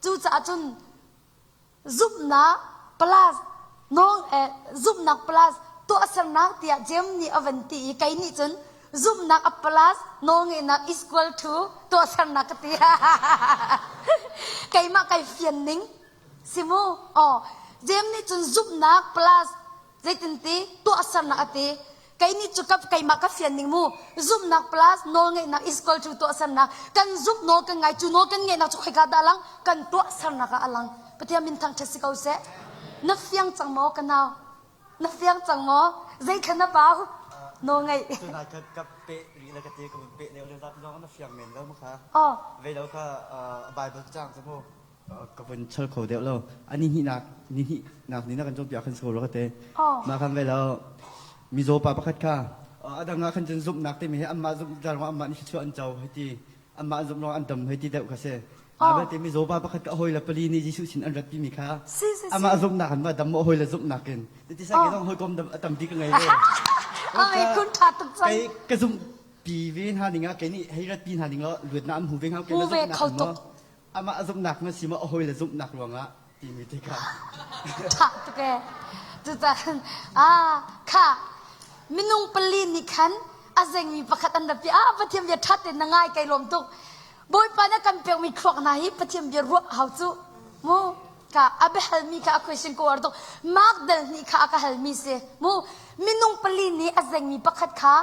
Cucaah cun zumhnak plus nawl eh, zumhnak plus tuahsernak tiah Jeim nih a van ti i kei nih cun zumhnak a plus nawlngeihnak is equal to tuahsernak ka ti. Keimah kai fian ning si mu. Oh, Jeim nih cun zumhnak plus zeitinti tuahsernak a ti. Kei nih cu ka keimah ka fian ning mu. Zumhnak plus nawlngeihnak is equal to tuahsernak. Kan zumh nawl kan ngai cu nawl kan ngeihnak cu khoika dah a lang? Kan tuahsernak ah a lang. Pathian min thangṭhat si ko seh. Na fiang cang maw ka nau? Na fiang cang maw? Zeithla na bau? Nawl ngeih. Tunai ka ka pe rih le ka te ka pe leo le zat lawng na fiang men lo ma kha. Oh. Ve lo kha Bible cang cu mu. Ka vun chal kho deuh lo. Ani hnih nak ni hnih nak ni na kan cawnpiak khan so ro ka te. Oh. Ma khan ve lo mizaw pa pakhat kha adang ah khan cun zumhnak timi hi anmah zumh ruangah anmah nih thluachuah an co hei ti anmah zumh ruangah an dam hei ti deuh kha si. Belte mizaw pa pakhat ka hawi le pali nih Jesuh sin an rat timi kha amah zumhnak in ma dam maw hawi le zumhnak in ti sai ke zong hawikom tampi ka ngei ve. Ai kun tha tuk cang. Kei ka zumh pi ve hna ning ah kei nih hei rat pi hna ning law luatnak an hmu ve hnga kei le zumhnak maw amah zumhnak na si maw a hawi le zumhnak ruangah timi te kha. Tha tuk ee. Cucaah ah kha minung pali nih khan a zengmi pakhat an rak pi ah Pathian bia ṭhat tein na ngai kai lawm tuk. Bawipa na kan pekmi thluak hna hi Pathian bia ruah hau cu mu ka a biahalmi kha a question ko ar tuk mark dal hnih kha a ka halmi si mu minung pali nih a zengmi pakhat kha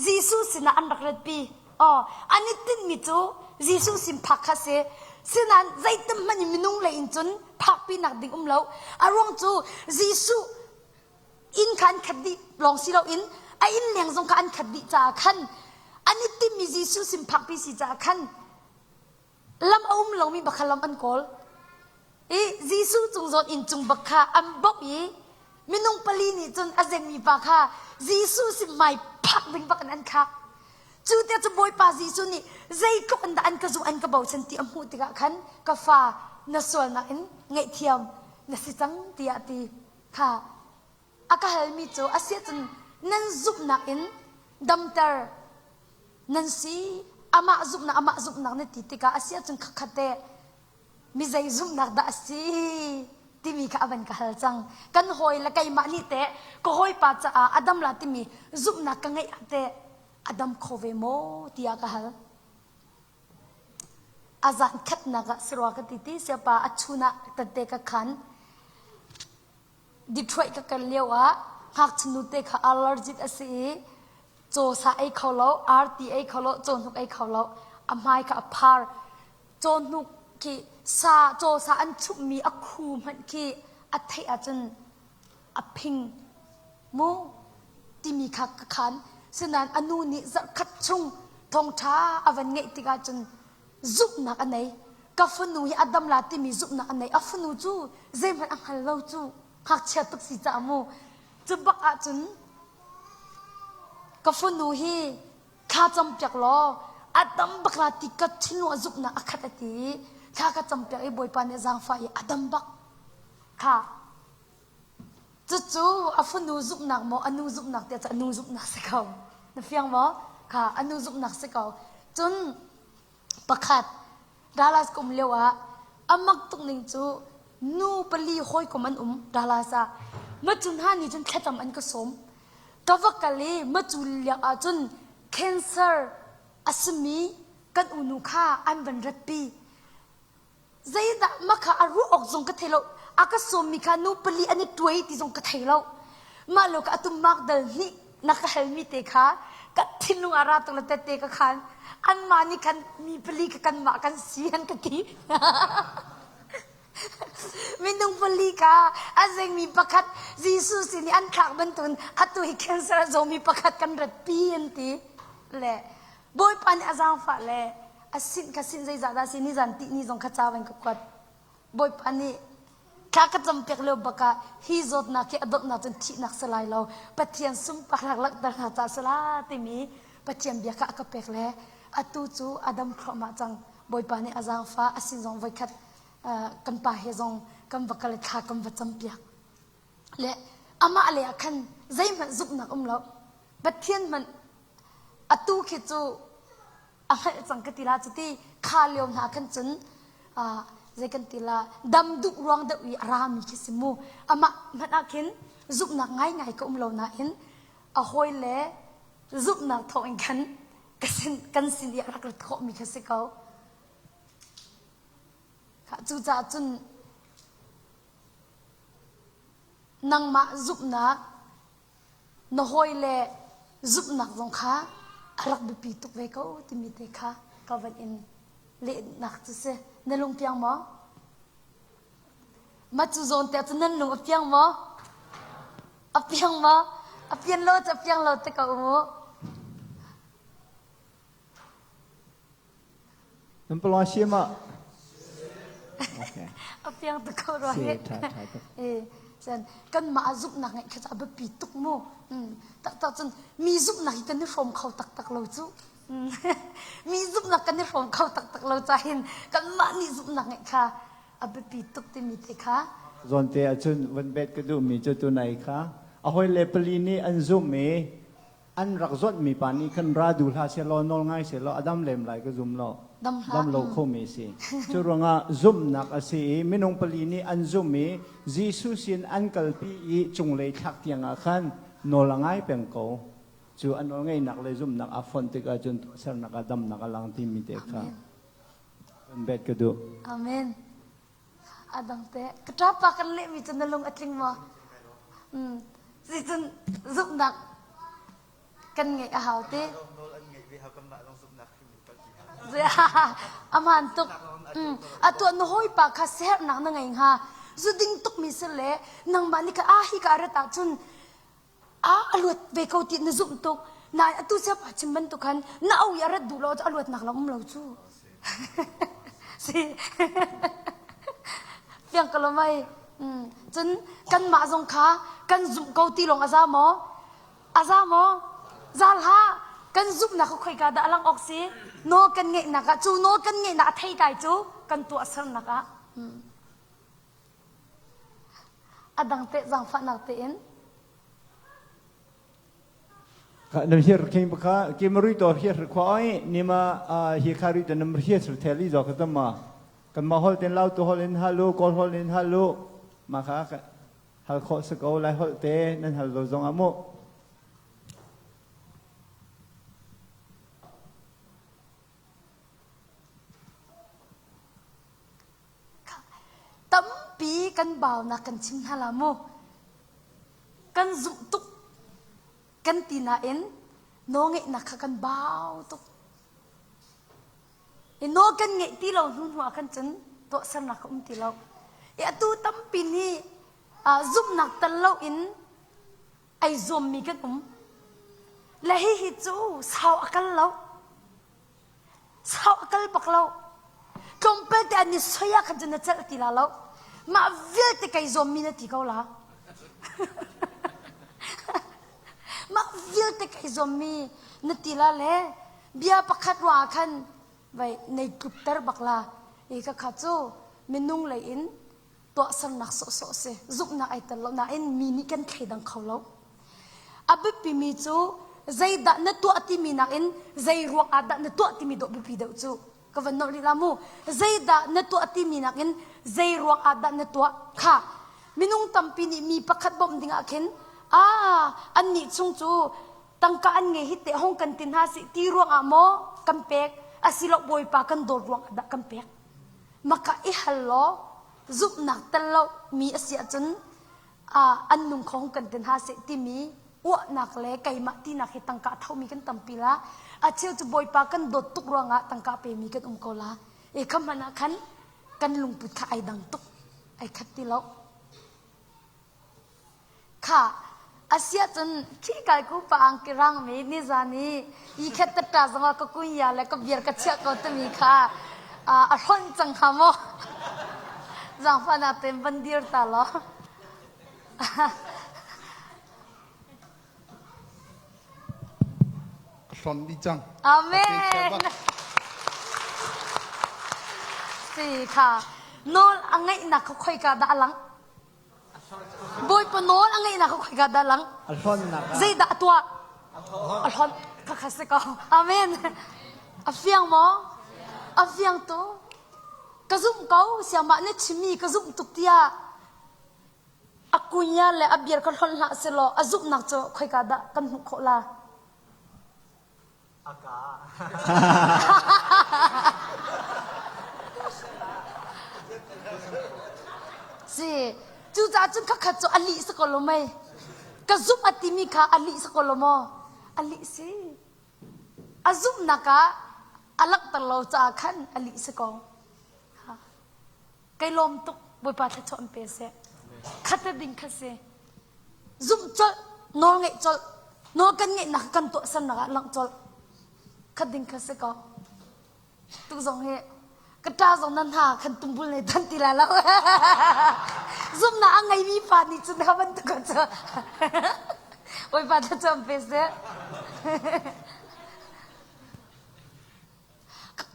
Jesuh sinah an rak ratpi Oh, an i tinhmi cu Jesuh sin phak kha si. Sinain zeitim hmanh in minung lei in cun phakpinak ding um lo. A ruang cu Jesuh inn kha an khat dih lawng si loin a inn leng zong kha an khat dih caah khan an i timhmi Jesuh sin phakpi si caah khan lam a um lomi bak kha lam an kawl. I Jesuh cung zawn inn cung bak kha an bawmh i minung pali nih cun a zengmi pa kha Jesuh sin hmai phak ding bak in an khak. Cu te cu Bawipa Jesuh nih zeitluk in dah an ka zumh an ka bochan ti a hmuh tikah khan ka fa na sualnak in ngaihthiam na si cang tiah a ti kha a ka halmi cu a si ahcun nan zumhnak in damter nan si amah zumhnak amah zumhnak na ti tikah a si ahcun khatkhat te mi zei zumhnak dah a si timi kha a van ka hal cang kan hawi le keimah nih teh ka hawipa caah a dam la timi zumhnak ka ngeih ah teh a dam kho ve maw tiah ka hal a zan khatnak ah sarua ka ti ti siapa a chun ah tante ka khan Detroit ka kal lio ah ngakchia nute kha allergic a si i caw sa ei kho lo, arti ei kho lo, cawhnuk ei kho lo. A hmai kha a phar. Cawhnuk khi sa caw sa an chumhmi a khu hmanh khi a theih ahcun a phing mu timi kha ka khan. Sinain a nu nih zarhkhat chung thawngṭha a van ngeih tikah cun zumhnak a nei. Ka fanu hi a dam la timi zumhnak a nei. A fanu cu zeihmanh a hngal lo cu ngakchia tuk si caah mu. Cu bak ahcun ka fanu hi thla campiak law a dam bak la ti ka thinlung a zumhnak a khat a ti i thla ka campiak i Bawipa nih zaangfah i a dam bak kha. Cucu a fanu zumhnak maw a nu zumhnak tiah cu a nu zumhnak si ko. Na fiang maw? Kha a nu zumhnak si ko. Cun pakhat Dallas ka um lio ah a mak tuk ning cu nu pali hawikom an um Dallas ah. Macu hna nih cun thlacam an ka sawm. Ka va kal i macu liak ah cun cancer a simi kan unu kha an van ratpi. Zeidah mah kha a ruah awk zong ka thei lo. A ka sawmmi kha nu pali an i tuai ti zong ka thei lo. Mah lo ka atu mak dal hnih na ka halmi te kha ka thinlung ah ra tuk le tette ka khan anmah nih khan mi pali kha kanmah kan si an ka ti. Minung pali kha a zengmi pakhat Jesuh sin i an thlak bantukin atu hi cancer a zawmi pakhat kan ratpi an ti. Le Bawipa nih a zaangfah le a sinh kha sinh zeizah dah si nizan tih ni zong kha ca van ka kuat. Bawipa nih thla ka campiak lio bak ah hi zawtnak hi a donghnak cun thihnak si lai lo Pathian sunparnak langhter hna ca si la timi Pathian bia kha a ka pek le atu cu a dam thluahmah cang. Bawipa nih a zaangfah a sin zong voikhat kan pa he zong kan va kal i thla kan va campiak. Le amah le ah khan zeihmanh zumhnak um lo. Pathian hmanh atu khi cu a hngalh cang ka ti la cuti kha lio hna khan cun zei kan ti la dam duh ruang deuh i a rami khi si mu amah hmanh ah khin zumhnak ngaingai ka um lo nain a hawi le zumhnak thawng in khan ka sin kan sin i a rak rat khawhmi kha si ko cucaah cun nangmah zumhnak na hawile zumhnak zong kha a rak biapi tuk ve ko timi te kha ka van in lehnak cu si. Na lung piang maw? Ma cu zawn te cu nan lung a piang maw? A piang maw? A pian lo cu a piang lo te ko mu. Nan palong si ma? Okay. A piang tuk ko rua he. Eh, sen kan mah zumhnak ngeih kha cu a biapi tuk mu. Tak tak cun mi zumhnak hi kan i hrawm kho taktak lo cu. Mi zumhnak kan i hrawm kho taktak lo ca hin kanmah nih zumhnak ngeih kha a biapi tuk timi te kha. Zawnte ahcun van bet ka duhmi cu tunai kha a hawile pali nih an zumh i an rak zawtmi pa nih khan ra duh hlah sehlaw nawl ngai sehlaw a dam lem lai ka zum lo. Dam lo khomi si. Cu ruangah zumhnak a si i minung pali nih an zumh i Jesuh sin an kalpi i cunglei thlak tiangah khan nawl a ngai peng ko. Cu a nawlngeihnak le zumhnak aa fonh tikah cun tuahsernak ah damnak a lang timi te kha kan bet ka duh. Amen. A dang te. Ka ṭapa kan lehmi cu na lung a tling maw? Mm. Sicun zumhnak kan ngeih a hau te. Aman tuk. Mm. Atu na hawipa kha siaherhnak na ngei hnga. Zu ding tukmi si le nangmah nih ka ah hi ka rat ahcun a a luat ve ko ti na zumh tuk nain atu siapa chim bantuk khan na au i a rat duh lo cu a luatnak lam um lo cu si fiang ka lo mai cun kanmah zong kha kan zumh ko ti lawng a za maw a za maw zal ha kan zumhnak kha khoika dah a lang awk si nawl kan ngeihnak ah cu nawl kan ngeihnak a theitlai cu kan tuahsernak ah A dang teh zaangfahnak tein. Nam hir king baka ki marui to hir khwa oi nima hi khari to nam hir sur theli zo ka tama kan ma hol ten lau tu hol in halu kol hol in halu ma kha hal kho sa ko lai hol te nan hal lo zong amu Tampi kan baunak kan chim hna la mu. Kan zumh tuk kan ti nain nawlngeihnak kha kan bau tuk. I nawl kan ngeih ti lo hnu hnu ah khan cun tuahsernak a um ti lo. I atu tampi nih zumhnak tel loin ai zuammi kan um. Le hihi cu sau a kal lo. Sau a kal bak lo. Tlawmpal te an i soi ah khan cun na celh ti la lo. Mah vialte kei zuammi na ti ko la. Mah vialte kei zuammi na ti la le bia pakhat ruah ah khan vai nei tlukter bak la. I ka kha cu minung lei in tuahsernak sawhsawh a si. Zumhnak ai tel lo nain mi nih kan thleidang kho lo. A biapimi cu zeidah na tuah timi nakin zei ruang ah dah na tuah timi dawh biapi deuh cu. Ka van nolh rih la mu. Zeidah na tuah timi nakin zei ruang ah dah na tuah kha. Minung tampi nih mi pakhat bawmh ding ah khin ah annih chung cu tangka an ngei hi teh hong kan ti hna sih ti ruang ah maw kan pek asilo bawipa kan dawt ruang ah dah kan pek. Maka i hal law zumhnak tel lo mi a si ahcun an nung kho hung kan ti hna seh timi uahnak le keimah tinak hi tangka a thomi kan tampi la. A cheu cu Bawipa kan dawt tuk ruangah tangka pemi kan um ko la. E kha hmanh ah khan kan lungput kha ai dang tuk ai khat ti lo. Kha asiah cun khi kai ku pa ang ki rang mi nizan i i khet tatta zong ah ka kunya le ka biar ka chiah ko timi kha a hlonh cang hnga maw? Zaangfahnak tein van dir ta law. Ka hlonh dih cang. Amen. Si kha nawl a ngeihnak kha khoika dah a lang? Bawipa nawl a ngeihnak kha khoika dah lang? A hlonnak ah. Zeidah a tuah? A hlonh. Khakha si ko. Amen. A fiang maw? A fiang tu. Ka zumh ko siamah na chimmi ka zumh tuk tiah a kunya le a biar ka hlonh hlah selaw a zumhnak cu khoika dah kan hmuh khawh la? Si, cucaah cun khakhat cu a lih si ko lo mei. Ka zumh a timi kha a lih si ko lo maw? A lih si. A zumhnak ah a langhter lo caah khan a lih si ko. Kai lawm tuk Bawipa thluachuah in pe seh. Khat le ding kha si. Zumh colh. Nawl ngeih colh. Nawl kan ngeihnak kan tuahsernak ah langh colh. Khat ding kha si ko. Tu zong hi ka ṭa zong nan hna khan tumbul nei tan ti lai lo. Zumnak a ngeimi pa nih cun kha bantuk cu. Bawipa thlacam pe seh.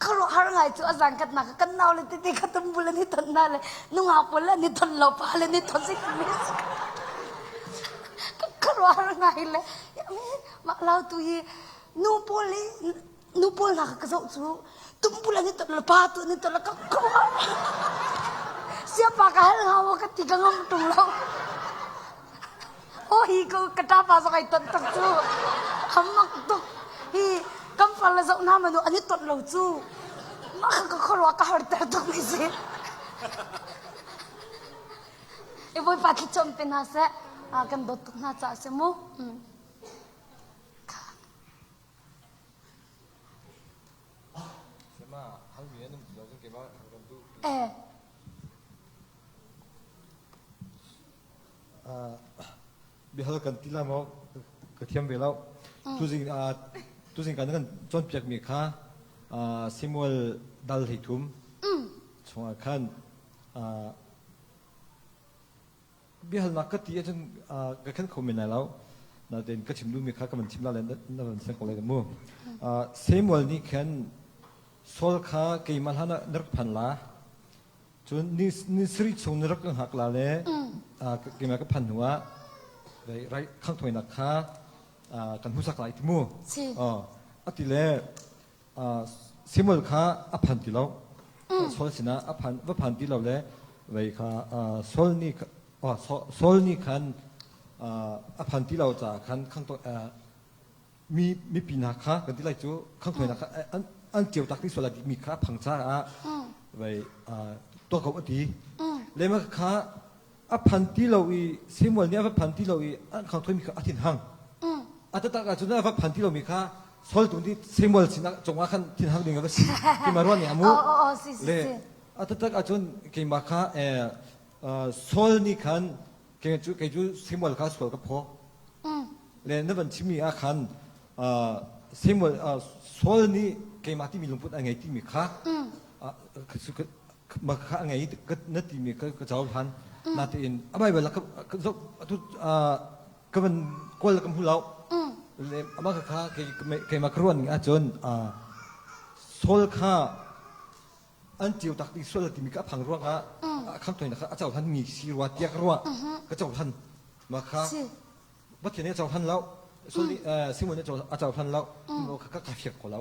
Khuaruahhar ngai cu a zan khatnak ah kan naule tete kha tumbul an i ton hna le nungak pawl an i ton lo pa le an i ton si khuaruahhar ngai le mah lau tu hi nu pawl hi nu pawl hna ka zoh cu tumbul an i ton lo pa tu an i ton lo ka khuaruah siapa ka hal hnga maw ka ti ka ngam tung lo Oh hi ko ka ṭapa zong ai tonh tak cu. Hamak tuk. Hi kan far le zoh hna manu an i tonh lo cu. Mah kha ka khuaruah ka har ter tuk mi si. E Bawipa thluachuah pe hna seh. Kan dawt tuk hna caah si mu. Eh. Biahal kan ti la maw ka thiam ve lo. Tuzing tuzing kan kan cawnpiakmi kha Samuel dal 13 chungah khan biahalnak ka ti ahcun ka khen kho men lai lo. Nain ka chim duhmi kha ka van chim la le na van siang ko lai mu. Samuel nih khan Saul kha keimah hlan ah na rak phan la. Cun ni ni sarih chung na rak ka hngak la le keimah ka phan hnu ah rai khanghthawinak kha kan hmuhsak lai ti mu. Ati le Samuel kha a phan ti lo. Saul sinah a phan va phan ti lo le vei kha Saul nih Saul nih khan a phan ti lo caah khan mi mipi hna kha kan ti lai cu khangthawinak kha an an ceu tak ti sual lai mi kha phang caah vei tuah ko a ti lema kha a phan ti lo i Samuel nih a va phan ti lo i an khangthawi mi kha a thin hang a taktak ahcun a va phan ti lo mi kha Saul tu nih Samuel sinah cungah khan thin hang ding a va si ti ma ruan nih amu le a taktak ahcun keimah kha Saul nih khan kei cu kei cu Samuel kha sual ka phaw le na van chimmi ah khan Samuel Saul nih keimah timi lungput a ngei timi kha ma kha a ngei na timi ka ka cohlan natein a Bible ka atu ka van kawl ka hmu lo le amah kha keimah ka ruah ning ahcun Saul kha an cio tak ding sual timi ka phang ruangah khang toinak kha a cohlan mi si rua tiah ka ruah ka cohlan ma kha Pathian nih a cohlan lo Saul nih Simon nih a cohlan lo ka ka fiak ko lo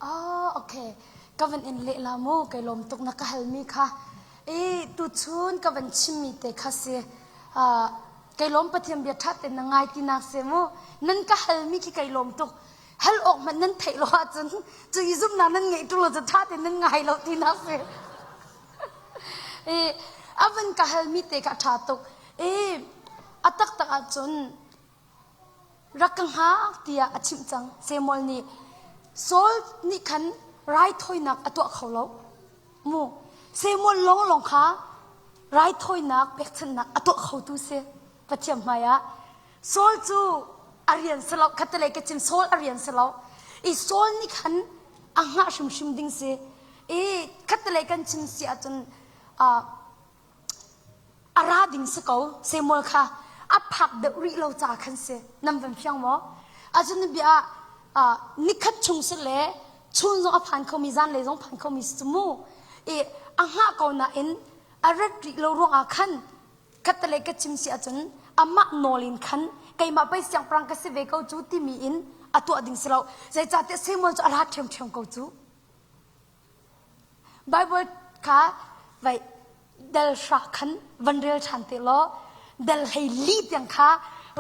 Oh okay ka van in leh la mu kai lawm tuk na ka hal mi kha i tuchun ka van chim mi te kha si kai lawm Pathian bia ṭha ten na ngai ti nak se mu nan ka hal mi khi kai lawm tuk hal awk hmanh nan theih lo ahcun cu i zumhnak nan ngeih ṭung lo cu ṭha tein nan ngai lo tinak si. I a van ka halmi te kha a ṭha tuk. I a taktak ahcun rak ka hngak tiah a chimh cang. Samuel nih Saul nih khan raithawinak a tuah kho lo. Mu Samuel lawnglawng kha raithawinak pekchanhnak a tuah khotu si Pathian hmaiah. Saul cu a rian si lo khatalei ka chim Saul a rian si lo i Saul nih khan a hngah hrimhrim ding si i khatalei kan chim si ahcun a ra ding si ko Samuel kha a phak deuh rih lo ca khan si nan van fiang maw ahcun bia ah nikhat chung si le chun zong a phan khomi zanlei zong phan khomi si cu mu i a hngah ko nain a rat rih lo ruangah khan Khattelei ka chim si ahcun amah nawl in khan keimah pei siangpahrang ka si ve ko cu timi in a tuah ding si lo. Zeicahtiah Samuel cu a rat ṭhiamṭhiam ko cu. Bible kha vai del hra khan van rel ṭhan te law del hlei li tiang kha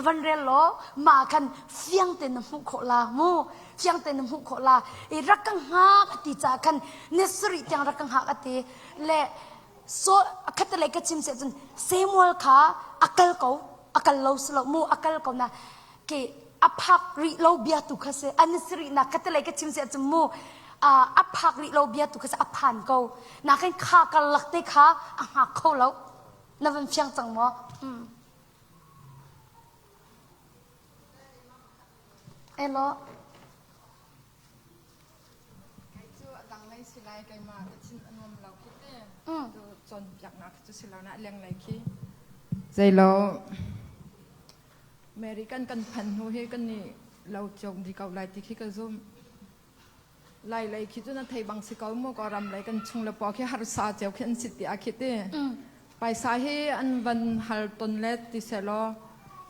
van rel law mah khan fiang tein na hmuh khawh la mu fiang tein na hmuh khawh la i rak ka hngak a ti caah khan ni sarih tiang rak ka hngak a ti le So khatalei ka chim seh cun Samuel kha a kal ko a kal lo si lo mu a kal ko na ke a phak rih lo bia tu kha si an si rih na khatalei ka chim seh cun mu a phak rih lo bia tu kha si a phan ko na khin kha kar lak te kha a hngak kho lo na van fiang cang maw hmm. Elo. Kei cu a dang lei si lai keimah ka thin a nuam lo khi te. Tu cawnpiaknak cu si lo na lenglei khi. Zeilo American kan phan hnu hi kan i lo cawk di ko lai ti khi ka zum. Lai lei khi cu na thei bang si ko mu ko ram lei kan chung le paw khi harsa ceu khi an si ti a khi ti. Paisa hi an van hal ton le ti selaw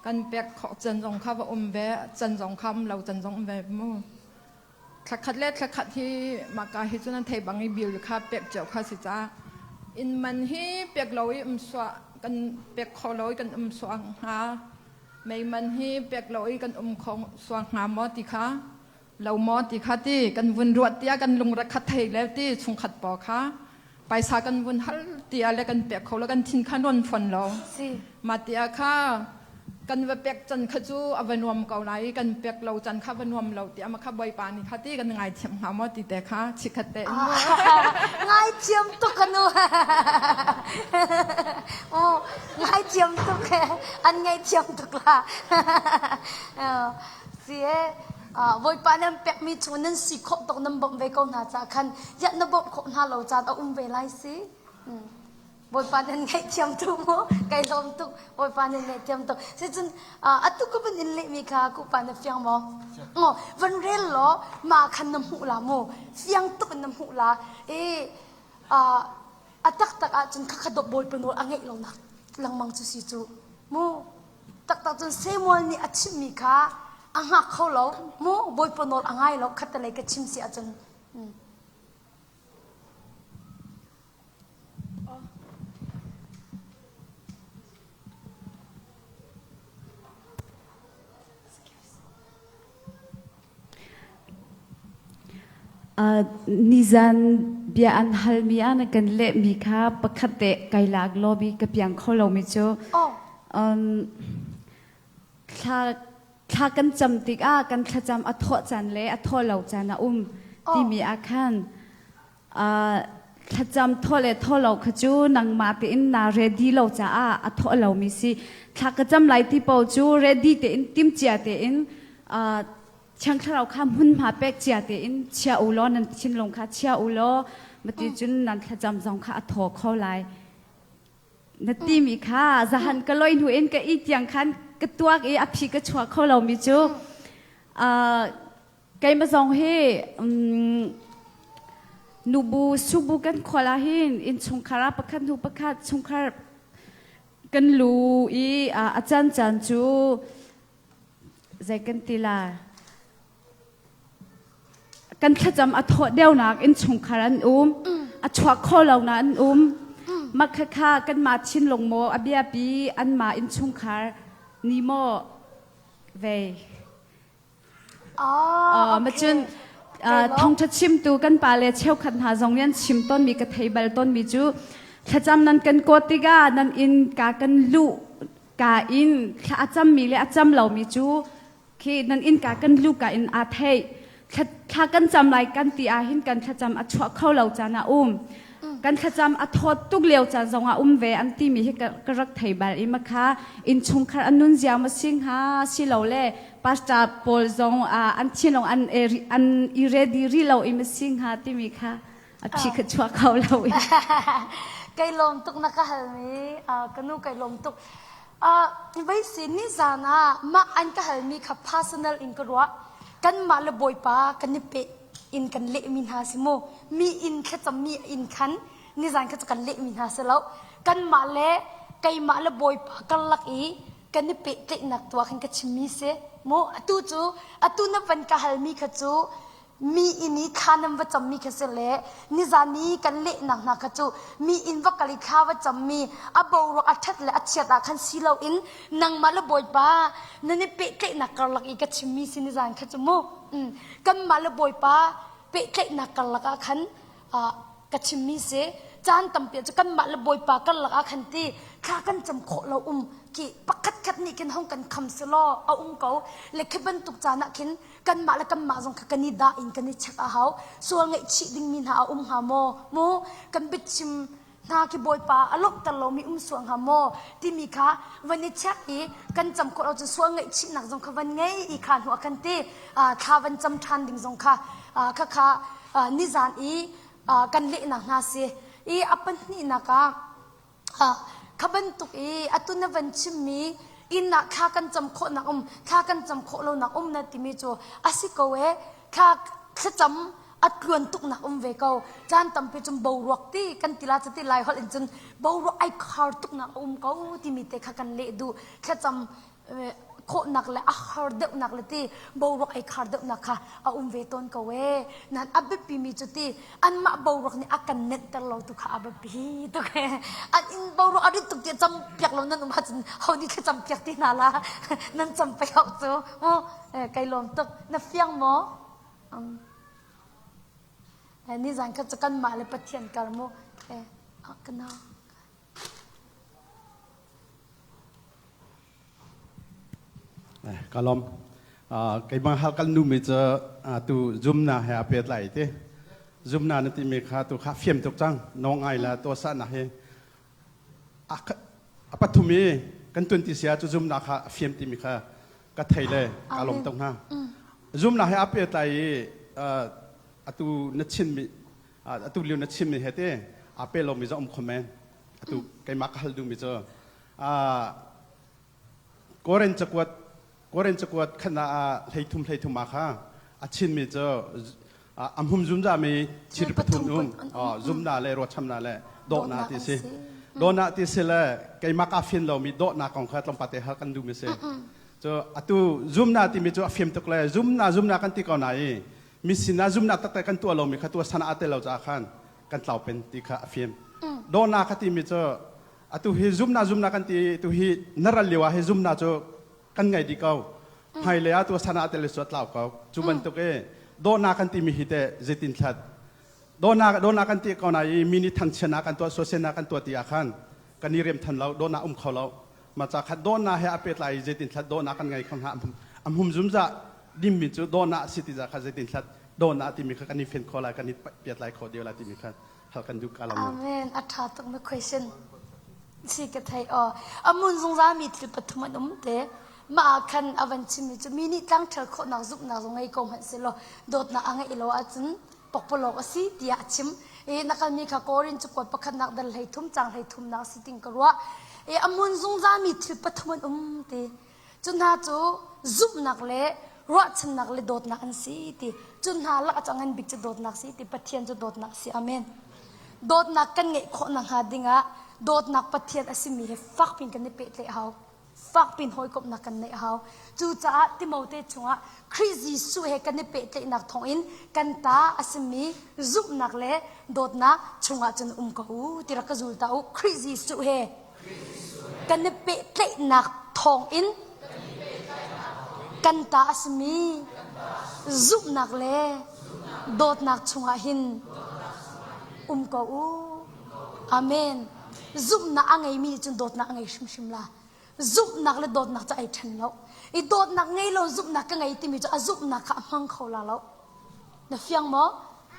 kan pek khawh can zong kha va um ve can zong kha um lo can zong um ve mu. Thlakhat le thlakhat hi maka hi cu nan thei bang i bill kha pek cio kha si ca. Inn man hi pek lo i um suah kan pek kho lo i kan um suah hnga. Mei man hi pek lo i kan um kho suah hnga maw ti kha lo maw ti kha ti kan vun ruat tiah kan lungre kha thei le ti chungkhat paw kha paisa kan vun hal tiah le kan pek kho lo kan thin kha non fon lo ma tiah kha kan va pek can kha cu a va nuam ko lai kan pek lo can kha va nuam lo tiah ma kha bawipa nih kha ti kan ngai thiam hnga maw ti te kha chikhat te in ngai thiam tuk anu oh ngai thiam tuk an ngai thiam tuk la si e Bawipa nan pekmi cu nan si khawh tuk nan bawmh ve ko hna caah khan yah na bawmh khawh hna lo caan a um ve lai si. Bawipa nan ngaihthiam tuk mu kai lawm tuk Bawipa nan ngaihthiam tuk sicun atu ka van in lehmi kha kupa na fiang maw ngo van rel law ma khan na hmuh la mu fiang tuk in na hmuh la e a taktak ahcun khakha dawp Bawipa nawl a ngeih lo nak lengmang cu si cu mu Taktak cun Samuel nih a chimmi kha a hngak kho lo. Mu Bawipa nawl a ngai lo khattelei ka chim si ahcun. Nizan bia an halmi ah na kan lehmi kha pakhat te kai lak law bi ka piang kho lomi cu thla thla kan cam tikah kan thlacam a thawh caan le a thawh lo caan a um timi ah khan thlacam thawh le thawh lo kha cu nangmah tein naa ready lo caah a thawh lomi si. Thla ka cam lai ti paoh cu ready tein timcia tein Thiang Thlarau kha hmunhma pek cia tein chia u law nan thinlung kha chia u law mati cun nan thlacam zong kha a thaw kho lai. Na timi kha zahan ka loi hnu in ka i tiang khan ka tuak i a phi ka chuah kho lomi cu keimah zong hi nubu subu kan khual ah hin innchungkhar ah pakhat hnu pakhat chungkhar kan lu i a caan caan cu zei kan ti la kan thlacam a thawh deuhnak innchungkhar an um a chuak kho lo na an um makhakha kanmah thinlung maw a biapi anmah innchungkhar ni maw ve Ah, ma cun thawngṭha chimtu kan pa le cheukhat hna zong nih an chim tawnmi ka thei bal tawnmi cu thlacam nan kan kawt tikah nan inn ka kan luh ka in thla a cammi le a cam lomi cu khi nan inn ka kan luh ka in aa theih thla kan cam lai kan ti ah hin kan thlacam a chuah kho lo caan a um kan thlacam a thawt tuk lio caan zong ah um ve an timi hi ka rak thei bal i makha innchungkhar an nun zia ma sing ha si lo le pastor pawl zong an thinlung an an i ready ri lo i ma sing ha timi kha a phi kha chuah kho lo i kai lawm tuk na ka hal mi ka nu kai lawm tuk vei si ni zan ah mah an ka hal mi kha personal in ka ruah kan mah le bawipa kan i pe in kan leh mi hna si mu mi inn thlacam mi inn khan nizan kha cu kan leh mi hna si lo kan mah le keimah le bawipa karlak i kan i pehtlaihnak tuah khan ka chim mi si mu atu cu atu na van ka hal mi kha cu mi inn i thla nan va cammi kha si le nizan i kan lehnak hna kha cu mi inn va kal i thla va cammi a boruak a ṭhat le a chiat ah khan si loin nangmah le Bawipa nan i pehtlaihnak karlak i ka chimmi si nizan kha cu mu kanmah le Bawipa pehtlaihnak karlak ah khan ka chimmi si caan tampi cu kanmah le Bawipa karlak ah khan ti thla kan cam khawh lo um ki pakhat khat nih khin hong kan kham si law a um ko le khi bantuk caan ah khin kanmah le kanmah zong kha kan i dah in kan i check a hau sual ngaihchih dingmi hna a um hnga maw mu kan biachim Hna khi Bawipa a lawmhter lomi um sual hnga maw timi kha van i check i kan cam khawh lo cun sual ngaihchihnak zong kha van ngei i kha hnu ah khan ti thla van cam ṭhan ding zong kha khakha nizan i kan lehnak hna si. I a pahnihnak ah Kha bantuk i atu na van chimmi inn ah thla kan cam khawhnak um, thla kan cam khawh lonak um na timi cu a si ko ee. Thla thlacam a tluan tuknak um ve ko. Caan tampi cun boruak ti kan ti la cuti lai holh in cun boruak ai khar tuknak a um ko timi te kha kan leh duh. Thlacam khawhnak le a har deuhnak le ti boruak ei khar deuhnak kha a um ve tawn ko ee. Nan a biapi mi cu ti anmah boruak nih a kan nenhter lo tu kha a biapi tuk ee. An inn boruak a rit tuk ti cam piak lo nan um ahcun ho nih thlacam piak ti hna la nan cam pei hau cu mu kai lawm tuk na fiang maw? Um. Nizan kha cu kanmah le Pathian kar mu eh kana Ka lawm. Keimah hal kan numi cu tu zumna he a pet lai ti. Zumna na timi kha tu kha fiam tuk cang. Nong ngai la to sa na hi. A pathum i kan tun ti sia cu zumna kha a fiam timi kha ka thei le ka lawm tuk hna. Zumna he a pet lai i atu na chin mi atu lio na chim mi he te a pe lomi zong um kho men. Atu keimah ka hal duhmi cu Korin cakuat Korin cakuat khan ah 13 13 ah kha a chinmi cu a hmum zumzami thil pathum um zumna le ruachamna le dawhna ti si dawhna ti si le keimah ka fin lomi dawhna kong kha tlawmpal te hal kan duhmi si cu atu zumna timi cu a fim tuk le zumna zumna kan ti ko na i mi sinah zumna taktak kan tuah lomi kha tuah sana a tel lo caah khan kan tlau pen ti kha a fim dawhna kha timi cu atu hi zumna zumna kan ti tu hi na ral lio ah hi zumna cu kan ngei dih ko hmailei ah tu sana te le su tlau ko cu bantuk i dawhna kan timi hi te zeitin thlat dawhna dawhna kan ti ko na i mi nih thangchiatnak kan tuah sosialnak kan tuah ti ah khan kan i rem than lo dawhna um kho lo ma ca khat dawhna he a pehtlai i zeitin thlat dawhna kan ngei kho hna am hum zumza dimmi cu dawhna si ti za kha zeitin thlat dawhna timi kha kan i fen kho lai kan i piatlai kho deu lai timi kha hal kan duh ka lo Amen. A ṭha tuk mi question. Si ka thei aw. Amun zungzal mi thil pathum an um te. Mah ah khan a van chimmi cu mi nih tlangṭhel khawhnak zumhnak zong ngei ko hmanh selaw dawtnak a ngeih lo ahcun pokpalawk a si tiah a chim. I na kalmi kha Korin cakuat pakhatnak dal 13 cang 13nak si ting ka ruah. I amun zungzal mi thil pathum an um ti. Cu hna cu zumhnak le ruahchannak le dawtnak an si ti. Cu hna lak ah ngan bik cu dawtnak si ti. Pathian cu dawtnak si. Amen. Dawtnak kan ngeih khawh nakhnga dingah dawtnak Pathian a simi he fakpin kan i pehtlaih hau. Fakpin hawikomhnak kan neih hau. Cucaah Timote chungah Khrih Jesuh he kan i pehtlaihnak thawngin kan ta a simi zumhnak le dawtnak chungah cun um ko u ti rak ka zul ta u. Khrih Jesuh he kan i pehtlaihnak thawngin kan ta a simi zumhnak le dawtnak chungah hin um ko u. Amen. Zumhnak a ngeimi nih cun dawtnak a ngei hrimhrim la. Zumhnak le dawtnak cu ai ṭhen lo. I dawtnak ngei lo zumhnak ka ngei timi cu a zumhnak kha a hmang kho la lo. Na fiang maw?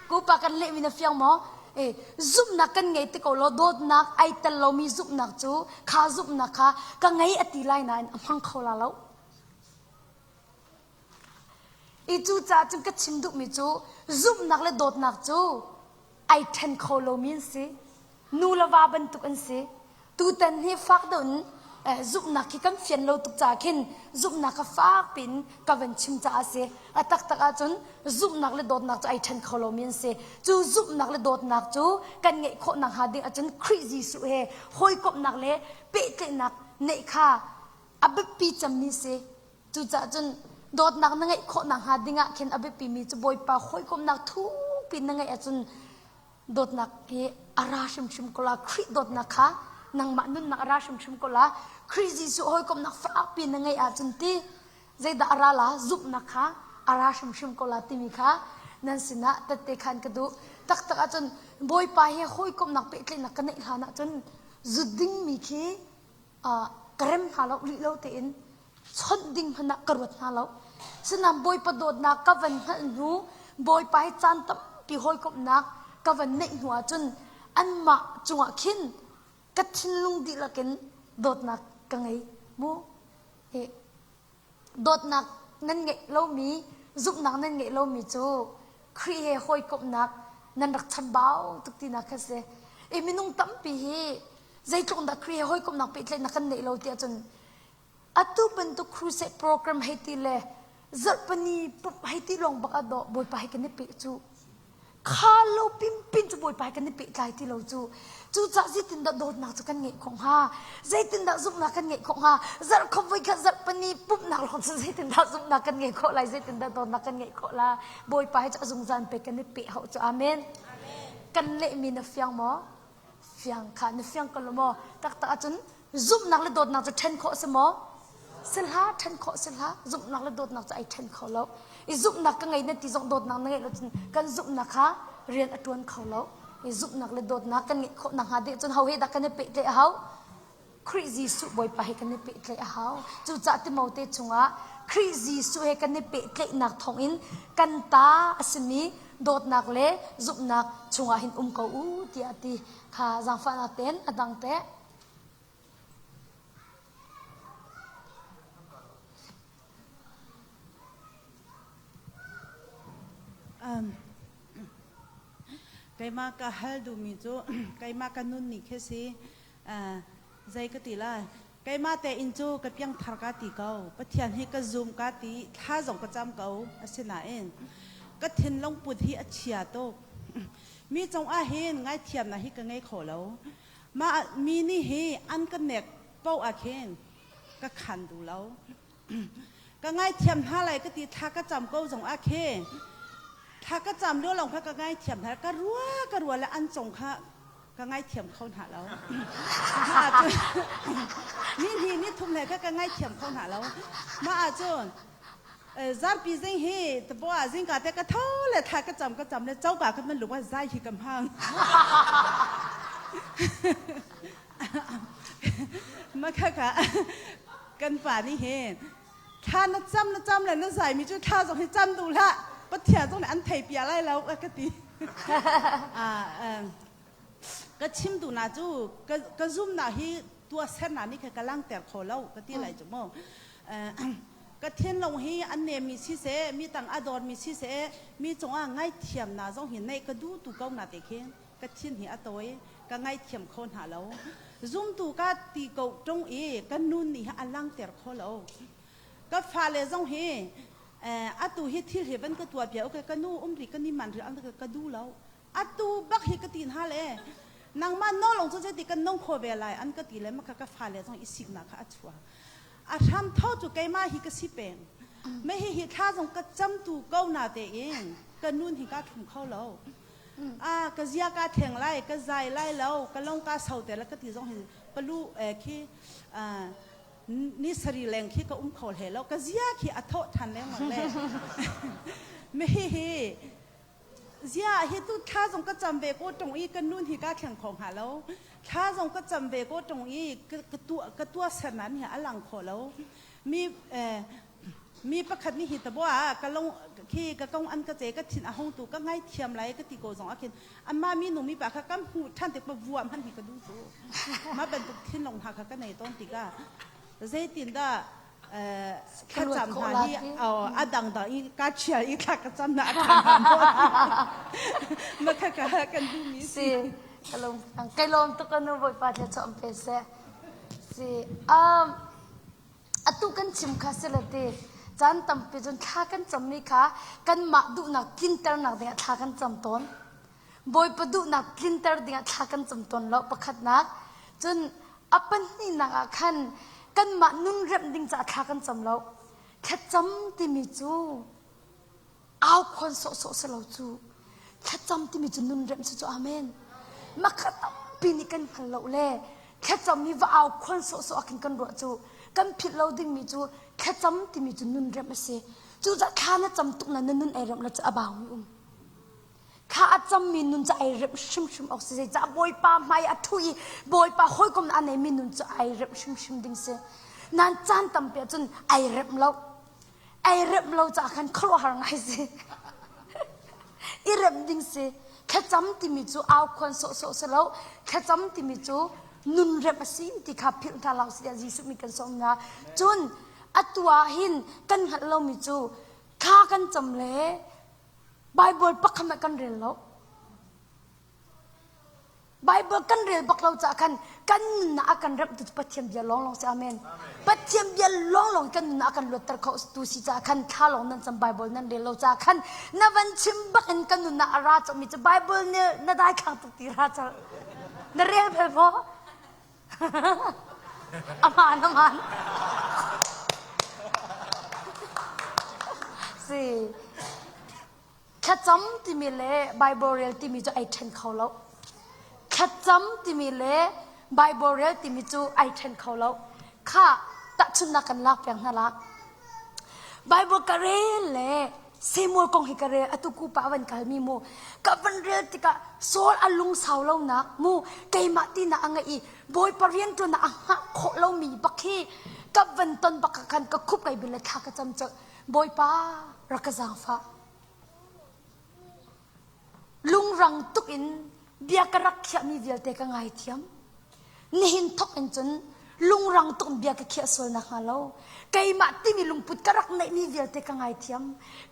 Kupa kan lehmi na fiang maw? E, zumhnak kan ngei ti ko law dawtnak ai tel lomi zumhnak cu kha zumhnak kha ka ngei a ti lai nain a hmang kho la lo. I cucaah cun ka chim duhmi cu zumhnak le dawtnak cu ai ṭhen kho lomi an si. Nu le va bantuk an si. Tutan hi fak deuh in zumhnak khi kan fian lo tuk caah khin zumhnak kha fak piin ka van chim caah a si. A taktak ahcun zumhnak le dawtnak cu ai ṭhen kho lomi an si. Cu zumhnak le dawtnak cu kan ngeih khawh nakhnga ding ahcun Khrih Jesuh he hawikomhnak le pehtlaihnak neih kha a biapi cemmi si. Cucaah cun dawtnak na ngeih khawh nakhnga ding ah khin a biapimi cu Bawipa hawikomhnak thukpi na ngeih ahcun dawtnak hi a ra hrimhrim ko la Khrih dawtnak kha nangmah nunnak a ra hrimhrim ko la Khrih Jesuh hawikomhnak fakpi na ngeih ahcun ti zeidah a ra la zumhnak kha a ra hrimhrim ko la timi kha nan sinah tette khan ka duh taktak ahcun Bawipa he hawikomhnak pehtlaihnak ka neih hlan ahcun zut dingmi khi ka rem hna lo lih lo tein chawnh ding hmanh ah ka ruat hna lo. Sinain Bawipa dawtnak ka van hngalh hnu, Bawipa he caan tampi hawikomhnak ka van neih hnu ahcun Anmah cungah khin ka thinlung dihlak in dawtnak ka ngei mu. Hi dawtnak nan ngeih lomi, zumhnak nan ngeih lomi cu Khrih he hawikomhnak nan rak chambau tuk tinak kha si. I minung tampi hi zeitluk dah Khrih he hawikomhnak pehtlaihnak kan neih lo tiah cun atu bantuk crusade program hei ti le zarhpini pumh hei ti lawng bak ah dawh Bawipa he kan i peh cu. Kha lo pimpin cu Bawipa he kan i pehtlai ti lo cu. Cucaah zeitindah dawtnak cu kan ngeih khawh hnga? Zeitindah zumhnak kan ngeih khawh hnga? Zarh khat voi khat zarhpini pumhnak lawng cun zeitindah zumhnak kan ngeih khawh lai? Zeitindah dawtnak kan ngeih khawh la? Bawipa he cu a zungzal in pei kan i peh hau cu. Amen. Kan lehmi na fiang maw? Fiang kha na fiang ko lo maw? Taktak ahcun zumhnak le dawtnak cu ṭhen khawh a si maw? Si hlah, ṭhen khawh si hlah. Zumhnak le dawtnak cu ai ṭhen kho lo. I zumhnak ka ngei na ti zong dawtnak na ngeih lo cun kan zumhnak kha rian a ṭuan kho lo. I zumhnak le dawtnak kan ngeih khawh nakhnga deh cun ho he dah kan i pehtlaih a hau? Khrih Jesuh Bawipa he kan i pehtlaih a hau. Cucaah Timote chungah Khrih Jesuh he kan i pehtlaihnak thawngin kan ta a simi dawtnak le zumhnak chungah hin um ko u tiah a ti. Kha zaangfahnak tein a dang teh. Um, keimah ka hal duhmi cu keimah ka nun nih khi si uh, zei ka ti lai keimah te in cu ka piangthar ka ti ko pathian hi ka zum ka ti thla zong ka cam ko asinain ka thinlung put hi a chia tuk mi cung ah hin ngaithiamnak hi ka ngei kho lo Mah mi nih hi an ka nek paoh ah khin ka khan duh lo. Ka ngaithiam hna lai ka ti thla ka cam ko zong ah khi thla ka cam lio lawng kha ka ngaithiam hna ka rua ka rua le an cung kha ka ngaithiam kho hna lo. Mah ahcun ni hnih ni thum he kha ka ngaithiam kho hna lo. Mah ahcun zarpi zing hi tabaw zingka te ka tho le thla ka cam ka cam le coka ka man lung ah zai hi ka hmang ma kha kha kan pa nih hin thla na cam na cam le na zai mi cu thla zong hi cam duh hlah pathian zong nih an thei pia lai lo ka ti ka chim duh na cu ka zum na hi tua ser na nih kha ka langter kho lo ka ti lai cu mu ka thinlung hi an nemi siseh mi tang a dawtmi siseh mi cungah ngaithiamnak zong hi neih ka duh tu ko na te khi ka thin hi a tawi ka ngaithiam kho hna lo zumtu ka ti ko ṭung i ka nun nih a langter kho lo ka fale zong hi atu hi thil hi van ka tuah bia okay ka nu um ri ka ni man ri an ka du lo atu bak hi ka ti hna le nangmah nawlong cu zeiti kan nong kho ve lai an ka ti le maka ka fale zong i siknak kha a chuak a hram tho cu keimah hi ka si peng me hi hi thla zong ka camtu ko na te in ka nun hi ka thlum kho lo a ka zia ka theng lai ka zai lai lo ka long ka so te la ka ti zong hi palu khi ni sari leng khi ka um kho hle lo ka zia khi a tho than lengmang le me hi hi Ziah hi tu thla zong ka cam ve ko ṭung i ka nun hi kaa thleng kho hnga lo. Thla zong ka cam ve ko ṭung i ka tuah ka tuah sernan hi a lang kho lo. Mi eh, mi pakhat nih hi tabua ah ka long khi ka kong an ka ce ka thin a hong tu ka ngai thiam lai ka ti ko zong ah khin amma mi nu mi pa kha kam hmu ṭhan tik pa vuam han hi ka duh cu ma bantuk thinlung hna kha ka nei tawn tikah zeitin dah thlacam hna hi a dangdang i ka chial i thla ka cam na a ṭha ma kha ka kan duhmi si kai lawm tuk anu bawipa thla chom pe se si um atu kan chim kha si le ti caan tampi cun thla kan cammi kha kanmah duhnak tlinternak dingah thla kan cam tawn Bawipa duhnak tlinter dingah thla kan cam tawn lo pakhatnak cun a pahnihnak ah khan kanmah nun remh ding caah thla kan cam lo thlacam timi cu au khuan sawhsawh si lo cu thlacam timi cu nun remh si cu amen makha tampi nih kan hngal lo le thlacam hi va au khuan sawhsawh ah khin kan ruah cu kan philh lo dingmi cu thlacam timi cu nun remh a si cucaah thla na cam tuk na na nun ei remh lo cu a baumi um Thla a cammi nun cu ai remh hrimhrim awk si. Zeicah Bawipa hmai a ṭhu i Bawipa hawikom a neimi nun cu ai remh hrimhrim ding si. Nan caan tampi ahcun ai remh lo. Ai remh lo caah khan khuaruahhar ngai si. I remh ding si. Thlacam timi cu aukhuan sawhsawh si lo. Thlacam timi cu nun remh a si ti kha philh hna hlah usih tiah Jesuh min kan sawm hna. Cun atu ah hin kan hngalh lomi cu thla kan cam le Bible pakhat hmanh kan rel lo. Bible kan rel bak lo caah khan kan nunnak a kan remhtu cu Pathian bia lawnglawng si. Amen. Pathian bia lawnglawng kan nunnak a kan luatter kho tu si caah khan thla lawng nan cam Bible nan rel lo caah khan na van chim bak in kan nunnak a ra cawhmi cu Bible nih na daithlang tuk ti ra colh. Na rel bal maw? Aman aman. Si. Thlacam timi le Bible rel timi cu ai ṭhen kho lo. Thlacam timi le Bible rel timi cu ai ṭhen kho lo. Kha tahchunhnak kan lak piak hna la. Bible ka rel le Samuel kong hi ka rel atu ku pa van kalmi mu ka van rel tikah Saul a lungsau lonak mu keimah tinak a ngeih i Bawipa rianṭuan ah a hngah khawh lomi bak hi ka van ton bak ah khan ka khup kai bil le thla ka cam colh Bawipa rak ka zaangfah. Lungrang tuk in bia ka rak khiahmi vialte ka ngaithiam. Nihin thok in cun lungrang tuk in bia ka khiah sual nakhnga lo. Keimah timi lungput ka rak neihmi vialte ka ngaithiam.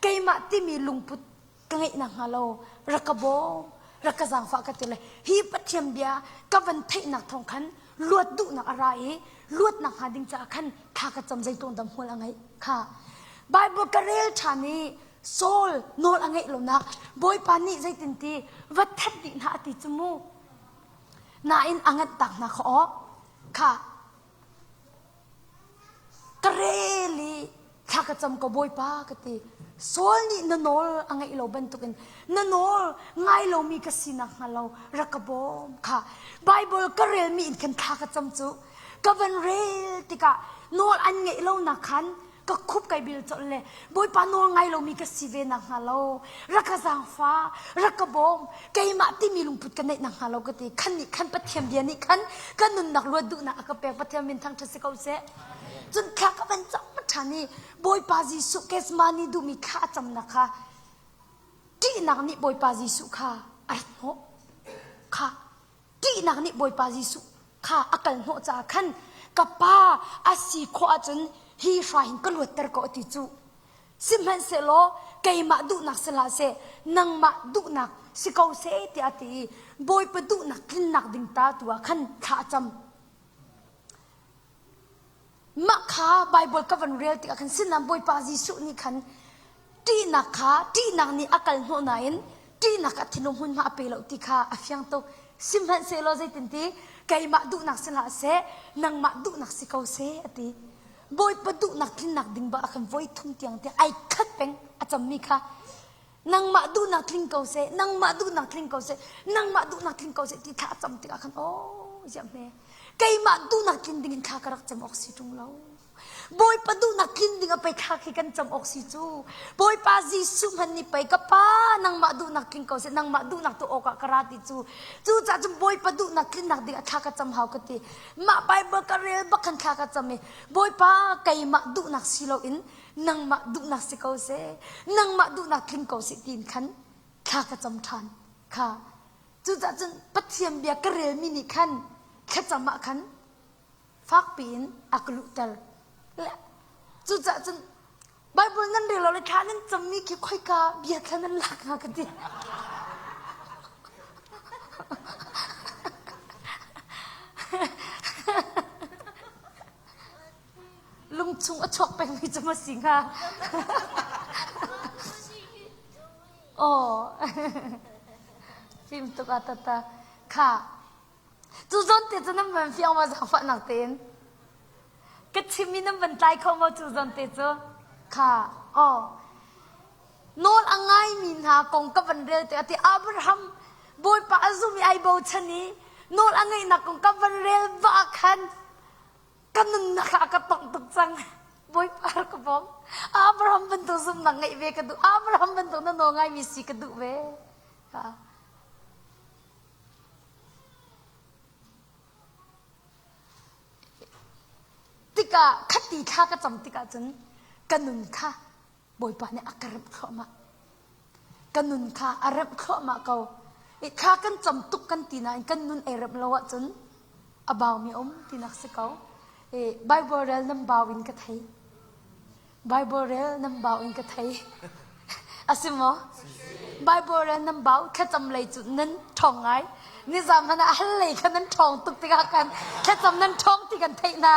Keimah timi lungput ka ngeih nakhnga lo rak ka bawm, rak ka zaangfah ka ti le hi Pathian bia ka van theihnak thawng khan luat duhnak a ra i luatnak hnga ding caah khan thla ka cam zeitlung dam hmual a ngeih kha Bible ka rel ṭhan i Saul nawl a ngeih lonak Bawipa nih zeitin ti va that dih hna a ti cu mu nain a nganh tak hna kha aw kha Ka rel i thla ka cam ko Bawipa ka ti. Saul nih na nawl a ngeih lo bantukin na nawl ngai lomi ka sinak hnga lo rak ka bawm kha Bible ka relmi in khan thla ka cam cu ka van rel tikah nawl an ngeih lonak khan ka khup kai bil colh le Bawipa nawl ngai lomi ka si ve nak hnga lo rak ka zaangfa rak ka bawm keimah timi lungput ka neih nak hnga lo ka ti khan nih khan Pathian bia nih khan ka nunnak luat duhnak a ka pek Pathian min thangṭhat si ko seh cun thla ka van cam ṭhan i Bawipa Jesuh Gethsemane duhmi thla a camnak kha ṭihnak nih Bawipa Jesuh kha a rat hnawh kha ṭihnak nih Bawipa Jesuh kha a kal hnawh caah khan ka pa a si khawh ahcun hi hra hin ka luatter ko a ti cu sihmanhsehlaw keimah duhnak si hlah seh nangmah duhnak si ko seh tiah a ti i Bawipa duhnak tlinnak ding ta tu ah khan thla a cam Mah kha Baibal ka van rel tikah khan sinain Bawipa Jesuh nih khan ṭihnak kha ṭihnak nih a kal hnawh nain ṭihnak a thinlung hmunhma a pe lo ti kha a fiang tuk. Sihmanhsehlaw zeitinti keimah duhnak si hlah seh nangmah duhnak si ko seh a ti. Bawipa duhnak tlinnak ding bak ah khan voi thum tiang tiang ai khat peng a cammi kha nangmah duhnak tling ko seh nangmah duhnak tling ko seh nangmah duhnak tling ko seh ti thla a cam tikah khan aw ziah hme keimah duhnak tlin ding in thla ka rak cam awk si ṭung lo Bawipa duhnak tlin ding a pei thla khi kan cam awk si cu Bawipa Jesuh hmanh nih pei ka pa nangmah duhnak tling ko seh nangmah duhnak tu awk ah ka ra ti cu cu caah cun Bawipa duhnak tlinnak ding ah thla ka cam hau ka ti mah Bible ka rel bak khan thla ka cam i Bawipa keimah duhnak si loin nangmah duhnak si ko seh nangmah duhnak tling ko seh tiin khan thla ka cam ṭhan kha cucaah cun Pathian bia ka relmi nih khan thlacam ah khan fakpi in a ka luhter le cucaah cun Bible nan rel lo le thla nan cammi khi khoika bia thla nan lak hnga ka ti Lungchung a chuak pengmi cu ma si hnga? Aw. Fim tuk a tata. Kha. Cu zawn te cu nan van fiang ma zaangfahnak tein. Ka chimmi nan van tlai kho maw cu zawn te cu? Kha. Aw. Nawl a ngaimi hna kong ka van rel tikah ti Abraham Bawipa a zum i ai bochan i nawl a ngeihnak kong ka van rel va khan ka nunnak ah ka tongh tuk cang bawipa rak ka bawm Abraham bantuk zumhnak ngeih ve ka duh Abraham bantuk na nawl ngaimi si ka duh ve tikah khati thla ka cam tikah cun ka nun kha bawipa nih a ka remh thluahmah. Ka nun kha a remh thluahmah ko. I thla kan cam tuk kan ti nain kan nun ei remh lo ahcun a baumi a um tinak si ko. I Bible rel nan bau in ka thei. Bible rel nan bau in ka thei. A si maw? Bible rel nan bau thlacam lei cu nan ṭhawng ngai. Nizam hmanh ah hal lei kha nan ṭhawng tuk tikah khan thlacam nan ṭhawng ti kan theih hna.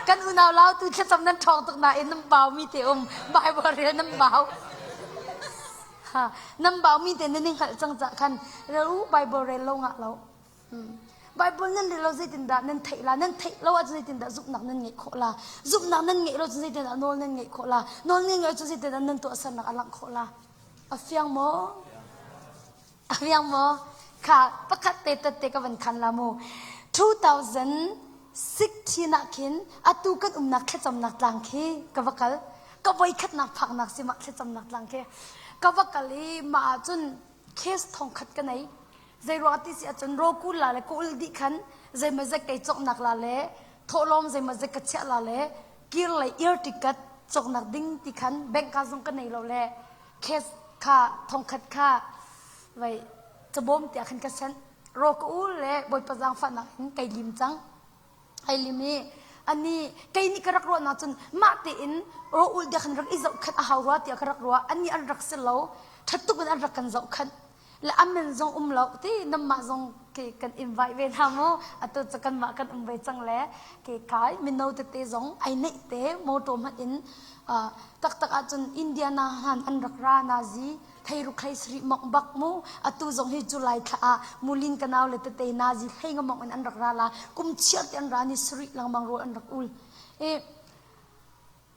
Kan unau lautu thlacam nan ṭhawng tuk nain nan bau mi te um. Bible rel nan bau. Ha, nan bau mi te nan i hngalh cang cah khan rel u Bible rel lo ngah lo. Bible nan rel lo zeitindah nan theih la? Nan theih lo ahcun zeitindah zumhnak nan ngeih khawh la? Zumhnak nan ngeih lo cun zeitindah nawl nan ngeih khawh la? Nawl nan ngeih cun zeitindah nan tuahsernak a langh khawh la? A fiang maw? A fiang maw? Kha pakhat te tat te ka van khan la mu. 2016 ah khin atu kan umnak thlacamnak tlang khi ka va kal. Ka voikhatnak phaknak si mah thlacamnak tlang khi. Ka va kal i mah ahcun case thongkhat ka nei. Zeiruang ti si ahcun rawkul la le ka ul dih khan zeimawzet kei cawknak la le thawhlawm zeimawzet ka chiah la le kir le ear ticket cawknak ding ti khan bank ka zong ka nei lo le case kha thongkhat kha vai cabawm tiah khan ka sent ro ka ul le bawipa zaangfahnak in kai lim cang ai lim i ani kei nih ka rak ruahnak cun mah tein ro ul dia khan rak i zohkhenh a hau rua tiah ka rak ruah ani an rak si lo ṭhat tuk in an rak kan zohkhenh le amen zong um lo ti namah zong ke kan invite ve hna mu atu cu kanmah kan um ve cang le ke kai mino tete zong ai neih te motor hmanh in taktak ahcun Indiana han an rak ra nazi theiru khlei sri mok bak mu atu zong hi July thla ah mulin kanau le tete nazi hlei nga mong in an rak ra la kum chiar te an ra ni sri langmang ro an rak ul e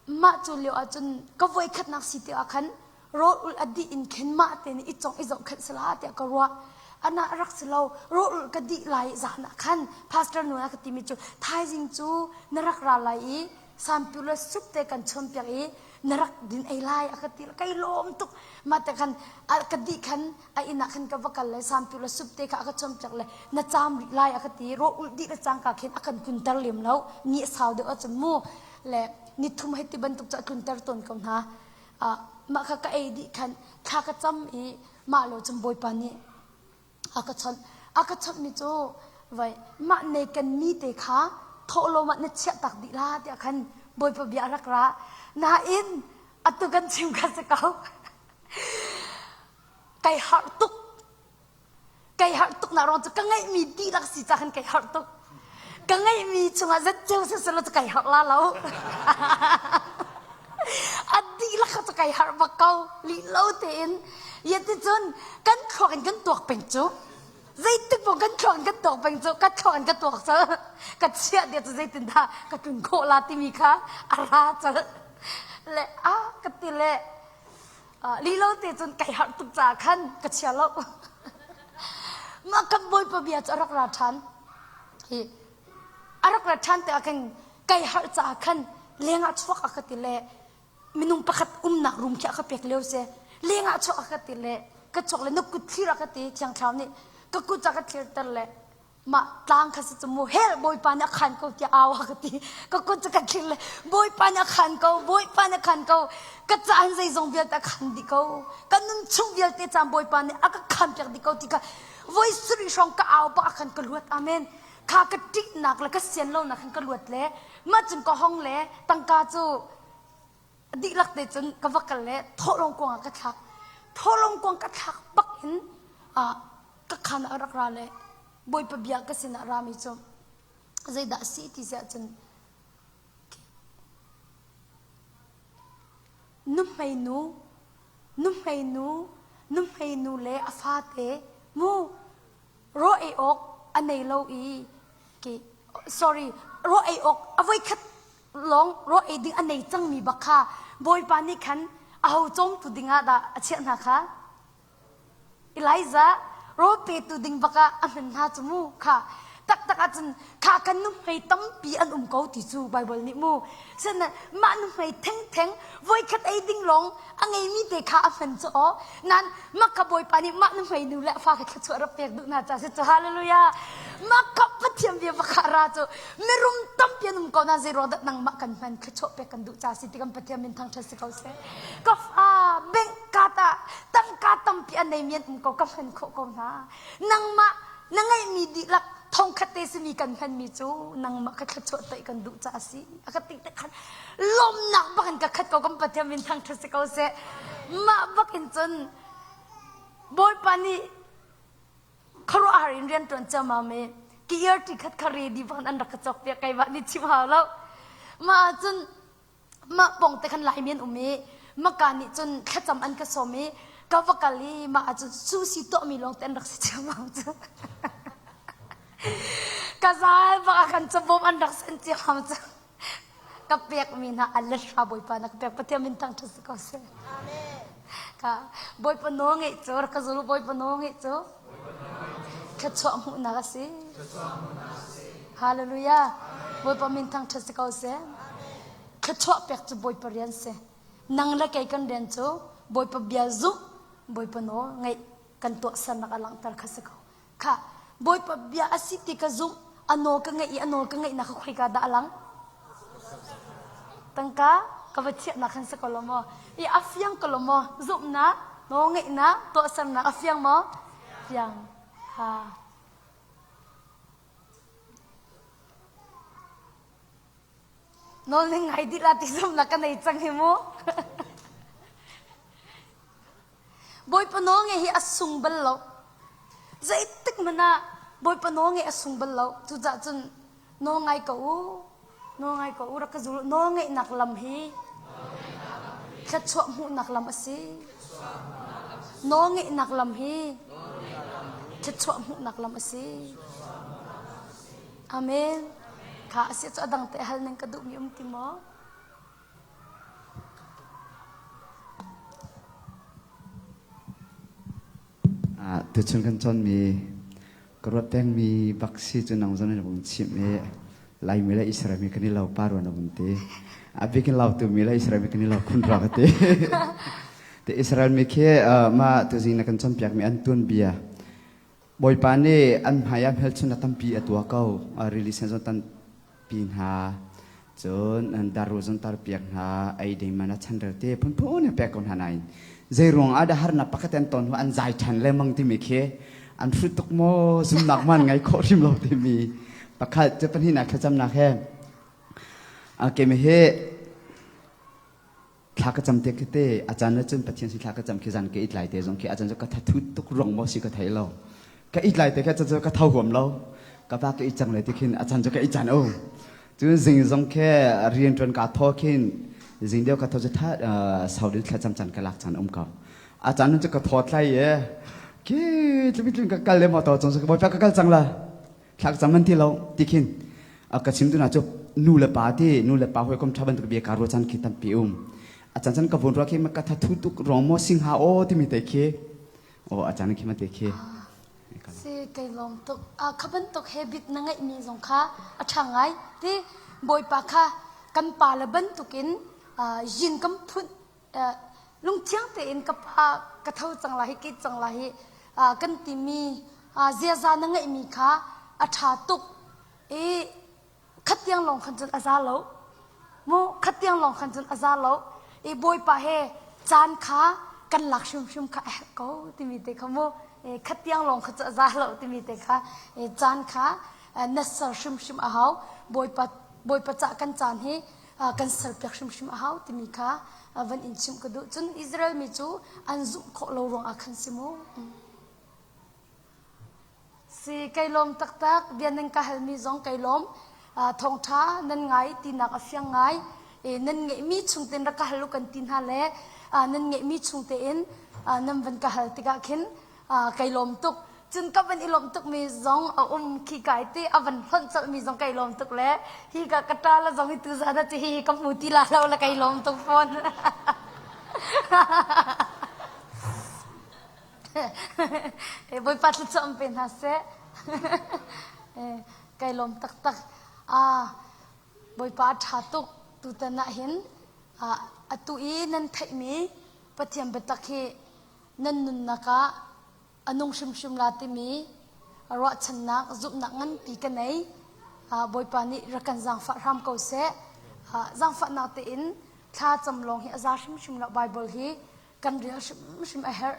Mah cu lio ahcun ka voikhatnak si ti ah khan rawl ulh a dih in khin mah te nih i cong i zohkhenh sala tiah ka ruah. Ana a rak si lo. Rawl ulh ka dih lai zan ah khan pastor nu a ka timi cu thaizing cu na rak ra lai i sampiu le sup te kan chawnpiak i na rak din ei lai a ka ti. Kai lawm tuk. Mah te khan a ka dih khan a inn ah khan ka va kal le sampiu le sup te kha a ka chawnpiak le na caam rih lai a ka ti. Rawl ulh dih le cangka khin a kan kunter lem lo. Ni a sau deuh ahcun mu le nithum hei ti bantuk cu a tlunter tawn ko hna. Mah kha ka ei dih khan thla ka cam i mah lo cun Bawipa nih a ka chawnh. A ka chawnhmi cu vai mah ne kan mi te kha thawhlawm ah na chiah tak dih la tiah khan Bawipa bia a rak ra. Nain atu kan chim kha si ko. Kai harh tuk. Kai harh tuk nak ruang cu ka ngeihmi dihlak si ca khan kai harh tuk. Ka ngeihmi chungah zatceu siselaw cu kai harh la lo. A dihlak kha cu kai harh bak ko. Lih lo tein. Yaticun kan thluak in kan tuak peng cu. Zeitik pong kan thluak in kan tuak peng cu. Ka thluak in ka tuak cu. Ka chiah dia cu zeitindah ka tlun khawh la timi kha a ra colh. Le a ka ti le lilo te cun kai harh tuk caah khan ka chia lo. Mah kan bawipa bia cu a rak ra ṭhan. Hi a rak ra ṭhan te ah khan kai harh caah khan lengah chuak a ka ti le minung pakhat umnak room khi a ka pek lio si. Lengah chuak a ka ti le ka chuak le na kut thlir a ka ti thiang thlarau nih ka kut a ka thlir ter le mah tlang kha si cu mu hell bawipa nih a khan ko tiah au a ka ti ka kut cu ka thlir le bawipa nih a khan ko bawipa nih a khan ko ka caan zeizong vialte a khan dih ko ka nun chung vialte caan bawipa nih a ka khan piak dih ko ti kha voi sarih hrawng ka au bak ah khan ka luat amen kha ka ṭihnak le ka sian lonak khan ka luat le mah cun ka hong le tangka cu dihlak te cun ka va kal le thawhlawm kuang ah ka thlak thawhlawm kuang ka thlak bak in ka khan ah rak ra le Bawipa bia ka sinah rami cu zeidah a si ti si ahcun nuhmeinu nuhmeinu nuhmeinu le a fate mu raw ei awk a nei lo i ki sorry raw ei awk a voikhat lawng raw ei ding a nei cangmi bak kha Bawipa nih khan aho cawmtu dingah dah a chiah hna kha Elijah rawl petu ding bak ah a hman hna cu mu kha taktak ahcun kha kan nuhmei tampi an um ko ti cu Bible nih mu sinain mah nuhmei thengtheng voikhat ei ding lawng a ngeimi te kha a hman cu aw nan mah kha Bawipa nih mah nuhmei nu le fa kha thluachuah rak pek duh hna ca si cu hallelujah mah kha Pathian bia pakha ra cu mirum tampi an um ko na zeiruang dah nangmah kan hman thluachuah pek kan duh ca si ti kan Pathian min thangṭhat si ko seh ka fa beng ka ta tangka tam. tampi a neimi an um ko ka hman khawh ko hna. Nangmah na ngeihmi dihlak thongkhat te simi kan hmanmi cu nangmah kha thluachuah toih kan duh caah a si. A ka ti te khan lawmnak bak in ka khat ko kan Pathian min thangṭhat si ko seh. Mah bak in cun Bawipa nih khuaruahhar in rian ṭuan ciammam i ki ear ti khat kha ready bak in an rak ka cawk piak keimah nih chim hau lo. Mah ahcun mah pong te khan Laimi an um i maka nih cun thlacam an ka sawm i ka va kal i mah ahcun sushi tuahmi lawng te an rak si ciammam cu. Ka zal bak ah khan cabawm an rak sen ciammam cu. Ka pekmi hna a lehra Bawipa na ka pek Pathian min thangṭhat si ko seh. Ka Bawipa nawl ngeih cu rak ka zul Bawipa nawl ngeih cu thluachuah hmuhnak a si. Hallelujah. Bawipa min thangṭhat si ko seh. Thluachuah pek cu Bawipa rian si. Nang le kei kan rian cu Bawipa bia zumh, Bawipa nawl ngeih kan tuahsernak a langhter kha si ko. Kha Bawipa bia a si ti ka zumh, a nawl ka ngeih i a nawl ka ngeihnak kha khoika dah a lang? Tangka ka va chiahnak khan si ko lo maw? I a fiang ko lo maw? Zumhnak, nawl ngeihnak, tuahsernak a fiang maw? Fiang. Ha. Nawl ning ngai dih la ti zumhnak ka nei cang hi mu. Bawipa nawl ngeih hi a sung bal lo. Zeitik hmanh ah Bawipa nawl ngeih a sung bal lo. Cucaah cun nawl ngai ko u. Nawl ngai ko u. Rak ka zul u. Nawl ngeihnak lam hi thluachuah hmuhnak lam a si. Nawl ngeihnak lam hi thluachuah hmuhnak lam a si. Amen. Kha a si cu a dang te hal ning ka duhmi um ti maw? Tuchun kan cawnmi ka ruat pengmi bak si cu nang zong na vung chimh i Laimi le Israel mi kan i lo pa rua na vun ti. A bik in Lautu mi le Israel mi kan i lo khun rua ka ti. Te Israel mi khi mah tuzing na kan cawnpiakmi an tuanbia Bawipa nih an hmai ah hmelchunhnak tampi a tuah ko. Rili sen zong tampi hna. Cun daru zong tarpiak hna, ei ding man a chanrel te phunphun a pek ko hna nain zei ruang ah dah harnak pakhat an ton hnu an zai ṭhan lengmang timi khi an hrut tuk maw zumnak man ngai khawh hrim lo timi pakhat cu pahnihnak thlacamnak he keimi hi thla ka cam te khi te a caan ah cun Pathian sin thla ka cam khi zan ka it lai te zong khi a caan cu ka thathut tuk ruang maw si ka thei lo ka it lai te khi a caan cu ka tho huam lo ka va ka i cang le ti khin a caan cu ka i caan o cun zing zong khi rian ṭuan ka tho khin zing deuh ka tho cu tha saudin thla cam caan ka lak caan um ko a caan cu ka tho thlai e khi tlipi tlin ka kal le motor cung ka bawipa ka kal cang la thlak cam man ti lo ti khin a ka chim tu na cu nu le pa ti nu le pa hawikom tha bantuk bia ka ruah caan khi tampi um a chan chan ka vun ruah khi ma ka tha thu tuk rong mo sing ha o timi te khi o a chan khi ma te khi Si kei lawm tuk kha bantuk habit na ngeih mi zong kha a ṭha ngai ti bawipa kha kan pa le bantukin yin kan phunh lungthiang tein ka pa ka tho cang lai hi ke cang lai hi kan timi ziaza na ngeihmi kha a ṭha tuk i khatiang lawng khan cun a za lo mu khatiang lawng khan cun a za lo i bawipa he caan kha kan lak hrimhrim kha a herh ko timi te kha mu khatiang lawng kha cu a za lo timi te kha caan kha na ser hrimhrim a hau bawipa bawipa cah kan caan hi kan serpiak hrimhrim a hau timi kha van in chimh ka duh. Cun Israel mi cu an zumh khawh lo ruangah khan si mu. Si kai lawm taktak bia nan ka halmi zong kai lawm thawngṭha nan ngai tinak a fiang ngai nan ngeihmi chung tein rak ka hal u kan ti hna le nan ngeihmi chung tein nan van ka hal tikah khin kai lawm tuk cun ka van i lawmh tukmi zong a um khi kai ti a van hlonh colhmi zong kai lawm tuk le hi ka ka ṭa la zong hi tu zan ah cu hi ka hmu ti la lo le kai lawm tuk fawn Bawipa thluachuah um pe hna seh kai lawm taktak Bawipa a ṭha tuk tutan ah hin atu i nan theihmi Pathian biatak hi nan nunnak ah a nung hrimhrim la timi ruahchannak zumhnak nganpi ka nei. Bawipa nih rak kan zaangfah hram ko seh. Zaangfahnak tein thla cam lawng hi a za hrimhrim lo Bible hi kan rel hrimhrim a herh.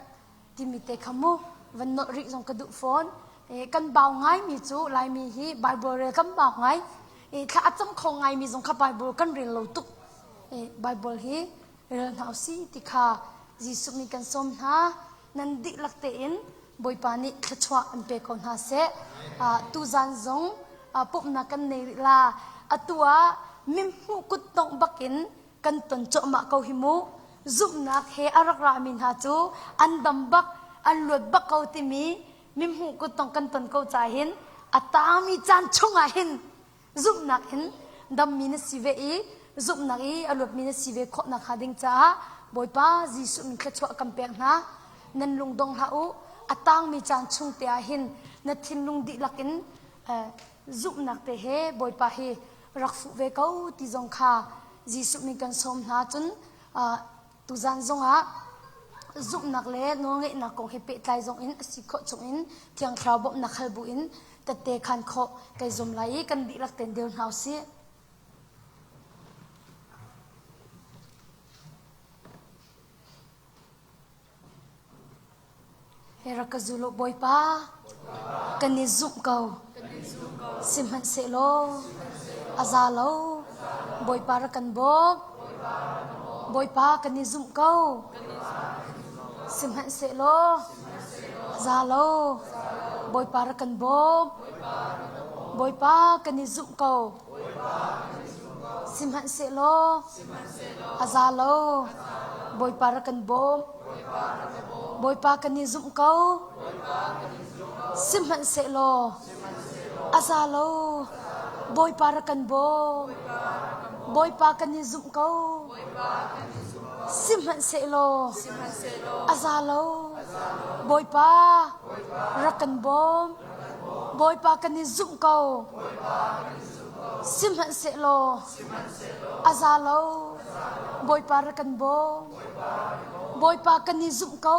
timi te kha mu van nolh rih zong ka duh fawn. Kan bau ngaimi cu Laimi hi Bible rel kan bau ngai. Thla a cam kho ngaimi zong kha Bible kan rel lo tuk. Bible hi rel hna usih ti kha Jesuh nih kan sawm hna. Nan dihlak tein Bawipa nih thluachuah an pe ko hna seh. Tuzan zong pumhnak kan nei rih la. Atu ah mihmuh kut tongh bakin kan ton cuahmah ko hi mu. Zumhnak he a rak rami hna cu an dam bak, an luat bak ko timi mihmuh kut tongh kan ton ko ca hin a tangmi caan chungah hin zumhnak in dammi na si ve i zumhnak i a luatmi na si ve khawh nakhnga ding caah Bawipa Jesuh min thluachuah kan pek hna. Nan lung dong hlah u. A tangmi caan chung te ah hin na thinlung dihlak in zumhnak te he Bawipa hi rak fuh ve ko ti zong kha Jesuh min kan sawm hna. Cun tuzan zongah zumhnak le nawlngeihnak kong he pehtlai zong in a si khawh chung in Thiang Thlarau bawmhnak hal bu in tette khan khawh kai zum lai i kan dihlak ten deu hna usih. He rak ka zul u Bawipa, kan i zumh ko. Sihmanhsehlaw a za lo. Bawipa rak kan bawm. Bawipa kan i zumh ko. Sihmanhsehlaw a za lo. Bawipa rak kan bawm. Bawipa kan i zumh ko. Sihmanhsehlaw a za lo. Bawipa rak kan bawm. Bawipa kan i zumh ko. Sihmanhsehlaw a za lo. Bawipa rak kan bawm. Bawipa kan i zumh ko. Sihmanhsehlaw a za lo. Bawipa rak kan bawm. Bawipa kan i zumh ko. Sihmanhsehlaw a za lo. Bawipa rak kan bawm. Bawipa kan i zumh ko.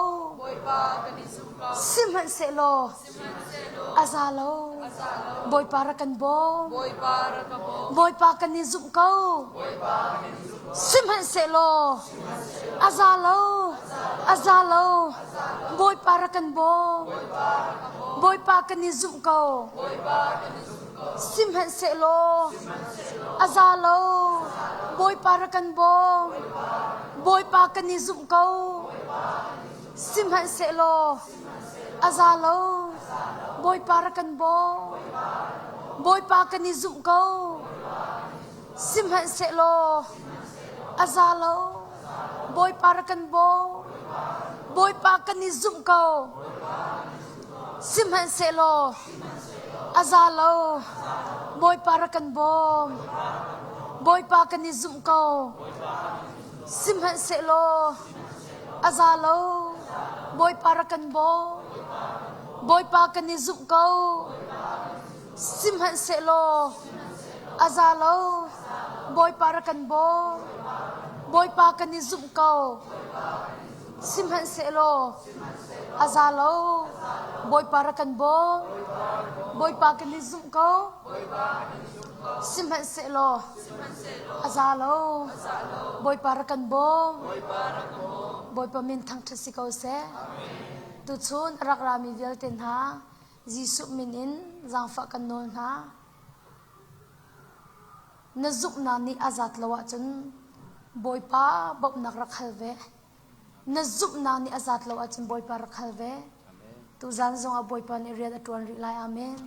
Sihmanhsehlaw a za lo. Bawipa rak kan bawm. Bawipa kan i zumh ko. Sihmanhsehlaw a za lo. A za lo. Bawipa rak kan bawm. Bawipa kan i zumh ko. Sihmanhsehlaw a za lo. Bawipa rak kan bawm. Bawipa kan i zumh ko. Sihmanhsehlaw a za lo. Bawipa rak kan bawm. Bawipa kan i zumh ko. Sihmanhsehlaw a za lo. Bawipa rak kan bawm. Bawipa kan i zumh ko. Sihmanhsehlaw a za lo. Bawipa rak kan bawm. Bawipa kan i zumh ko. Sihmanhsehlaw a za lo. Bawipa rak kan bawm. Bawipa kan i zumh ko. Sihmanhsehlaw a za lo. Bawipa rak kan bawm. Bawipa kan i zumh ko. Sihmanhsehlaw a za lo. Bawipa rak kan bawm. Bawipa kan i zumh ko. Sihmanhsehlaw a za lo. Bawipa rak kan bawm. Bawipa min thangṭhat si ko seh. Tuchun a rak rami vialte hna Jesuh min in zaangfah kan nawl hna. Na zumhnak nih a zat lo ahcun Bawipa bawmhnak rak hal ve. Na zumhnak nih a zat lo ahcun Bawipa rak hal ve. Tuzan zongah Bawipa nih rian a ṭuan rih lai. Amen.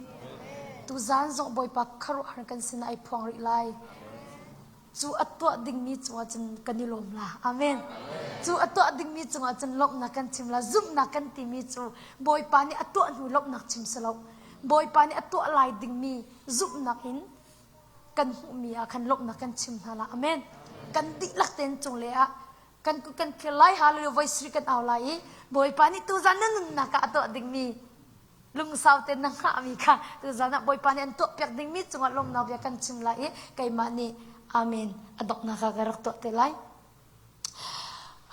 Tuzan zong Bawipa khuaruahhar kan sinah ai phuang rih lai. Cu a tuah dingmi cungah cun kan i lawm la. Amen. Cu a tuah dingmi cungah cun lawmhnak kan chim la. Zumhnak kan timi cu Bawipa nih a tuah hnu lawmhnak chim si lo. Bawipa nih a tuah lai dingmi zumhnak in kan hmuhmi ah khan lawmhnak kan chim hna la. Amen. Kan dihlak tein cung le ah kan kan thil lai hallelujah voice ri kan au lai i Bawipa nih tuzan na nunnak ah a tuah dingmi lungsau tein na hngahmi kha tuzan ah Bawipa nih an tuahpiak dingmi cungah lawmnak bia kan chim lai i keimah nih amen a donghnak ah ka rak tuah te lai.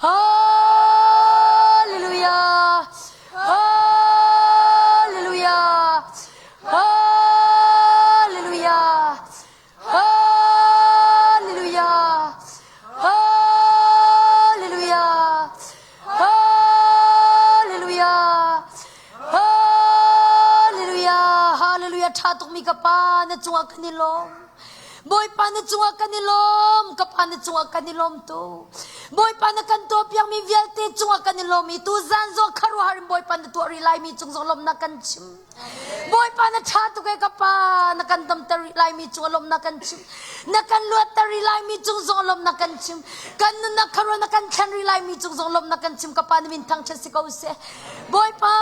Hallelujah! Hallelujah! Hallelujah! Hallelujah! Hallelujah! Hallelujah! ṭha tukmi ka Pa, na cungah kan i lawm. Bawipa na cungah kan i lawm, ka Pa na cungah kan i lawm tu. Bawipa na kan tuahpiakmi vialte cungah kan i lawm i tu zan zong khuaruahhar in Bawipa na tuah rih laimi cung zong lawmhnak kan chim. Bawipa na ṭha tuk e ka Pa, na kan damter rih laimi cungah lawmhnak kan chim. Na kan luatter rih laimi cung zong lawmhnak kan chim. Kan nunnak khuaruah na kan thlen rih laimi cung zong lawmhnak kan chim. Ka Pa na min thangṭhat si ko seh. Bawipa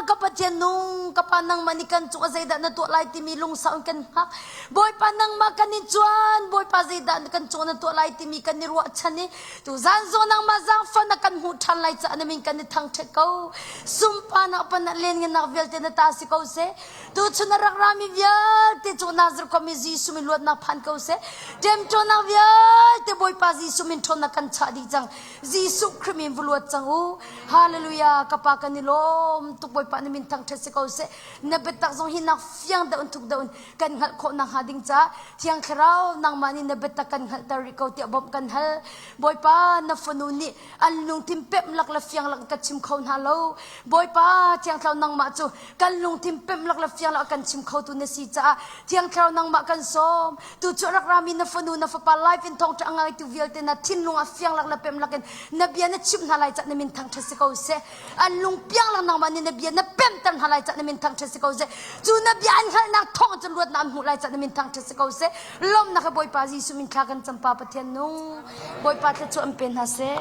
ka Pathian nung ka Pa nangmah nih kan cung ah zeidah na tuah lai timi lungsau in kan hngak. Bawipa nangmah kan i cuan. Bawipa zeidah kan cung na tuah lai timi kan i ruahchan i tuzan zong nangmah zaangfah na kan hmuh ṭhan lai caah na min kan i thangṭhat ko. Sumpa pan ah lengngenak vialte na ta si ko seh. Tuchun a rak rami vialte cu Nazareth khuami Jesuh min luatnak phan ko seh. Ṭemṭawnak vialte Bawipa Jesuh min ṭhawnnak kan chah dih cang. Jesuh Khrih min va luat cang u. Hallelujah. Ka pa kan i lawm tuk Bawipa na min thangṭhat si ko seh. Na biatak zong hi nak fiang deuh in thuk deuh in kan hngalh khawh nakhnga ding caah Thiang Thlarau nangmah nih na biatak kan hngalhter rih ko tiah bawmh kan hal. Bawipa na fanu nih an lungthin pemh lak le fiang lak ka chim kho hna lo. Bawipa Thiang Thlarau nangmah cu kan lungthin pemh lak le fiang lak kan chim khotu na si caah Thiang Thlarau nangmah kan sawm. Tu cu rak rami na fanu na fapa live in thawngṭha a ngaitu vialte na thinlung ah fiang lak le pemh lak in na bia na chimh hna lai caah na min thangṭhat si ko seh. An lung piang lak nangmah nih na bia na pemhter hna lai caah na min thangṭhat si ko seh. Cu na bia an hngalhnak thawng cun luatnak an hmuh lai caah na min thangṭhat si ko seh. Lawmhnak he Bawipa Jesuh min thla kan cam Pa Pathian nung. Bawipa thluachuah an pe hna seh.